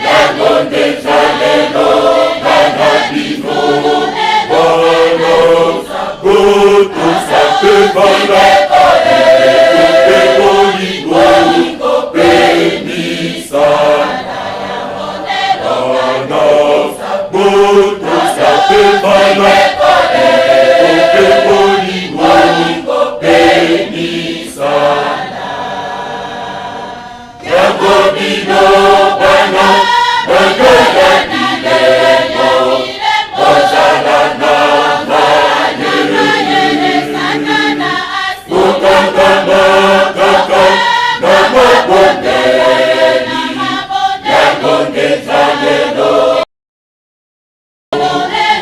yango nde zalelo bana bino bana botosa mpe bana mpe bolingo mpe misala bana botosa mpe bana mpe bolingo mpe misala yango bino bana bana ya bilembo, ozala na mayele, okangama kaka na mabondeli yango nde zalelo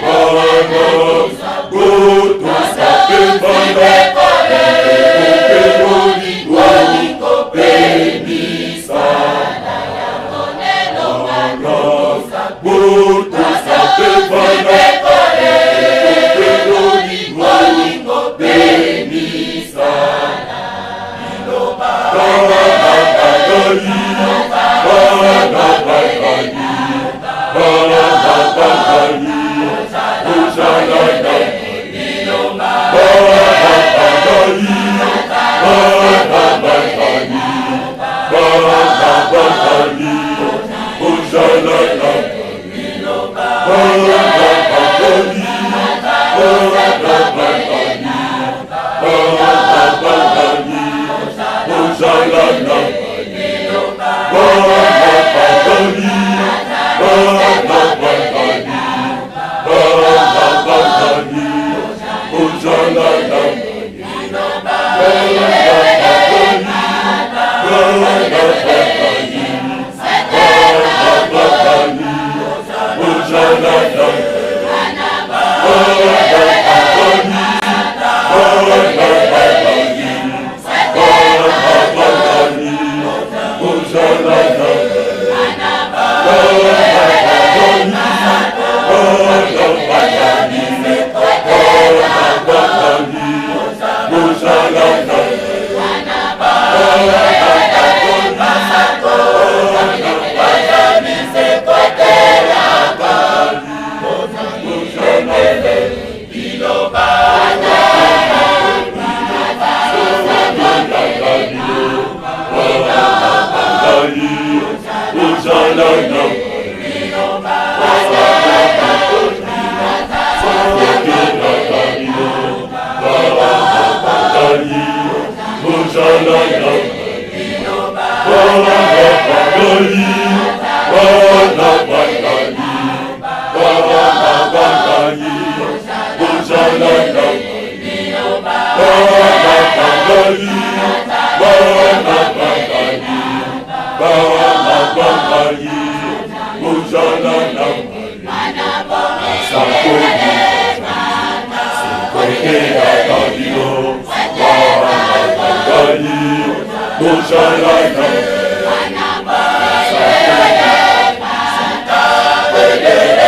bana botosa mpe bana mpe bolingo mpe misala bana botosa mpe bana mpe bolingo mpe misala bana bangai, bana bangai, bana bangai, ozala na bana bangai, bana bangai, bana bangai, ozala na bana bangai, bana bangai, bana bangai, ozala na bana bangai, bana bangai, bana bangai, ozala na bana bangai, bana bangai, bana bangai, ozala na bana bangai, bana bangai, bana bangai, ozala na bana bangai, bana bangai, bana bangai, ozala na bana bangai, bana Bana.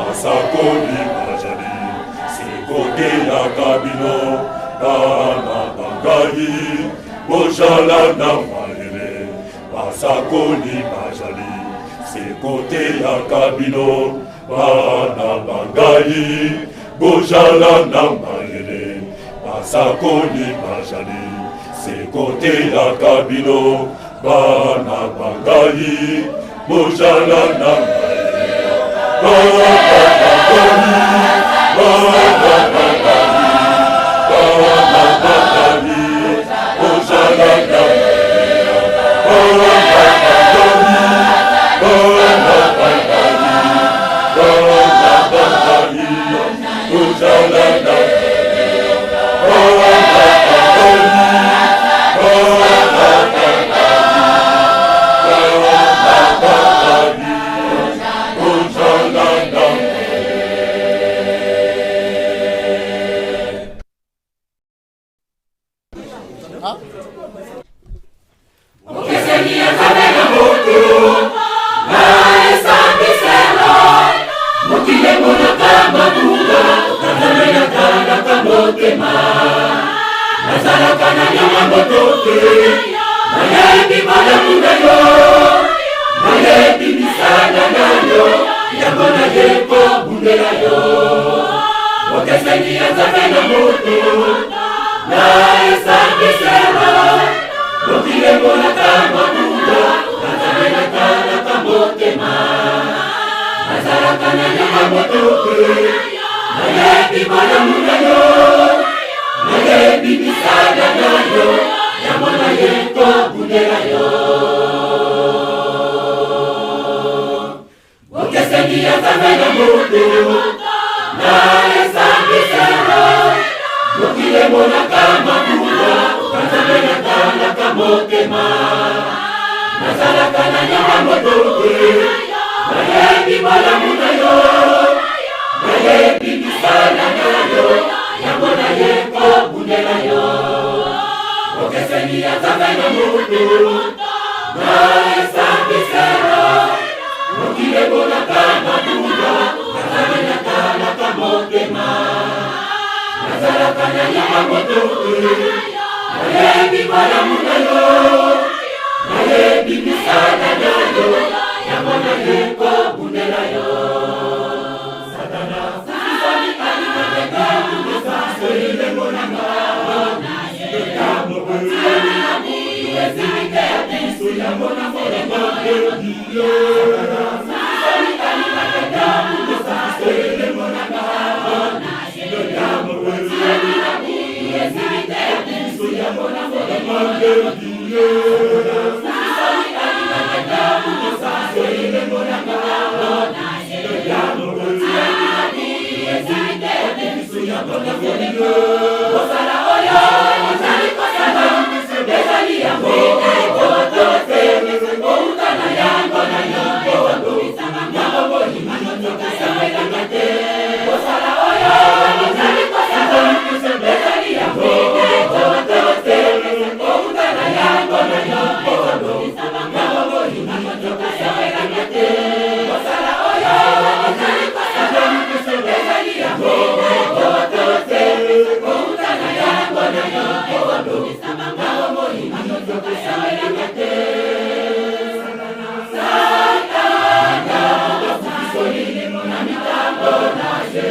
Basakoli bazali sekotelaka bino bana bangai bozala na mayele basakoli bazali sekotelaka bino bana bangai bozala na mayele basakoli bazali sekotelaka bino bana bangai bozala na mayele bana bangai bana bangai bana bangai bozala na mayele bana bangai bana bangai bozala na mayele. moto te. Nayebi malamu na yo, nayebi misala na yo, yango naye kobundela yo. Bokeseni ya Nzambe na moto na esambiselo, mokili emonaka mabunga, na Nzambe natalaka motema. Nazalaka na nyama moto te, nayebi malamu na yo, nayebi misala na yo, yango naye kobundela yo. Bokeseni ya Nzambe na moto na esambiselo, mokili emonaka mabunga, na Nzambe natalaka motema. Nazalaka na nyama moto te, nayebi malamu na yo, nayebi misala na yo, yango naye kobundela yo. Bokeseni ya Nzambe na moto na esambiselo, mokili emonaka mabunga, na Nzambe natalaka motema. Nazalaka na nyama moto te, nayebi malamu na yo, nayebi misala na yo, yango naye kobundela yo. Satana Mosala oyo ozali kosala ezali yango te, outa na yango na yo yango boyima esepelaka te. Mosala oyo ozali kosala ezali yango te, outa na yango na yo yango boyima esepelaka te. Mosala oyo ozali kosala ezali yango te, outa na yango na yo yango boyima esepelaka te. Satana na mitambo na ye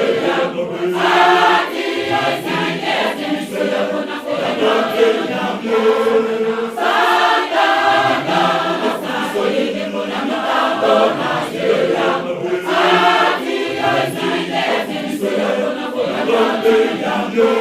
Satana na mitambo na ye.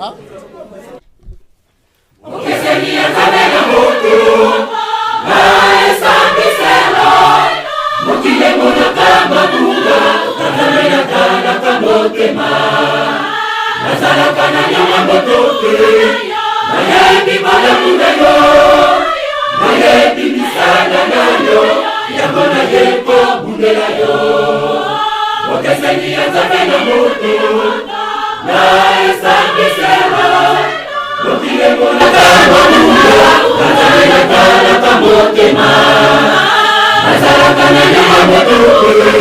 Okeseni ya Nzambe na moto na esambiselo, mokili emonaka mabunga, Nzambe natalaka motema. Nazalaka na nyama moto te, nayebi malamu na yo, nayebi misala na yo, yango naye kobundela yo. Okeseni ya Nzambe na moto na esambiselo, mokili emonaka mabunga, Nzambe natalaka motema. Nazalaka na nyama moto te,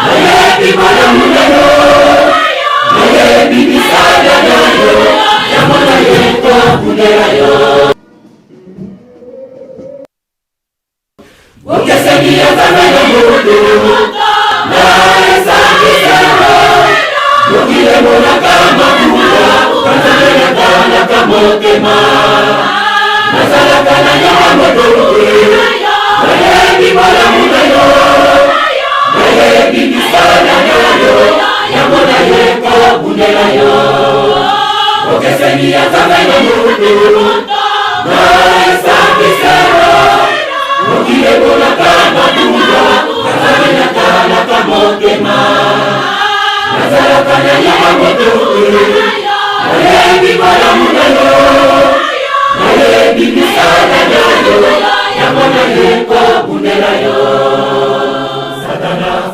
nayebi malamu na yo, nayebi misala na yo, yango naye kobundela yo. Okeseni ya Nzambe na moto na esambiselo, mokili emonaka mabunga, Nzambe natalaka motema. Nazalaka na nyama moto te, nayebi malamu na yo, nayebi misala na yo, yango naye kobundela yo. Okeseni ya Nzambe na moto na esambiselo, mokili emonaka mabunga, Nzambe natalaka motema. Nazalaka na nyama moto te, nayebi malamu na yo, nayebi misala na yo, yango naye kobundela yo. Satana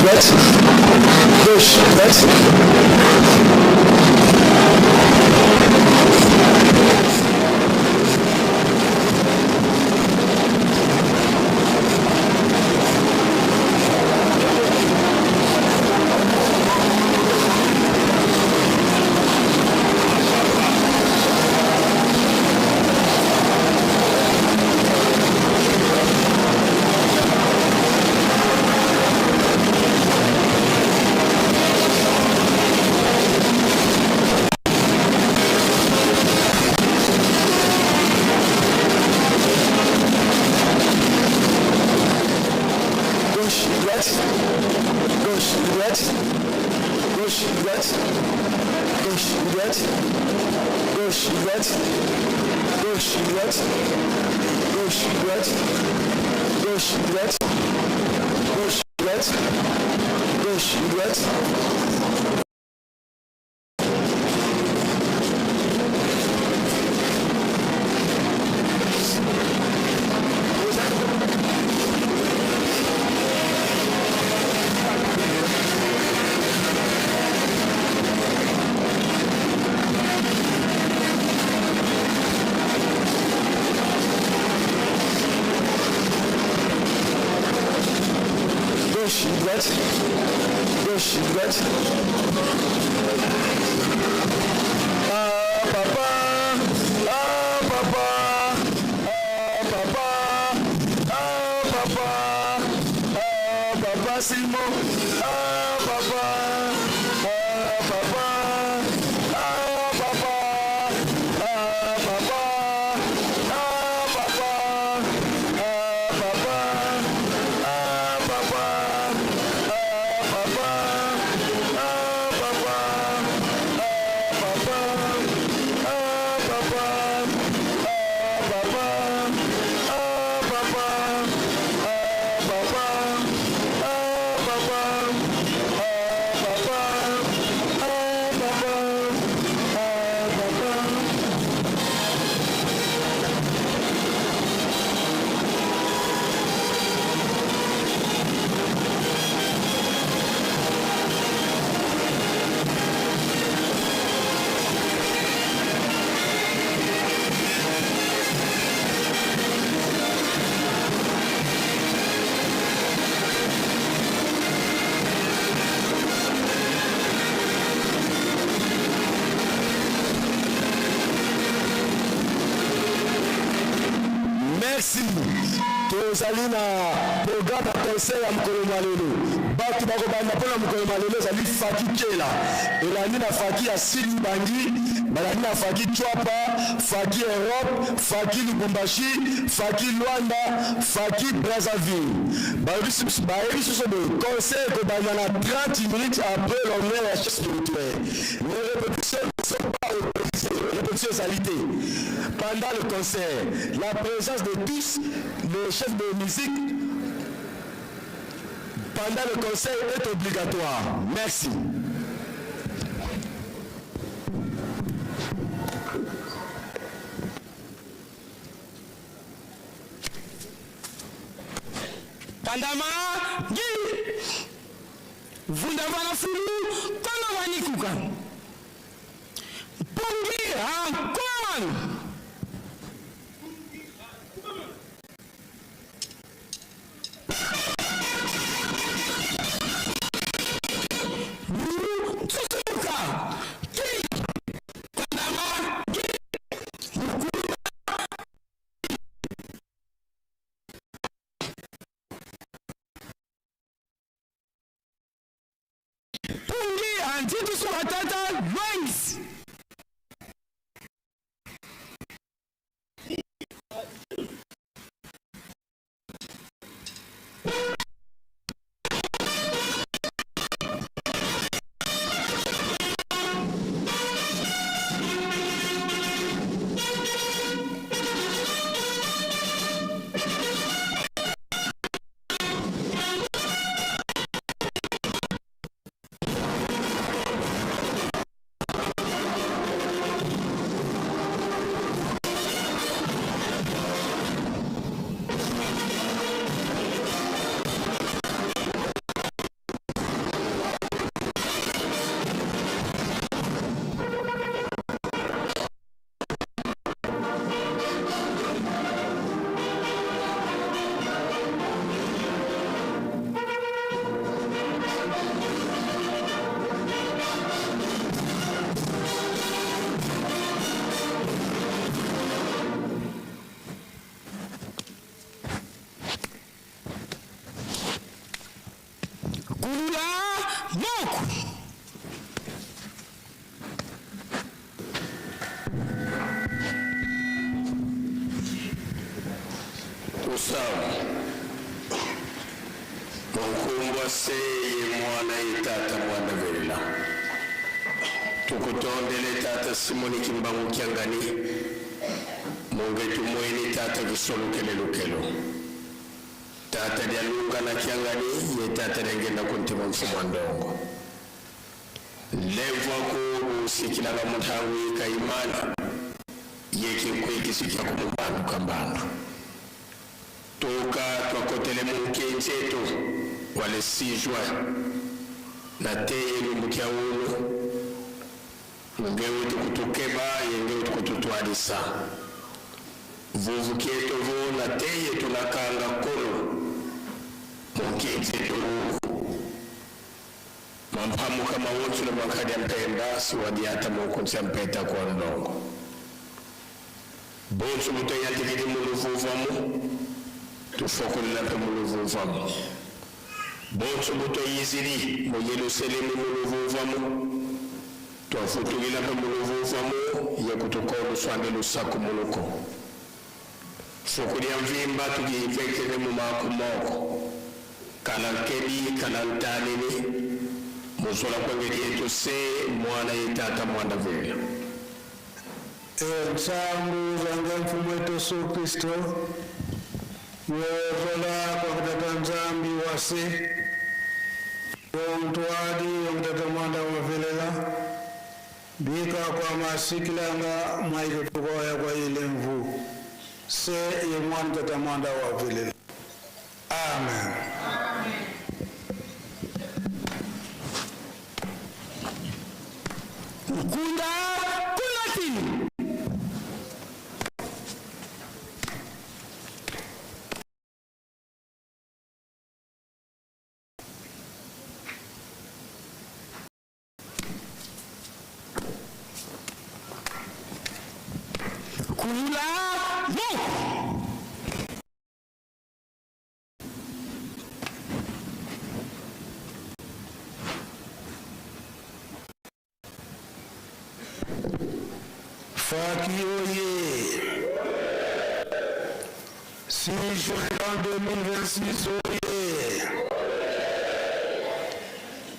Droite, gauche, droite. Gauche, droite, gauche, droite, gauche, droite, gauche, droite, gauche, droite, gauche, droite, gauche, droite, gauche, droite, gauche, droite, gauche, droite. Gauche, droite, gauche, droite. Ah papa, ah papa, ah papa, ah papa, ah papa Simon, ah papa, ah papa, ah papa, ah papa, ah papa, ah papa, ah papa, ah papa, ah papa, ah papa, ah papa, ah papa, ah papa, ah papa, ah papa, ah papa, ah papa, ah papa. Merci. Tozali na programme ya concert ya mokolo mwa lelo. Bato bakobanda mpo na mokolo mwa lelo ezali Faki Kela, elandi na Faki ya Sud Ubangi, balandi na Faki Tshuapa, Faki Europe, Faki Lubumbashi, Faki Luanda, Faki Brazzaville. Bayebisi biso boye concert ekobanda na 30 minutes après l'honneur ya chef spirituel. Les répétitions ne sont pas autorisées. Répétition ezali te. Pendant le concert, la présence de tous les chefs de musique pendant le concert est obligatoire. Merci. Kandama gi vunda vana fulu kono vanikuka mpungi hankoan. Buru tusuka ki kandama gi mukulu. Pungi antitu suatata lwengs. Kulula moko. Usamu Munkumbwa seye mwana ye tata mwanda velela tukutondele tata Simoni Kimbangu Kiangani mungetu mweni tata kisolokele lukelo tata dialunga na Kiangani ye tata diangenda kuntima mfumu wa ndongo levwa ku usikilanga mutangu ikaimana yekikwikisi kya kumumbandu kambandu toka twakotele munkenzi etu wa le 6 juin na te elumbu kya ulu ngewe tukutukeba yengewe tukututwalisa vuvu kietu vu na teye tunakanga kolo munkenzi etu mampamuka mawonsu na mwakadi ya mpemba siwadiata mukunzi ya mpeta kwa ndongo bonso butoyatikili muluvuvamu tufokolela mpe muluvuvamu bonso butoyizili mu yelusalemu muluvuvamu twafutukila mpe muluvuvamu ye kutukola luswande lusaku muluko fukulya mvimba tukiyipekele mu maku moko kana nkedi kana ntanini musola kwengeli yetu se mwana ye tata mwana vela Nsangu zange mfumu wetu Yesu Kristo yozola kwa kutata nzambi wase yontwadi yomutata mwanda wavelela bika kwa masikilanga mwaikotukoya kwa ile mvu se ye mwana tata mwanda wavelela. Amen. Nkunda kunatini. Kulula moko. Faki oye. 6 juin 2026 oye.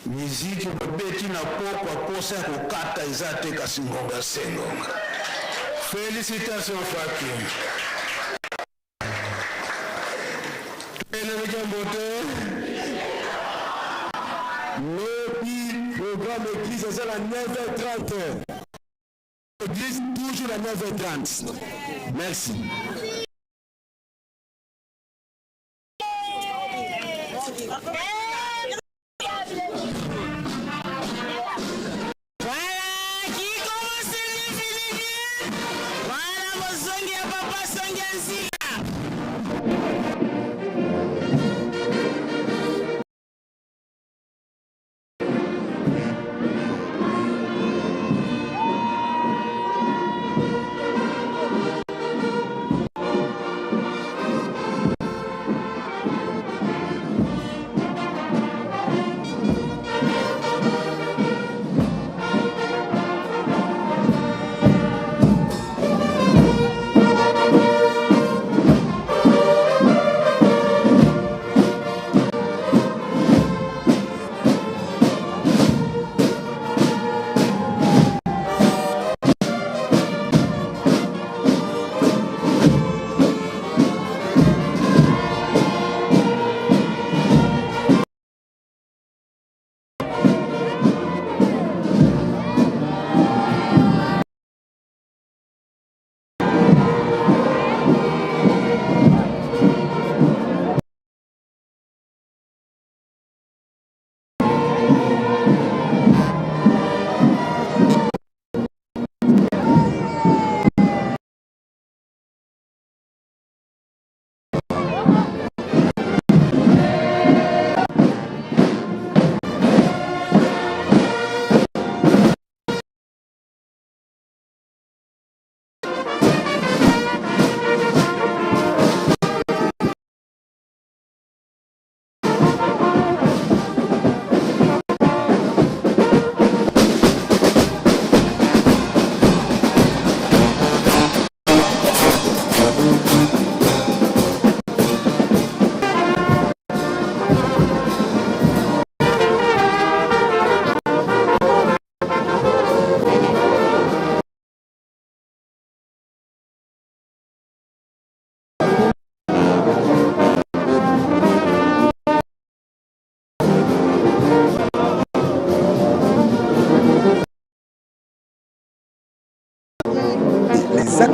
Miziki babeti na pokwa posa ya kokata eza te kasi ngonga se ngonga. Félicitations Faki. Toyeleleki mbote. Lobi programme église eza na 9h30. Église toujours à 9h30. Merci. Voilà bozongi ya papa songi ya nzila.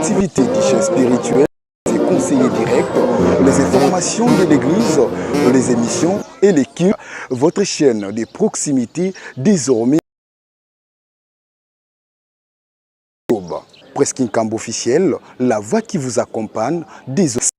activités du chef spirituel et conseillers directs, les informations de l'église, les émissions et les cultes. Votre chaîne de proximité désormais. Presqu'Inkambo officiel, la voix qui vous accompagne désormais.